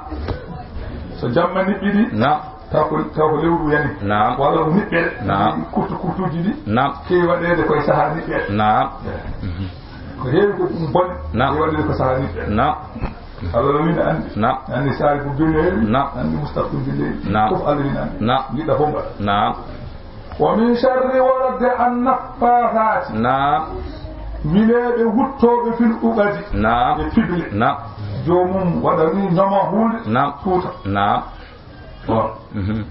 So jamma niɓɓiɗi. Naam. Taw ko, taw ko lewru yani. Naam. Walla ko niɓɓere. Naam. Kurtu kurtuuji ɗi. Naam. Keewi waɗeede koye sahaa niɓɓere. Naam. Ko heewi ko ɗum bone. Naam. Keewi waɗeede ko sahaa niɓɓere. Naam. Allah no wina anndi. Naam. Anndi saari ko billeeri. Naam. Anndi mustaqbal billeeri. Naam. Fof Allah wina anndi. Naam. Njiɗɗa fof mbaɗa. Naam. Wa min sharri warade an naffaathaati. Naam. Wileeɓe wuttooɓe fil uqadi. Naam. E fiɓle. Naam. Joomum waɗa ni ñoma huunde. Naam. Tuuta. Naam. Bon. Mhm.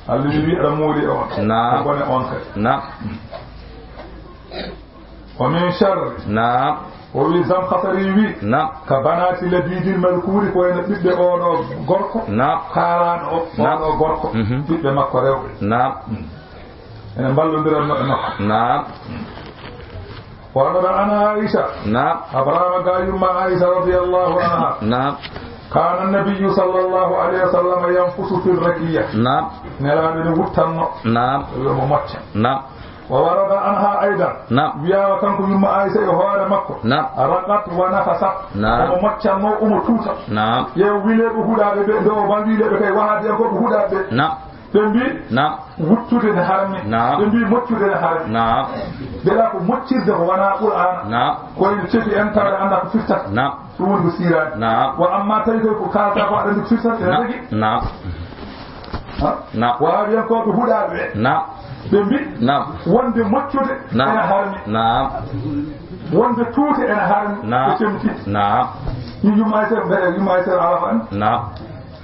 Allah wi aɗa mooli e on. Naam. Ko bone on kadi. Naam. Wa min sharri. Naam. O wi Zamkhasari wi. Naam. Ka banaati Labiidil Malkuuri ko wayno ɓiɓɓe oɗo gorko. Naam. Kaaraaɗo o, Naam. oɗo gorko. Mhm. Ɓiɓɓe makko rewɓe. Naam. Ene mballondiran no e makko. Naam. Wa qad an Aisha. Naam. Abrahama ga yumma Aisha radiyallahu anha. Naam. Kana nabiyyu sallallahu alayhi wa sallam yanfusu fi rakiya. Naam. Nelaaɗo ne wuttanno. Naam. Yo mo mocca. Naam. Wa warada anha aidan. Naam. Wiyaama kanko yumma Aisha e hoore makko. Naam. Raqat wa nafasat. Naam. Omo moccanno, omo tuuta. Naam. Yeew wileeɓe huɗaaɓe ɓe, nde o ma wileeɓe kay wahaabiyankooɓe huɗaaɓe ɓe. Naam. Ɓe mbi, Naam. wuttude ne harmi. Naam. Ɓe mbi, moccude ne harmi. Naam. Mbeɗa ko moccirde ko wona Qur'aana. Naam. Ko ene cefi en tawa annda ko firtata. Naam. Ɗum woni ko siiraani. Naam. Wa amma tawi koy ko kaalata ko aɗa anndi ko firtata, ene Naam. regi. Naam. Ha? Naam. Wahaabiyankooɓe huɗaaɓe ɓe. Naam. Ɓe mbi, Naam. wonde moccude Naam. ene harmi. Naam. Wonde tuute ene harmi. Naam. Ɓe cemti. Naam. Yumma Aysata, mbeɗa yumma Aysata Arafa en. Naam.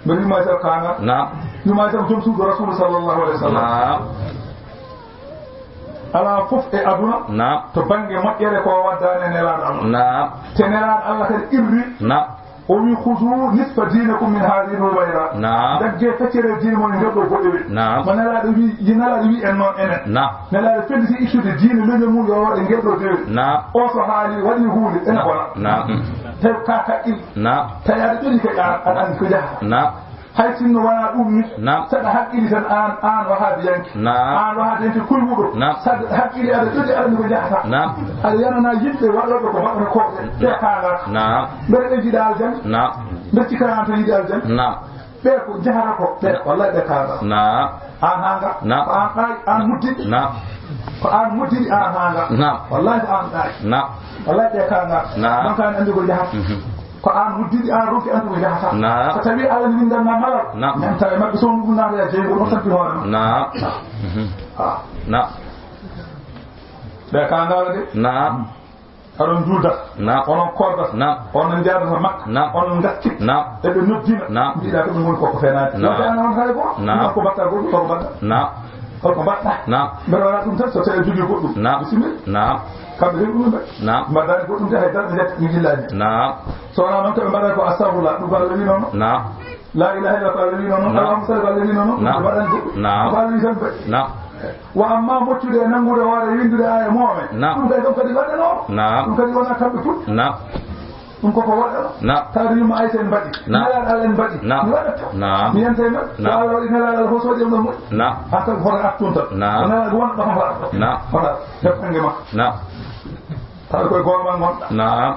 Mbeɗa yumma Aysata Kaanga. Naam. Yumma Aysata ko joom suudu Rasuulu sallallahu alaihi wa sallam. Naam. Alaa fof e aduna Naam. to bannge moƴƴere ko waddaani e Nelaaɗo Allah. Naam. Te Nelaaɗo Allah kadi irri. Naam. O wi, "Khuzu nisfa dinakum min hadhihi al-hubayra." Naam. Ndaggee feccere diine mon e ngel ɗoo goɗɗewel. Naam. Mo Nelaaɗo wi, yi Nelaaɗo wi en noon enen. Naam. Nelaaɗo felliti ittude diine leñol mum yo waɗe ngel ɗoo dewel. Naam. O so haali waɗi huunde, ene bona. Naam. Tawi ka haqqil. Naam. Tawi aɗa ɓeri kadi an, aɗa anndi ko jahata. Naam. Hay sinno wonaa ɗum ni, Naam. saɗa haqqili tan aan, aan wahaabiyanke. Naam. Aan wahaabiyanke kulwuɗo. Naam. Saɗa haqqili aɗa ƴoƴi aɗa anndi ko jahata. Naam. Aɗa yanana yimɓe waɗooɓe ko mbaɗata ko ɓe, ɓe kaanata. Naam. Mbeɗa ɓe yiɗa aljanna. Naam. Mbeɗa cikka aan tan yiɗi aljanna. Naam. Ɓe ko jahata ko, ɓe, wallahi ɓe kaanga. Naam. An haanga. Naam. Ko an ɗaay, an muddidi. Naam. Ko an muddidi, an haanga. Naam. Wallahi ko an ɗaay. Naam. Wallahi ɓe kaanga. Naam. Non kan andi ko jahata. Mhm. Ko an muddidi, an ronki andi ko jahata. Naam. So tawi Alla ne windan ma malal. Naam. Ñanta e maɓɓe sonu ɗum naata e jeygol, on sabbi hoore ma. Naam. Ah. Naam. Ɓe kaanga de. Naam. Aɗon juulda. Naam. Onon koorda. Naam. Onon njaadata Makka. Naam. Onon ngaskita. Naam. Eɓe noddina. Naam. Mbiɗa ko ɗum woni ko, ko fenaani. Naam. Wonde an on hay gooto. Naam. Ko mbaɗɗa goɗɗum, ko mbaɗɗa. Naam. Ko mbaɗɗa. Naam. Mbeɗa waɗa ɗum tan so tawi a jogii goɗɗum. Naam. Bisimilla. Naam. Kamɓe kadi ɗum ɓe. Naam. Mbaɗaani goɗɗum de hay darɗe ƴetta mi yillaani. Naam. So wonaa noon ko ɓe mbaɗata ko astagfirullah, ɗum ko Alla wi noon. Naam. La ilaha illa ko Alla wi noon. Naam. Allahumma salli ko Alla wi noon. Naam. Ɓe mbaɗaani goɗɗum. Naam. Ko Alla wi tan ɓe. Naam. Wa amma moccude e nanngude hoore e winndude aaya moome. Naam. Ɗum kadi, ɗum kadi waɗanoo. Naam. Ɗum kadi wonaa kamɓe put. Naam. Ɗum koko waɗanoo. Naam. Taade yumma Aysa en mbaɗi. Naam. Nelaaɗo Alla en mbaɗi. Naam. Mi waɗatta. Naam. Mi yanta e maɓɓe. Naam. So Alla waɗi nelaaɗo Alla fof so waɗi e ɗon moƴƴi. Naam. Haa tawi hoto artu ton. Naam. Nelaaɗo wonɗo kam hoto artu. Naam. Hoto artu. Heɓ ɓannge ma. Naam. Tawa koye goonga ngonɗaa. Naam.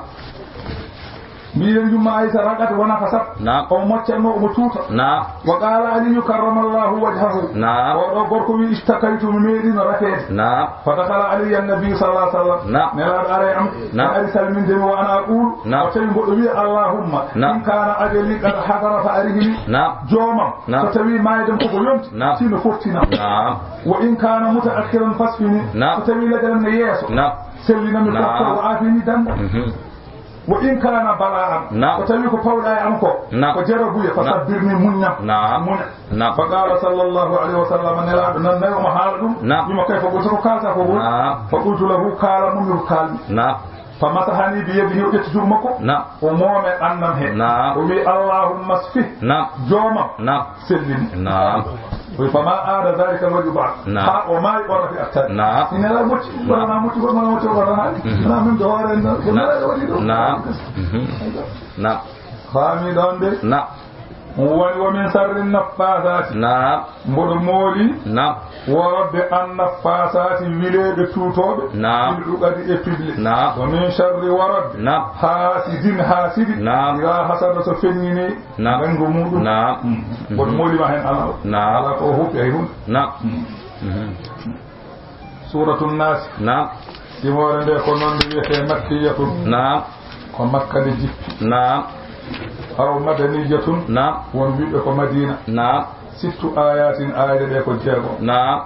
Mbiɗen yumma Aysa raqat wa nafasat. Naam. Omo moccanno, omo tuuta. Naam. Wa qaala Aliyyu karramallahu wajhahu. Naam. Oo ɗoo gorko wi'i, "Ishtakaytu, mi meeɗiino rafeede." Naam. Fa dakhala alayya annabiyyu sallallahu alayhi wa sallam. Naam. Nelaaɗo ari e am. Naam. O ari salminde mi wa ana aquulu. Naam. O tawi mboɗo wi'a, "Allahumma, naam, in kaana ajali qad hadara fa arihni." Naam. Joomam, naam, so tawi maayde am koko yonti, naam, tino fottinam. Naam. Wa in kaana mutaakhiran fasfini. Naam. So tawi lajal am ne yeeso, naam, sellinam mi. Naam. Docteur o aafini dannde. Mhm. Wa in kaana bala'an, naam, ko tawi ko pawɗa e am ko, naam, ko jarabuya, fa, naam, sabbirni, muññam. Naam. Muña. Naam. Fa qaala sallallahu alayhi wa sallam, Nelaaɗo nan nayi omo haala ɗum, naam, wimo kayfa ɓurta ko kaalta ko woni. Naam. Fa qultu lahu, kaala mo mi ko kaalmi. Naam. Fa masahani bi yadihi, o ƴetti junngo makko, naam, o moome ɓannam he. Naam. O wi'i, Allahumma sfih, naam, joomam, naam, sellini. Naam. Wi, fama aada zalika alwajhu ba'd. Naam. Haa o maayi, o rafi attani. Naam. Ina la mocci, naam, wala mocci, wala mocci, wala haali. Mhm. Naam, min do hoore en, naam, wala waɗi ɗum. Naam. Mhm. Naam. Faami ɗon de? Naam. Woni wa min sharri naffasaati. Naam. Mboɗo mooli. Naam. Wo Rabbi an naffasaati, wileeɓe tuutooɓe. Naam. Fil uqadi e piɗle. Naam. Wa min sharri wo Rabbi. Naam. Haasidin haasidi. Naam. Idaa hasada so feññini. Naam. Ɓanngu muɗum. Naam. Mm. Woto moolima heen alaa. Naam. Alaa ko o huufi hay huunde. Naam. Mm. Mhm. Suuratu Naasi. Naam. Simoore nde ko non nde wiyetee Makkiyatun. Naam. Ko Makka nde jippi. Naam. Aw Madaniyatun. Naam. Won wiɓe ko Madiina. Naam. Sittu aayaatin, aayre ɗe ko jeego. Naam.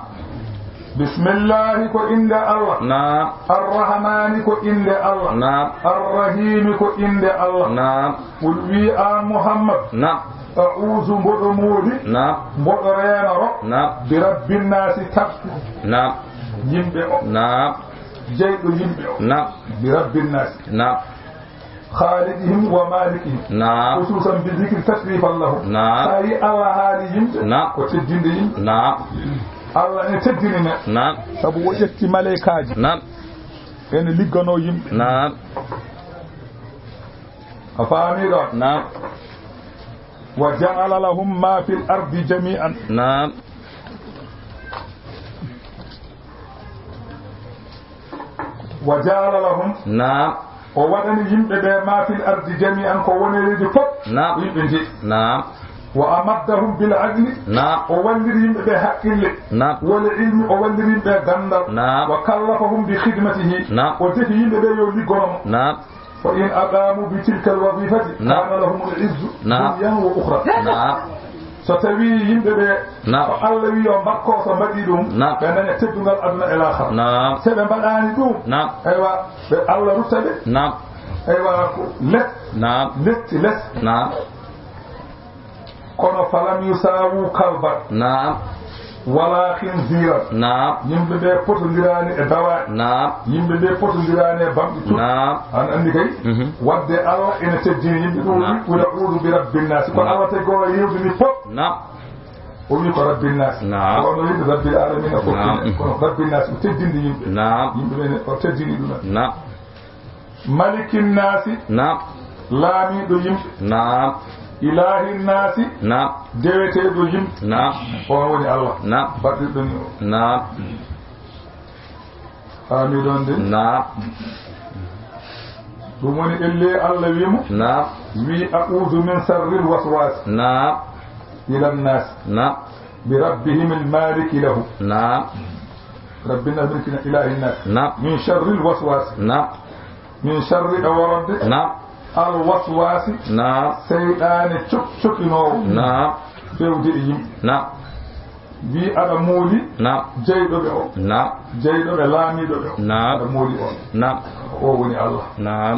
Bismillaahi ko innde Allah. Naam. Arrahmaani ko innde Allah. Naam. Arrahiimi ko innde Allah. Naam. Qul wi an Muhammad. Naam. A'uuzu mboɗo moodi. Naam. Mboɗo reenoro. Naam. Bi rabbin naasi tan. Naam. Yimɓe o. Naam. Jeyɗo yimɓe o. Naam. Bi rabbin naasi. Naam. Khaliqihim wa malikihim. Naam. Khususan bi dhikri tashrifan lahum. Naam. Tawi Allah haali yimɓe. Naam. Ko teddinde yimɓe. Naam. Allah ene teddini neɗɗo. Naam. Sabu o ƴetti maleykaaji. Naam. Ene ligganoo yimɓe. Naam. A faami ɗon? Naam. Wa ja'ala lahum ma fil ardi jami'an. Naam. Wa ja'ala lahum. Naam. O waɗani yimɓe ɓe ma fil ardi jami'an, ko woni e leydi fof. Naam. Yimɓe njeyi. Naam. Wa amaddahum bil aqli. Naam. O walliri yimɓe ɓe haqqille. Naam. Wal ilmi, o walliri yimɓe ganndal. Naam. Wa kallafahum bi khidmatihi. Naam. O defi yimɓe ɓe yo liggono mo. Naam. Fa in aqamu bi tilka al wazifati, naam, kana lahum al izzu, naam, dunyan wa ukhra. Naam. So tawi yimɓe ɓe, naam, ko Allah wi yo mbaɗ ko, so mbaɗi ɗum, naam, ɓe daña teddungal aduna e laakhara. Naam. So ɓe mbaɗaani ɗum, naam, aywa, ɓe Allah rutta ɓe. Naam. Aywa, ko les, naam, letti les. Naam. Kono falam yusawu kalban. Naam. Wala khinziran. Naam. Yimɓe ɓe potondiraani e dawaaɗi. Naam. Yimɓe ɓe potondiraani e bamɗi tun. Naam. An anndi kay, mhm, wadde Allah ene teddini yimɓe ɗum. Naam. Qul a'udhu bi rabbin nas. Ko, naam, Allah tagi ko yewtini fof. Naam. O wi ko rabbin nas. Naam. Ko ono yimɓe rabbil alamin o fof. Naam. Kono rabbin nas o teddini yimɓe. Naam. Yimɓe ɓe o teddini ɗum. Naam. Malikin naasi. Naam. Laamiiɗo yimɓe. Naam. Ilaahin naasi. Naam. Deweteeɗo yimɓe. Naam. On woni Allah. Naam. Baɗɗirɗo ni o. Naam. Faami ɗon de? Naam. Ɗum woni ellee Allah wi mo. Naam. Wi, "A'udhu min sharril waswas." Naam. إلى الناس. Naam. بربهم المالك لهم. Naam. رب الناس من إله الناس. Naam. من شر الوسواس. Naam. من شر أورد. Naam. الوسواس. Naam. Seyɗaane cok-, cokinoowo. Naam. Fewde e yimɓe. Naam. Wi aɗa mooli. Naam. Jeyɗo ɓe o. Naam. Jeyɗo ɓe laamiiɗo ɓe o. Naam. Aɗa mooli on. Naam. O woni Allah. Naam.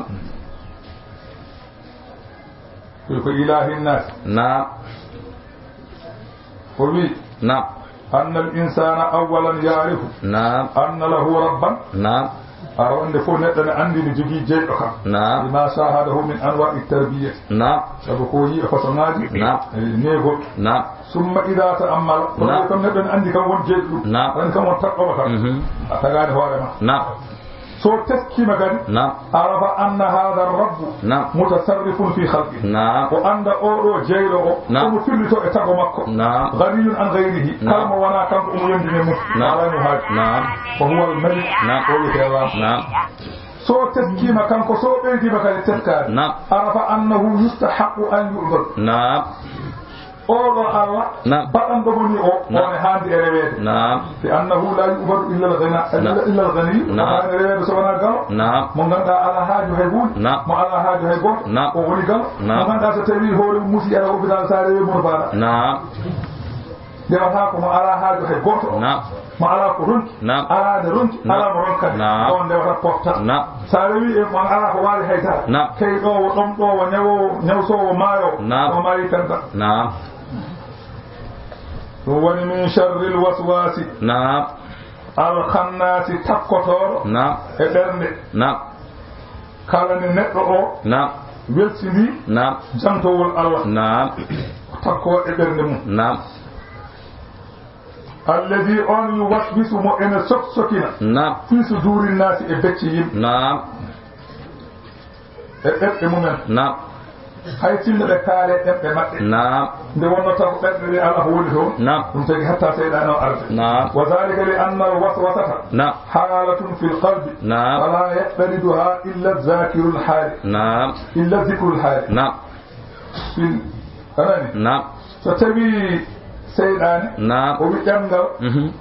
Ko, ko إله الناس. Naam. O wi, Naam. أن الإنسان أولا يعرف Naam. أن له ربا. Naam. Arawande fof neɗɗo ne anndi ne jogii jeyɗo kam. Naam. بما شاهده من أنواع التربية. Naam. Sabu ko yi'i e façon ŋaaji. Naam. E neegol. Naam. ثم إذا تأمل. Naam. Kono kam neɗɗo ne anndi kam won jeyɗo ɗum. Naam. Anndi kam won taƴɗo kam. Mhm. A tagaani hoore ma. Naam. So teskiima kadi, Naam. عرف أن هذا الرب Naam. متصرف في خلقه. Naam. O annda oo ɗoo jeyɗo o, Naam. omo firlito e tago makko. Naam. غني عن غيره. Naam. Kala mo wonaa kanko, omo yondini e mum. Naam. Alaa mo haaju. Naam. فهو الملك. Naam. O wiyetee laamɗo. Naam. So teskiima kanko, so ɓeydiima kadi teskaade. Naam. عرف أنه يستحق أن يعبد. Naam. Oo ɗoo Allah, Naam. baɗanɗo mo nii o, Naam. on e haandi e reweede. Naam. لأنه لا يعبد إلا الغنى، Naam. إلا، إلا الغني. Naam. Wonaa e reweede so wonaa galo. Naam. Mo ngannduɗaa alaa haaju hay huunde. Naam. Mo alaa haaju hay gooto. Naam. O woni galo. Naam. Mo ngannduɗaa so tawii hoore mum musi, ara o hôpital, so a rewii mo no faaɗa. Naam. Ndewata ko mo alaa haaju hay gooto. Naam. Mo alaa ko ronki. Naam. Alaa ne ronki, Naam. alaa mo ronkani. Naam. On ndewata pofta. Naam. So a rewii e mo alaa ko waawi hay dara. Naam. Keyɗoowo, ɗomɗoowo, ñawoowo, ñawsoowo, maayoowo. Naam. O maayi tan tan. Naam. Ɗum woni من شر الوسواس Naam. الخناس, takkotooɗo Naam. e ɓernde. Naam. Kala nde neɗɗo o Naam. welsindii Naam. jantowol Allah. Naam. O takkoo e ɓernde mum. Naam. الذي, on يوسوس, mo ene sok-, sokina Naam. في صدور الناس, e becce yimɓe. Naam. E ɓerɗe mumen. Naam. Hay sinno ɓe kaalee ɗemɗe maɓɓe. Naam. Nde wonnoo taw ko ɓerɗe ɗe alaa ko woni toon. Naam. Ɗum tagi hatta seyɗaane o arde. Naam. وذلك لأن الوسوسة Naam. حالة في القلب. Naam. فلا يطردها إلا الذاكر الحال. Naam. إلا ذكر الحال. Naam. Fin-, a nani? Naam. So tawii seyɗaane, Naam. o wi ɗemngal, Mhm.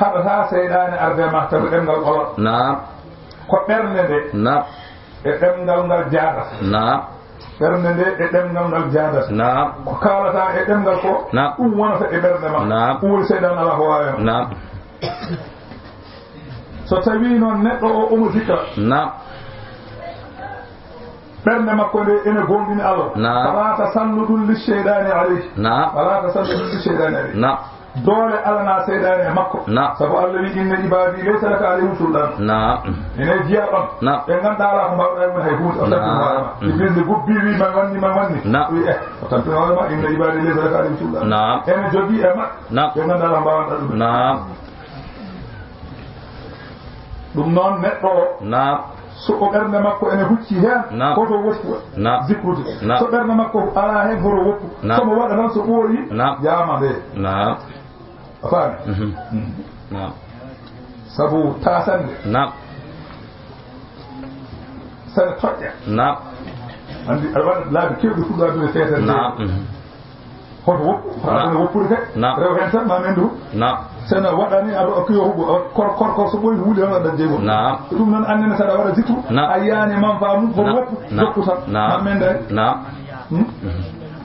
haɗataa seyɗaane arde ma, tawi ɗemngal ɓolaa. Naam. Ko ɓernde nde Naam. e ɗemngal ngal jaadata. Naam. Ɓernde nde e ɗemngal ngal jaadata. Naam. Ko kaalataa e ɗemngal ko, Naam. ɗum wonata e ɓernde ma. Naam. Ɗum woni seyɗaane alaa ko waawi ma. Naam. So tawii noon neɗɗo o omo zikra. Naam. Ɓernde makko nde ene goongɗini Allah. Naam. فلا تسلط للشيطان عليه. Naam. فلا تسلط للشيطان عليه. Naam. Doole alanaa seyɗaane e makko. Naam. Sabu Allah wi, "إن عبادي ليس لك عليهم سلطان." Naam. Ene jeyaa ɗon. Naam. Ɓe nganndaa alaa ko mbaawɗaa e mum hay huunde. O tampini Naam. hoore ma. Mm. Iblis nde gubbii wi, "Man wanni, man wanni." Naam. Wi, eh, o tampini hoore ma, "إن عبادي ليس لك عليهم سلطان." Naam. Ene jogii e maɓɓe. Naam. Ɓe nganndaa alaa ko mbaawɗaa ɗum. Naam. Ɗum noon, neɗɗo o, Naam. so o ɓernde makko ene hucci heen, Naam. hoto woppu Naam. zikrude. Naam. So ɓernde makko alaa heen, hoto woppu. Naam. So mo waɗa tan, so ɓooyi, Naam. yaama nde. Naam. A faami? Mhm. Mm. Naam. Sabu taasande. Naam. Sene toƴƴa. Naam. Anndi, aɗa waɗa laabi keewɗi fuɗɗo aduna feetere. Naam. Mhm. Hoto woppu, hoto Naam. aduna woppude kay. Naam. Rew heen tan, ma mendu. Naam. Sene waɗani, aɗa okki yo huɓo, kor-, kor-, kor-, so ɓooyi huuli tan waɗa jeygol. Naam. Ɗum noon, anndi ne, saɗa waɗa zikru, Naam. a yiyaani man faamu, hoto Naam. woppu, Naam. jokku tan. Naam. Ma mendu. Naam. Hmm? Mhm.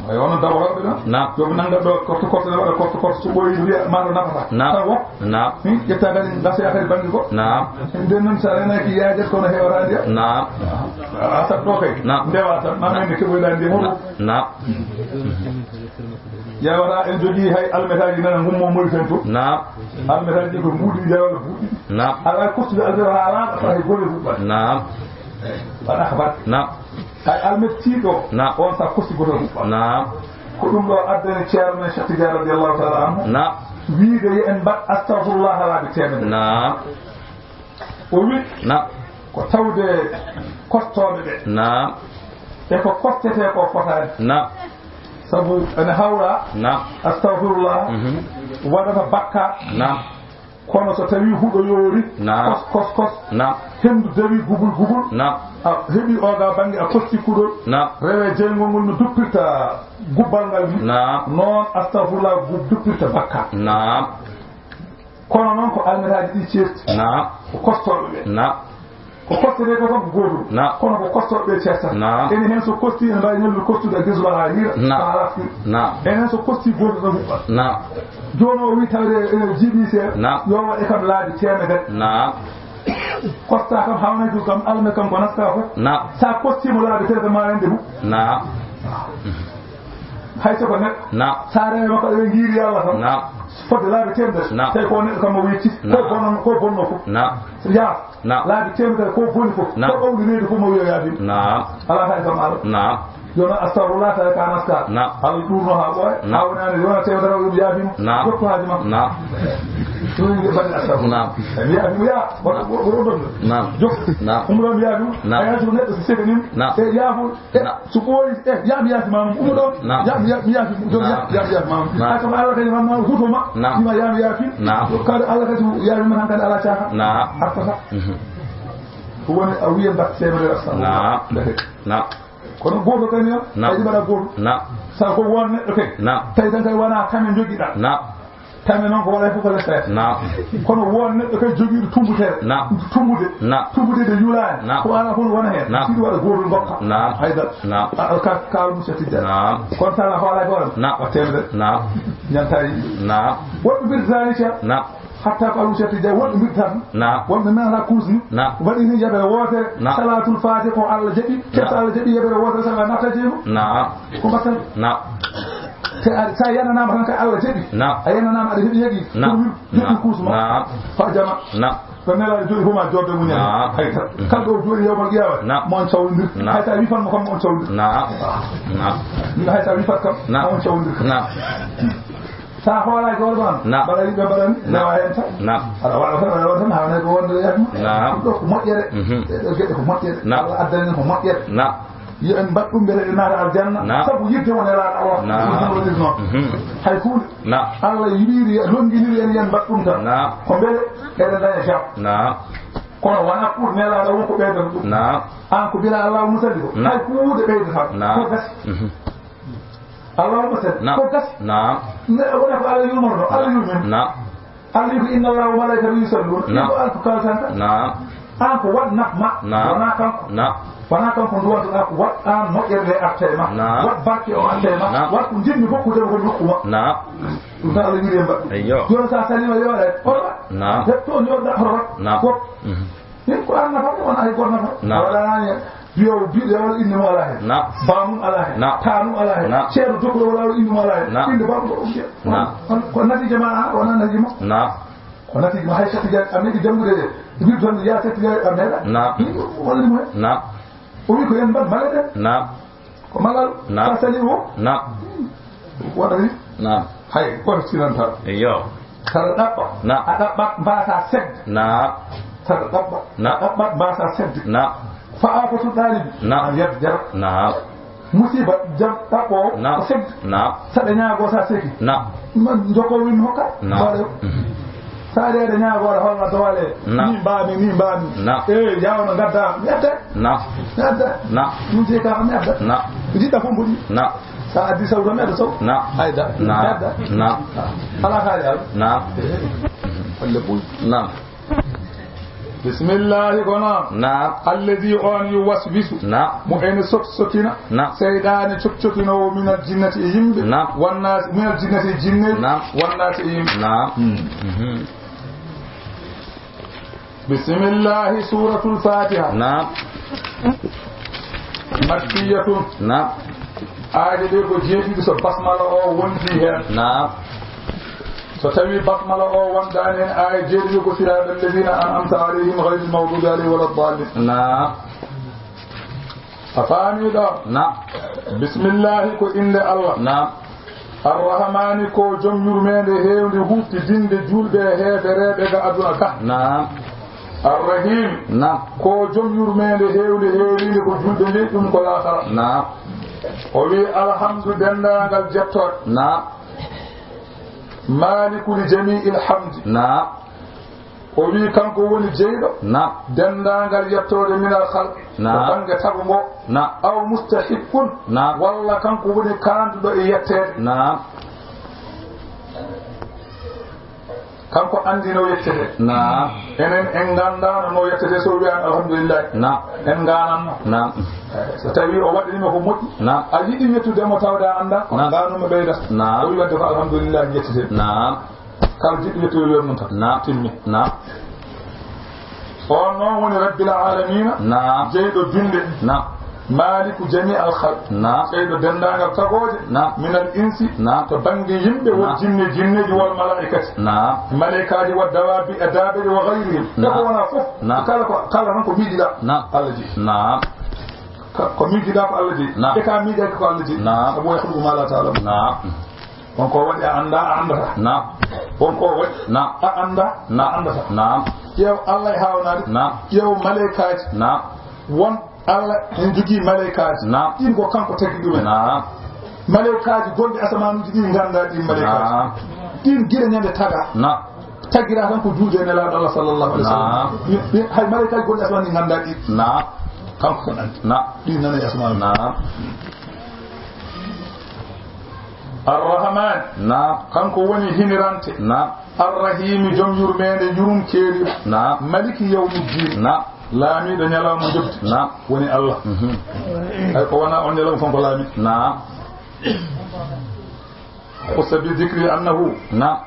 Ay, onon daworooɓe ɗon? Naam. Yo ɓe nannga ɗo korto korto, ne waɗa korto korto, so ɓooyi wiya maa ɗo nafata. Naam. Tan wop. Naam. Hmm? Ƴetta kadi ngasa kadi bannge goɗɗo. Naam. Nden noon so a reenaaki yaajat kono heewata ndiya. Naam. A sat ɗo kay. Naam. Ndewa tan. Ma men ne keɓoyɗaa ndiya. Naam. Naam. Yawata en jogii hay almetaaji nana ngummo moy fen to. Naam. Almetaaji ɗi ko mbuuɗi ndiya walla buuɗi. Naam. Aɗa waawi kostude almetaaji haa laaɓa tawa hay golle huɓɓani. Naam. Waɗa ko baɗ. Naam. Hay almettiiɗo Naam. on sa kosti goto huɓɓa. Naam. Ko ɗum ɗo addani Ceerno men Cheikh Tidiane radiyallahu ta'ala anhu. Naam. Wiide yo en mbaɗ astagfirullah laabi teemedere. Naam. O wi Naam. ko tawde kostooɓe ɓe. Naam. E ko kostetee ko fotaani. Naam. Sabu ene hawra Naam. astagfirullah Mhm. waɗata bakkaat. Naam. Kono so tawii huɗo yoori, Naam. kos, kos, kos, Naam. henndu dawii gugul, gugul, Naam. a heɓii ooga bannge, a kosti kuɗol, Naam. rewee jeyngol ngol no duppirta gubbal ngal ni, Naam. noon astagfirullah gub duppirta bakkaat. Naam. Kono noon ko almiraaji ɗi ceerti. Naam. Ko kostooɓe ɓe. Naam. Ko kostete ko kam ko gootum. Naam. Kono ko kostooɓe ɓe ceertata. Naam. Enen heen so kosti, ene mbaawi ñallude kostude a gesuma haa hiira, Naam. haa rafti. Naam. Enen heen so kosti gootum ɗon huɓɓa. Naam. Jooni o wii tawde ene jiiɓi seeɗa. Naam. Yo waɗ e kam laabi teemedere. Naam. Kosta kam hawnaytu kam alme kam ko naska fof. Naam. Sa kostiimo laabi teemedere ma rende huɓɓa. Naam. Hay so ko neɗɗo. Naam. Sa rewe makko eɓe ngiiri Allah kam. Naam. Fodde laabi teemedere. Naam. Tawi ko neɗɗo kam mo wecciti. Naam. Ko bonon, ko bonno fof. Naam. Yaa. Naam. Laabi teemedere ko boni fof. Naam. Ko ɓawli reedu fof mo wiyo yaafin. Naam. Alaa hay kam Allah. Naam. Yo non astagfirullah tawi ka naska. Naam. Allah ɗurno haa ɓooya. Naam. Haa woni ane yo non teemedere o ɗum yaafin. Naam. Jokku haaji makko. Naam. Ɗum yimɓe mbaɗi astagfirullah. Naam. Mi yaafin mo yaa. Waɗa ko ɗum ɗum. Naam. Jokku. Naam. Ɗum ɗon mi yaafin mo. Naam. A yaafin mo neɗɗo so sega nin. Naam. E yaafo. E, Naam. so ɓooyi, e, yaa mi yaafi maamum, ummo ɗon. Naam. Yaa mi, yaa mi yaafi, ɗum ɗon, Naam. yaa mi yaafi maamum. Naam. Hay kam Allah kadi, maamum, huuto ma. Naam. Hima yaa mi yaafi. Naam. Ɗum kadi Allah kadi, yaafi ma hankadi alaa caaka. Naam. Artata. Mhm. Ko woni a wiya mbat teemedere astagfirullah. Naam. Ndeke. Naam. Kono gooto kadi on, Naam. kadi mbaɗa gooto. Naam. Sa ko won neɗɗo kadi. Naam. Tawi tan kadi wonaa kame njogiɗaa. Naam. Tame noon ko waɗa fof ko lefeede. Naam. Kono won neɗɗo kadi jogiiɗo tumbutere. Naam. Tumbude. Naam. Tumbude nde yulaani. Naam. Ko alaa fof wona heen. Naam. Siɗi waɗa gootol ngokka. Naam. Haydara. Naam. A, ka, kaal Musa Tijjani. Naam. Kono tala hoolaaki hoore. Naam. Wa teemedere. Naam. Ñanta yimɓe. Naam. Woɗɓe mbirtaani ca. Naam. Hatta ko Musa Tijjani woɗɓe mbirtan. Naam. Wonɓe men alaa kuusni. Naam. Waɗi ni yabere wootere. Naam. Salaatul Faatiha ko Allah jaɓi. Naam. Kefta Allah jaɓi yabere wootere sanga natta jeego. Naam. Ko mbaɗtan. Naam. Te a, sa yananaama tan ka Allah jaɓi. Naam. A yananaama aɗa heɓi heɓi. Naam. Pour joɗɗi kuusu ma. Naam. Fa jama. Naam. Ko nelaɗo joɗi fof ma jodde muñal. Naam. Hay tan. Kala ɗo joɗi yawmal qiyama. Naam. Mo on cawlindir. Naam. Hay sa wi fan mo kam mo on cawlindir. Naam. Naam. Min hay sa wi fat kam. Naam. Mo on cawlindir. Naam. Sa hoolaaki hoore ma. Naam. Mbaɗa yimɓe mbaɗani. Naam. Nawa heen tan. Naam. Aɗa waɗa tan, aɗa waɗa tan, hawnay ko wonde yahma. Naam. Ɗum ɗo ko moƴƴere. Mhm. Ɗe ɗo geɗe ko moƴƴere. Naam. Allah addani ko moƴƴere. Naam. Yo en mbaɗ ɗum mbele en naata aljanna. Naam. Sabu yidde won e laaɗa o. Naam. Ɗum ɗo ɗum noon. Mhm. Hay huunde. Naam. Allah yiɗiri, longinirii en, yo en mbaɗ ɗum tan. Naam. Ko mbele eɗen daña jam. Naam. Kono wonaa pour nelaaɗo won ko ɓeydan ɗum. Naam. An ko bila Allah musali ko. Naam. Hay huunde ɓeydataa. Naam. Ko gasi. Mhm. Allahumma salli. Naam. Ko gasi. Naam. Ne, wona ko Allah yurmoto, Allah yurmin. Naam. Allah wi ko, "Inna Allaha wa malaikatahu yusalluna." Naam. Ko an ko kaltan ka. Naam. An ko waɗ naf ma. Naam. Wona kanko. Naam. Wona kanko nduwantoɗaa ko waɗ an moƴƴere nde arta e ma. Naam. Waɗ barke o arta e ma. Naam. Waɗ ko njiɗmi fof ko dewo ko nokku ma. Naam. Ɗum tan Allah wiri en mbaɗ. Eyyo. Jooni sa salima yo waɗa horma. Naam. Heɓto on yo waɗa horma. Naam. Ko Mhm. Min ko an nafa, wona hay goto nafa. Naam. A waɗanaani hen. Biyo, biɗo wala inde mum alaa hen. Naam. Baamum alaa hen. Naam. Taanum alaa hen. Naam. Ceerno dokkuɗo wala wala inde mum alaa hen. Naam. Inde baamum ko ɗum jeeya. Naam. On, ko natiija ma an, wona natiija mo. Naam. Ko natiija ma hay Seeɗi Jaañ, a meɗi janngude e wirdu tan, yaa Seeɗi Jaañ, a meɗa. Naam. Min ko wallani mo hen. Naam. O wi ko yen mbaɗ mala ɗen. Naam. Ko malal Naam. Ka sali o? Naam. Waɗani? Naam. Hay, kono sinanta. Eyyo. Saɗa ɗaɓɓa. Naam. A ɗaɓɓat mbaasaa sedde. Naam. Saɗa ɗaɓɓa. Naam. A ɗaɓɓat mbaasaa sedde. Naam. Fa aafatu ɗaalibi. Naam. A yar jara. Naam. Musiba jam ɗaɓɓoowo Naam. Ko sedde. Naam. Saɗa ñaagoo sa seki. Naam. Man jokko win hokka. Naam. Mbaɗa. Mhm. Sa reede ñaagoore holla doole. Naam. Ni mbaami, ni mbaami. Naam. Eh, yawno gadda. Mi adda. Naam. Mi adda. Naam. Ɗum jeyi ka mi adda. Naam. Ko jiɗɗa fof mboɗi. Naam. Sa addi sawto mi adda saw. Naam. Ayda. Naam. Mi adda. Naam. Ala haali ala. Naam. Alle ɓuri. Naam. Bismillahi kono. Naam. Alladi on yuwaswisu. Naam. Mo ene sok sokina. Naam. Seyɗaane cok cokinoowo minal jinnati e yimɓe. Naam. Wannaasi, minal jinnati e jinne. Naam. Wannaasi e yimɓe. Naam. Hmm. Mhm. Bismillahi, Suuratul Faatiha. Naam. Makkiyatun. Naam. Aaje ɗe ko jeeɗiɗi so basmala o wonti heen. Naam. So tawi basmala o wondaani heen, aaje jeeɗiɗi ko siraatal ladiina an'amta alayhim ghayril maghduubi alayhim wala ddaalliin. Naam. A faamii ɗo? Naam. Bismillahi ko innde Allah. Naam. Arrahmaani ko jom yurmeende heewnde huuɓtidinde juulɓe e heefereeɓe ga aduna ka. Naam. Arrahim. Naam. Ko jom yurmeende heewnde heeriinde ko juulɓe ɓe ɗum ko laakara. Naam. O wi'i, Alhamdu denndaangal jettooɗe. Naam. Maalikuli jamii'il hamdi. Naam. O wi'i, kanko woni jeyɗo Naam. denndaangal yettoode minal khalqi, Naam. to bannge tagu ngo. Naam. Aw mustahiqqun, Naam. walla kanko woni kaanduɗo e yetteede. Naam. Kanko anndi no yettetee. Naam. Enen en nganndaano no yettetee, so wi'aama alhamdulillahi. Naam. En ngaananno. Naam. So tawii o waɗanii ma ko moƴƴi, Naam. a yiɗi yettude mo tawde a anndaa, Naam. ngaananno ɓeyda. Naam. O wi'i wadde ko alhamdulillahi yettetee. Naam. Kala jiɗɗo yettoyoo yo nun tan. Naam. Timmi. Naam. On non woni Rabbil Aalamiina, Naam. jeyɗo bimbi. Naam. Maaliku jamii al khalq. Naam. Jeyɗo denndaangal tagooje. Naam. Minal insi. Naam. To bannge yimɓe, wal Naam. jinni, jinneeji, wal malaa'ikati. Naam. Malaa'ikaaji, wa dawaabi, e daabeeji, wa ghayrihim. E ko Naam. wonaa fof. Naam. Kala ko, kala non ko miijiɗaa. Naam. Allah jeyi. Naam. Ka, ko miijiɗaa ko Allah jeyi. Naam. E ka miijaaki ko Allah jeyi. Naam. Sabu wa yakhluqu ma la ta'lamun. Naam. Won ko waɗi a anndaa, a anndataa. Naam. Won ko waɗi Naam. a anndaa, a Naam. anndataa. Naam. Ƴeew Allah e haawnaade. Naam. Ƴeew maleykaaji. Naam. Won Allah en jogii maleykaaji. Naam. Ɗin ko kanko tagi ɗumen. Naam. Maleykaaji gonɗi asamaanuuji ɗi nganndaa ɗin maleykaaji. Naam. Ɗin gila ñande tagaa. Naam. Tagiraa tan ko juuɗe Nelaaɗo Allah sallallahu alaihi wasallam. Naam. Ɗi, ɗi, hay maleykaaji gonɗi asamaan ɗi nganndaa ɗi. Naam. Kanko kon anndi. Naam. Ɗi nana e asamaan. Naam. Ar-Rahmaan. Naam. Kanko woni hinirante. Naam. Ar-Rahiimi, jom yurmeende, yurumkeeri. Naam. Maliki yawmiddiin. Naam. Laamiiɗo ñalawma njoɓdi. Naam. Woni Allah. Mhm. Hay ko wonaa on ñalawma kon ko laamiiɗo. Naam. Khussa bi dhikri annahu Naam.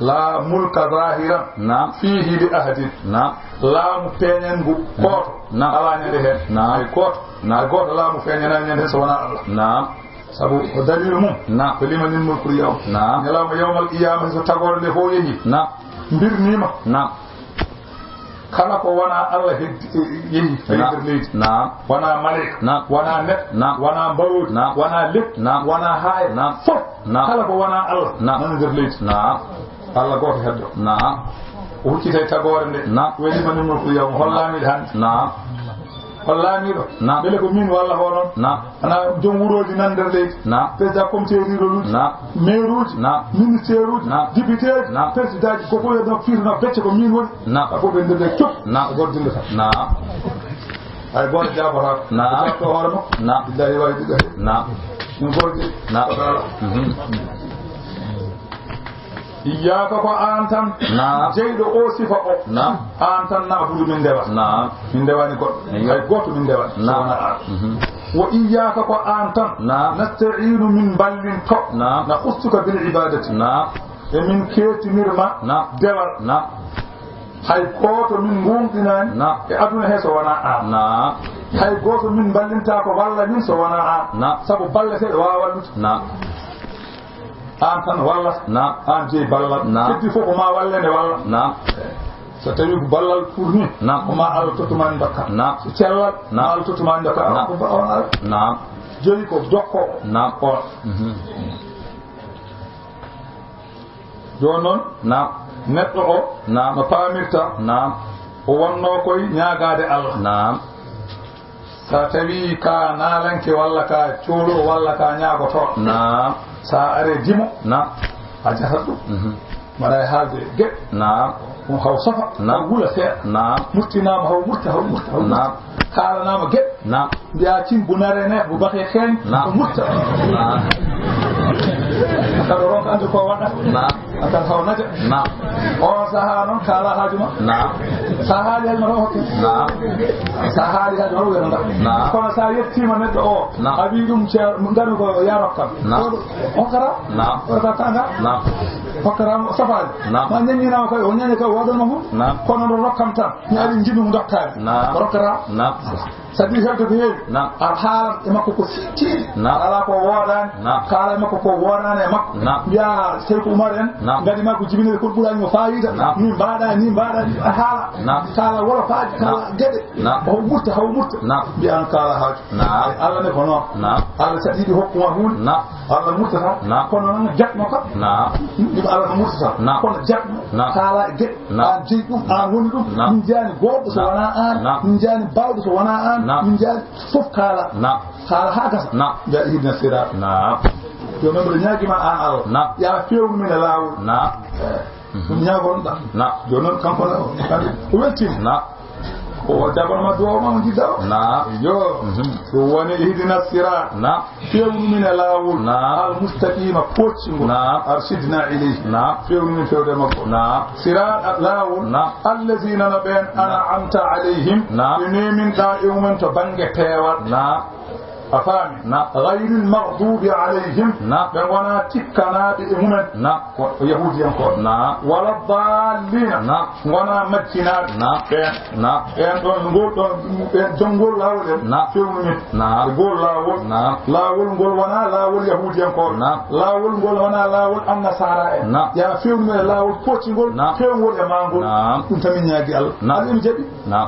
laa mulka zaahiran Naam. fiihi li ahadin. Naam. Laamu peeñangu gooto Naam. alaa ñande heen. Naam. Hay gooto. Naam. Hay gooto laamu feeñanaa ñande heen so wonaa Allah. Naam. Sabu ko daliilu mum. Naam. Ko limanil mulkul yawm. Naam. Ñalawma yawmal qiyaama so tagoore nde fof yehi. Naam. Mbirniima. Naam. Kala ko wonaa Allah heddi, e, yehi e Naam. nder leydi. Naam. Wonaa maleyka. Naam. Wonaa neɗɗo. Naam. Wonaa mbaroodi. Naam. Wonaa leppi. Naam. Wonaa haaya. Naam. Fof. Naam. Kala ko wonaa Allah Naam. nana nder leydi. Naam. Allah gooto heddo. Naam. O huccitay tagoore nde. Naam. Weli mani mulku yawma. Hol laamiiɗo hannde? Naam. Hol laamiiɗo? Naam. Mbele ko min walla hono? Naam. Ana jom wurooji nan nder leydi. Naam. Président comité rural'uji. Naam. Maireuji. Naam. Ministère'uji. Naam. Députéji. Naam. Président'ji ko fof no firno becce ko min woni. Naam. Ko fof ɓe nder leydi cop. Naam. Ko goto dillata. Naam. Hay goto jaabotaako. Naam. Ko jaaboto hoore makko. Naam. Billahi waawi ɗiɗo he. Naam. Ɗum goto jeyi. Naam. Ko dara. Mhm. Iyyaaka ko an tan. Naam. Jeyɗo o sifa o. Naam. An tan na'budu min ndewa. Naam. Min ndewani goɗɗo. Eyyo. Hay gooto min ndewa. Naam. So wonaa an. Mhm. Wa iyyaaka ko an tan. Naam. Nasta'iinu min mballinto. Naam. Nakhussuka bil ibaadati. Naam. E min keetinirma Naam. dewal. Naam. Hay gooto min ngoonɗinaani Naam. e aduna he so wonaa an. Naam. Hay gooto min mballintaa ko walla min so wonaa an. Naam. Sabu balleteeɗo waawaa wallude. Naam. An tan walla. Naam. An jeyi ballal. Naam. Heddi fof ko ma walle nde walla. Naam. So tawi ko ballal pour ni, Naam. ko ma Allah tottu ma ndokkal. Naam. So cellal, Naam. ma Allah tottu ma ndokkal. Naam. Ko ba on Allah. Naam. Joyi ko dokko. Naam. On. Mhm. Jooni noon, Naam. neɗɗo o, Naam. no paamirta, Naam. o wonnoo koy ñaagaade Allah. Naam. Sa tawi ka naalanke walla ka coolo walla ka ñaagoto. Naam. Sa are dimo. Naam. A jahat ɗum. Mhm. Mbaɗa e haalde geɗe. Naam. Ɗum haw safa. Naam. Haw wula seeɗa. Naam. Murtinaama haw murta, haw murta, haw murta. Naam. Kaalanaama geɗe. Naam. Mbiya cin bu naree neex, bu baxee xeeñ, Naam. ko mutta. Naam. Kadi ronka andi ko waɗa. Naam. Akan haw naja. Naam. On sahaa noon kaala haaju ma. Naam. Sa haali haaju ma ɗon hokke. Naam. Sa haali haaju ma ɗon wiyata nda. Naam. Kono sa yettiima neɗɗo o, Naam. a wii ɗum ceer-, ngaru ko yaa rokkam. Naam. On kara? Naam. On ka kanga? Naam. Hokkata mo safaani. Naam. Ma ñaññinaama koy, o ñañi koy, waɗan mo hun. Naam. Kono ɗo rokkam tan. Mi ari njiɗum dottaade. Naam. Rokkata. Naam. Sabi hewde ko heewi. Naam. A haalan e makko ko sittiiɗe. Naam. Alaa ko woodaani. Naam. Kaala e makko ko woodaani e makko. Naam. Mbiya Seyku Umar en. Naam. Ngadi makko jibinere kon ɓuraani mo faayiida. Naam. Ni mbaɗa, ni mbaɗa, ni a haala. Naam. Kaala wolofaaji, kaala Naam. geɗe. Naam. Haw murta, haw murta. Naam. Mbiya an kaala haaju. Naam. Ay, Allah ne ko noon. Naam. Allah saɗi ɗi hokkuma huunde. Naam. Allah murtata. Naam. Kono noon jaɓno ka. Naam. Ɗum Allah ko murtata. Naam. Kono jaɓno. Naam. Kaala e geɗe. Naam. An jeyi ɗum, an woni ɗum. Naam. Min jaani goɗɗo so Naam. wonaa an. Naam. Min jaani baawɗo so wonaa an. Naam. Min jaani fof kaala. Naam. Kaala haa gasa. Naam. Mbiya ihdina siraat. Naam. Jooni noon mbiɗa ñaagima an Allah. Naam. Yaa fewnu min e laawol. Naam. Eh. Mhm. Ɗum ñaagotoɗaa. Naam. Jooni non kanko na, o weltima. Naam. O jaɓanma duwaaw ma on jiɗɗa o. Naam. Yo. Mhm. Ɗum woni ihdina siraat. Naam. Fewnu min e laawol. Naam. Al mustaqima, pooccingol. Naam. Arshidna ilayhi. Naam. Fewnu min fewde makko. Naam. Siraat laawol. Naam. Allazina no ɓen. Naam. An'amta alayhim. Naam. Ɓe neeminɗaa e mumen to bannge peewal. Naam. A faami? Naam. Ghayril maghdubi alayhim. Naam. Ɓe wonaa tikkanaaɓe e mumen. Naam. Ko, ko yahuudiyankooɓe. Naam. Wala dallina. Naam. Wonaa majjinaaɓe. Naam. Ɓen. Naam. Ɓen ɗon, ngol ɗon, ɓen jom ngol laawol en. Naam. Fewnu min. Naam. E ngol laawol. Naam. Laawol ngol wonaa laawol yahuudiyankooɓe. Naam. Laawol ngol wonaa laawol annasaara en. Naam. Yaa fewnu min e laawol pooccingol. Naam. Fewngol e maa ngol. Naam. Ɗum tan min ñaagi Allah. Naam. Allah emi jaɓi. Naam.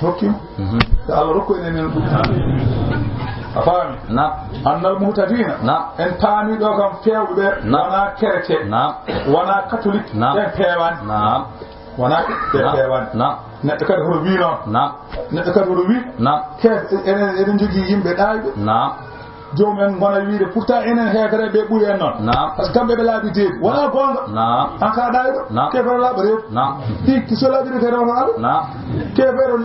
Hokkimo. Mhm. Yo Allah rokku en enen ɗum. A faami? Naam. Annal muhtadina. Naam. En paami ɗo kam fewɓe ɓe. Naam. Wonaa chrétien. Naam. Wonaa catholique. Naam. Ɓen peewaani. Naam. Wonaa ɓe Naam. Peewaani. Naam. Neɗɗo kadi hoto wii noon. Naam. Neɗɗo kadi hoto wii. Naam. Ke-, enen, eɗen njogii yimɓe ɗaayɓe. Naam. Joomum en ngona wiide, pourtant enen heefereɓe ɓe ɓuri en noon. Naam. Par ce que kamɓe ɓe laaɓi deedi. Wonaa goonga. Naam. An ka ɗaayɗo. Naam. Keefeero laaɓa reedu. Naam. Ɗi, so laaɓi reedu, reedu, reedu. Naam. Keefeero,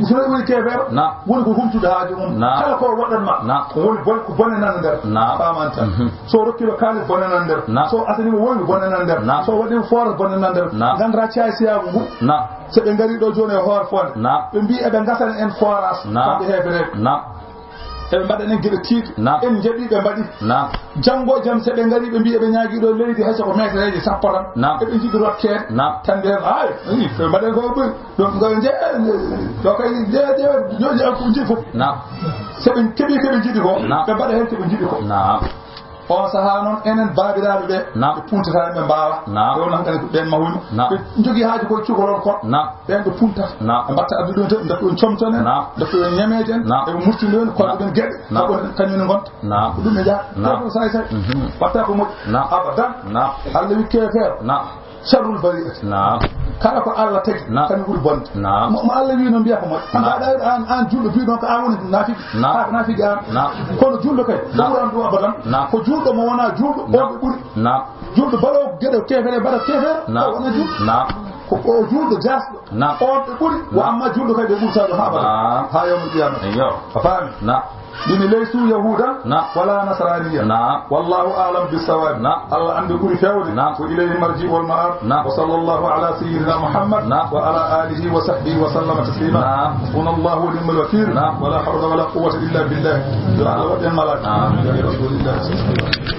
so neɗɗo woni keefeero, Naam. Woni ko humtude haaju mum. Naam. Kala ko waɗan ma, Naam. Ko woni bon-, ko bone nan nder. Naam. Faamanta. Mhm. So rokkima kaalis, bone nan nder. Naam. So asani mo wonde, bone nan nder. Naam. So waɗi mo forage, bone nan nder. Naam. Nganndaa caay siyaabu ngu. Naam. So ɓe ngari ɗo jooni e hoore fonde. Naam. Ɓe mbii eɓe ngasana en forage. Naam. Kamɓe heefereɓe. Naam. Eɓe mbaɗa en geɗe tiiɗe. Naam. En njaɓi ɓe mbaɗi. Naam. Janngo e jam, so ɓe ngari, ɓe mbii eɓe ñaagii ɗo leydi, hay so ko meetereeji sappo tan. Naam. Eɓe njiɗi rokkede. Naam. Tan nden, ay, eɓe mbaɗa en ko ɓuri. Ɗum ko je-, ɗo kay, je-, je-, jooji an ko njiɗi fof. Naam. So ɓe keɓi ko ɓe njiɗi ko, Naam. Ɓe mbaɗa heen ko ɓe njiɗi ko. Naam. On sahaa noon, enen baabiraaɓe ɓe, Naam. Ɓe puntata en, ɓe mbaawa. Naam. Ɗo nan kadi ko ɓeen mahumi. Naam. Ɓe njogii haaju ko cukalon kon. Naam. Ɓeen ɓe puntata. Naam. Ɓe mbatta addu ɗum tan, ɓe mbatta ɗum comton en. Naam. Ɓe mbatta ɗum ñameeji en. Naam. Eɓe murtini en, koɗo Naam. Ɓen geɗe. Naam. Ko ɗum kañum ne ngonta. Naam. Ko ɗum ɓe njaha. Naam. Ko ɗum saay saay. Mhm. Watta ko moƴƴi. Naam. Abadan. Naam. Allah wi keefeero. Naam. Sharrul bari'ati. Naam. Kala ko Allah tagi, Naam. Kañum ɓuri bonde. Naam. Mo, mo Allah wi no mbiya ko moƴƴi. An Naam. Aɗa, an, an julɗo biɗon ko an woni naafiki. Naam. Ka ko naafiki an. Naam. Kono julɗo kay, Naam. Ko ɓuri an ɗum abadan. Naam. Ko julɗo mo wonaa julɗo, Naam. On ɓe ɓuri. Naam. Julɗo baɗo geɗe keefere, baɗa keefere, Naam. O wona julɗo. Naam. Ko, ko julɗo jaasɗo. Naam. On ɓe ɓuri. Wa Naam. Amma julɗo kay ɓe ɓurtaa ɗum haa abadan. Naam. Haa yawmal qiyamah. Eyyo. A faami? Naam. Ɗini laysu yahudan Naam. Wala nasraniya. Naam. Wallahu a'lam bissawab. Naam. Allah anndi ɓuri feewde. Naam. Wa ilayhi marji'u wal ma'ab. Naam. Wa sallallahu ala sayyidina Muhammad Naam. Wa ala alihi wa sahbihi wa sallama taslima. Naam. Hasbunallahu wa ni'mal wakil. Naam. Wala hawla wala quwwata illa billah. Yo Allah waɗ en malak. Naam. Bi Rasulillah.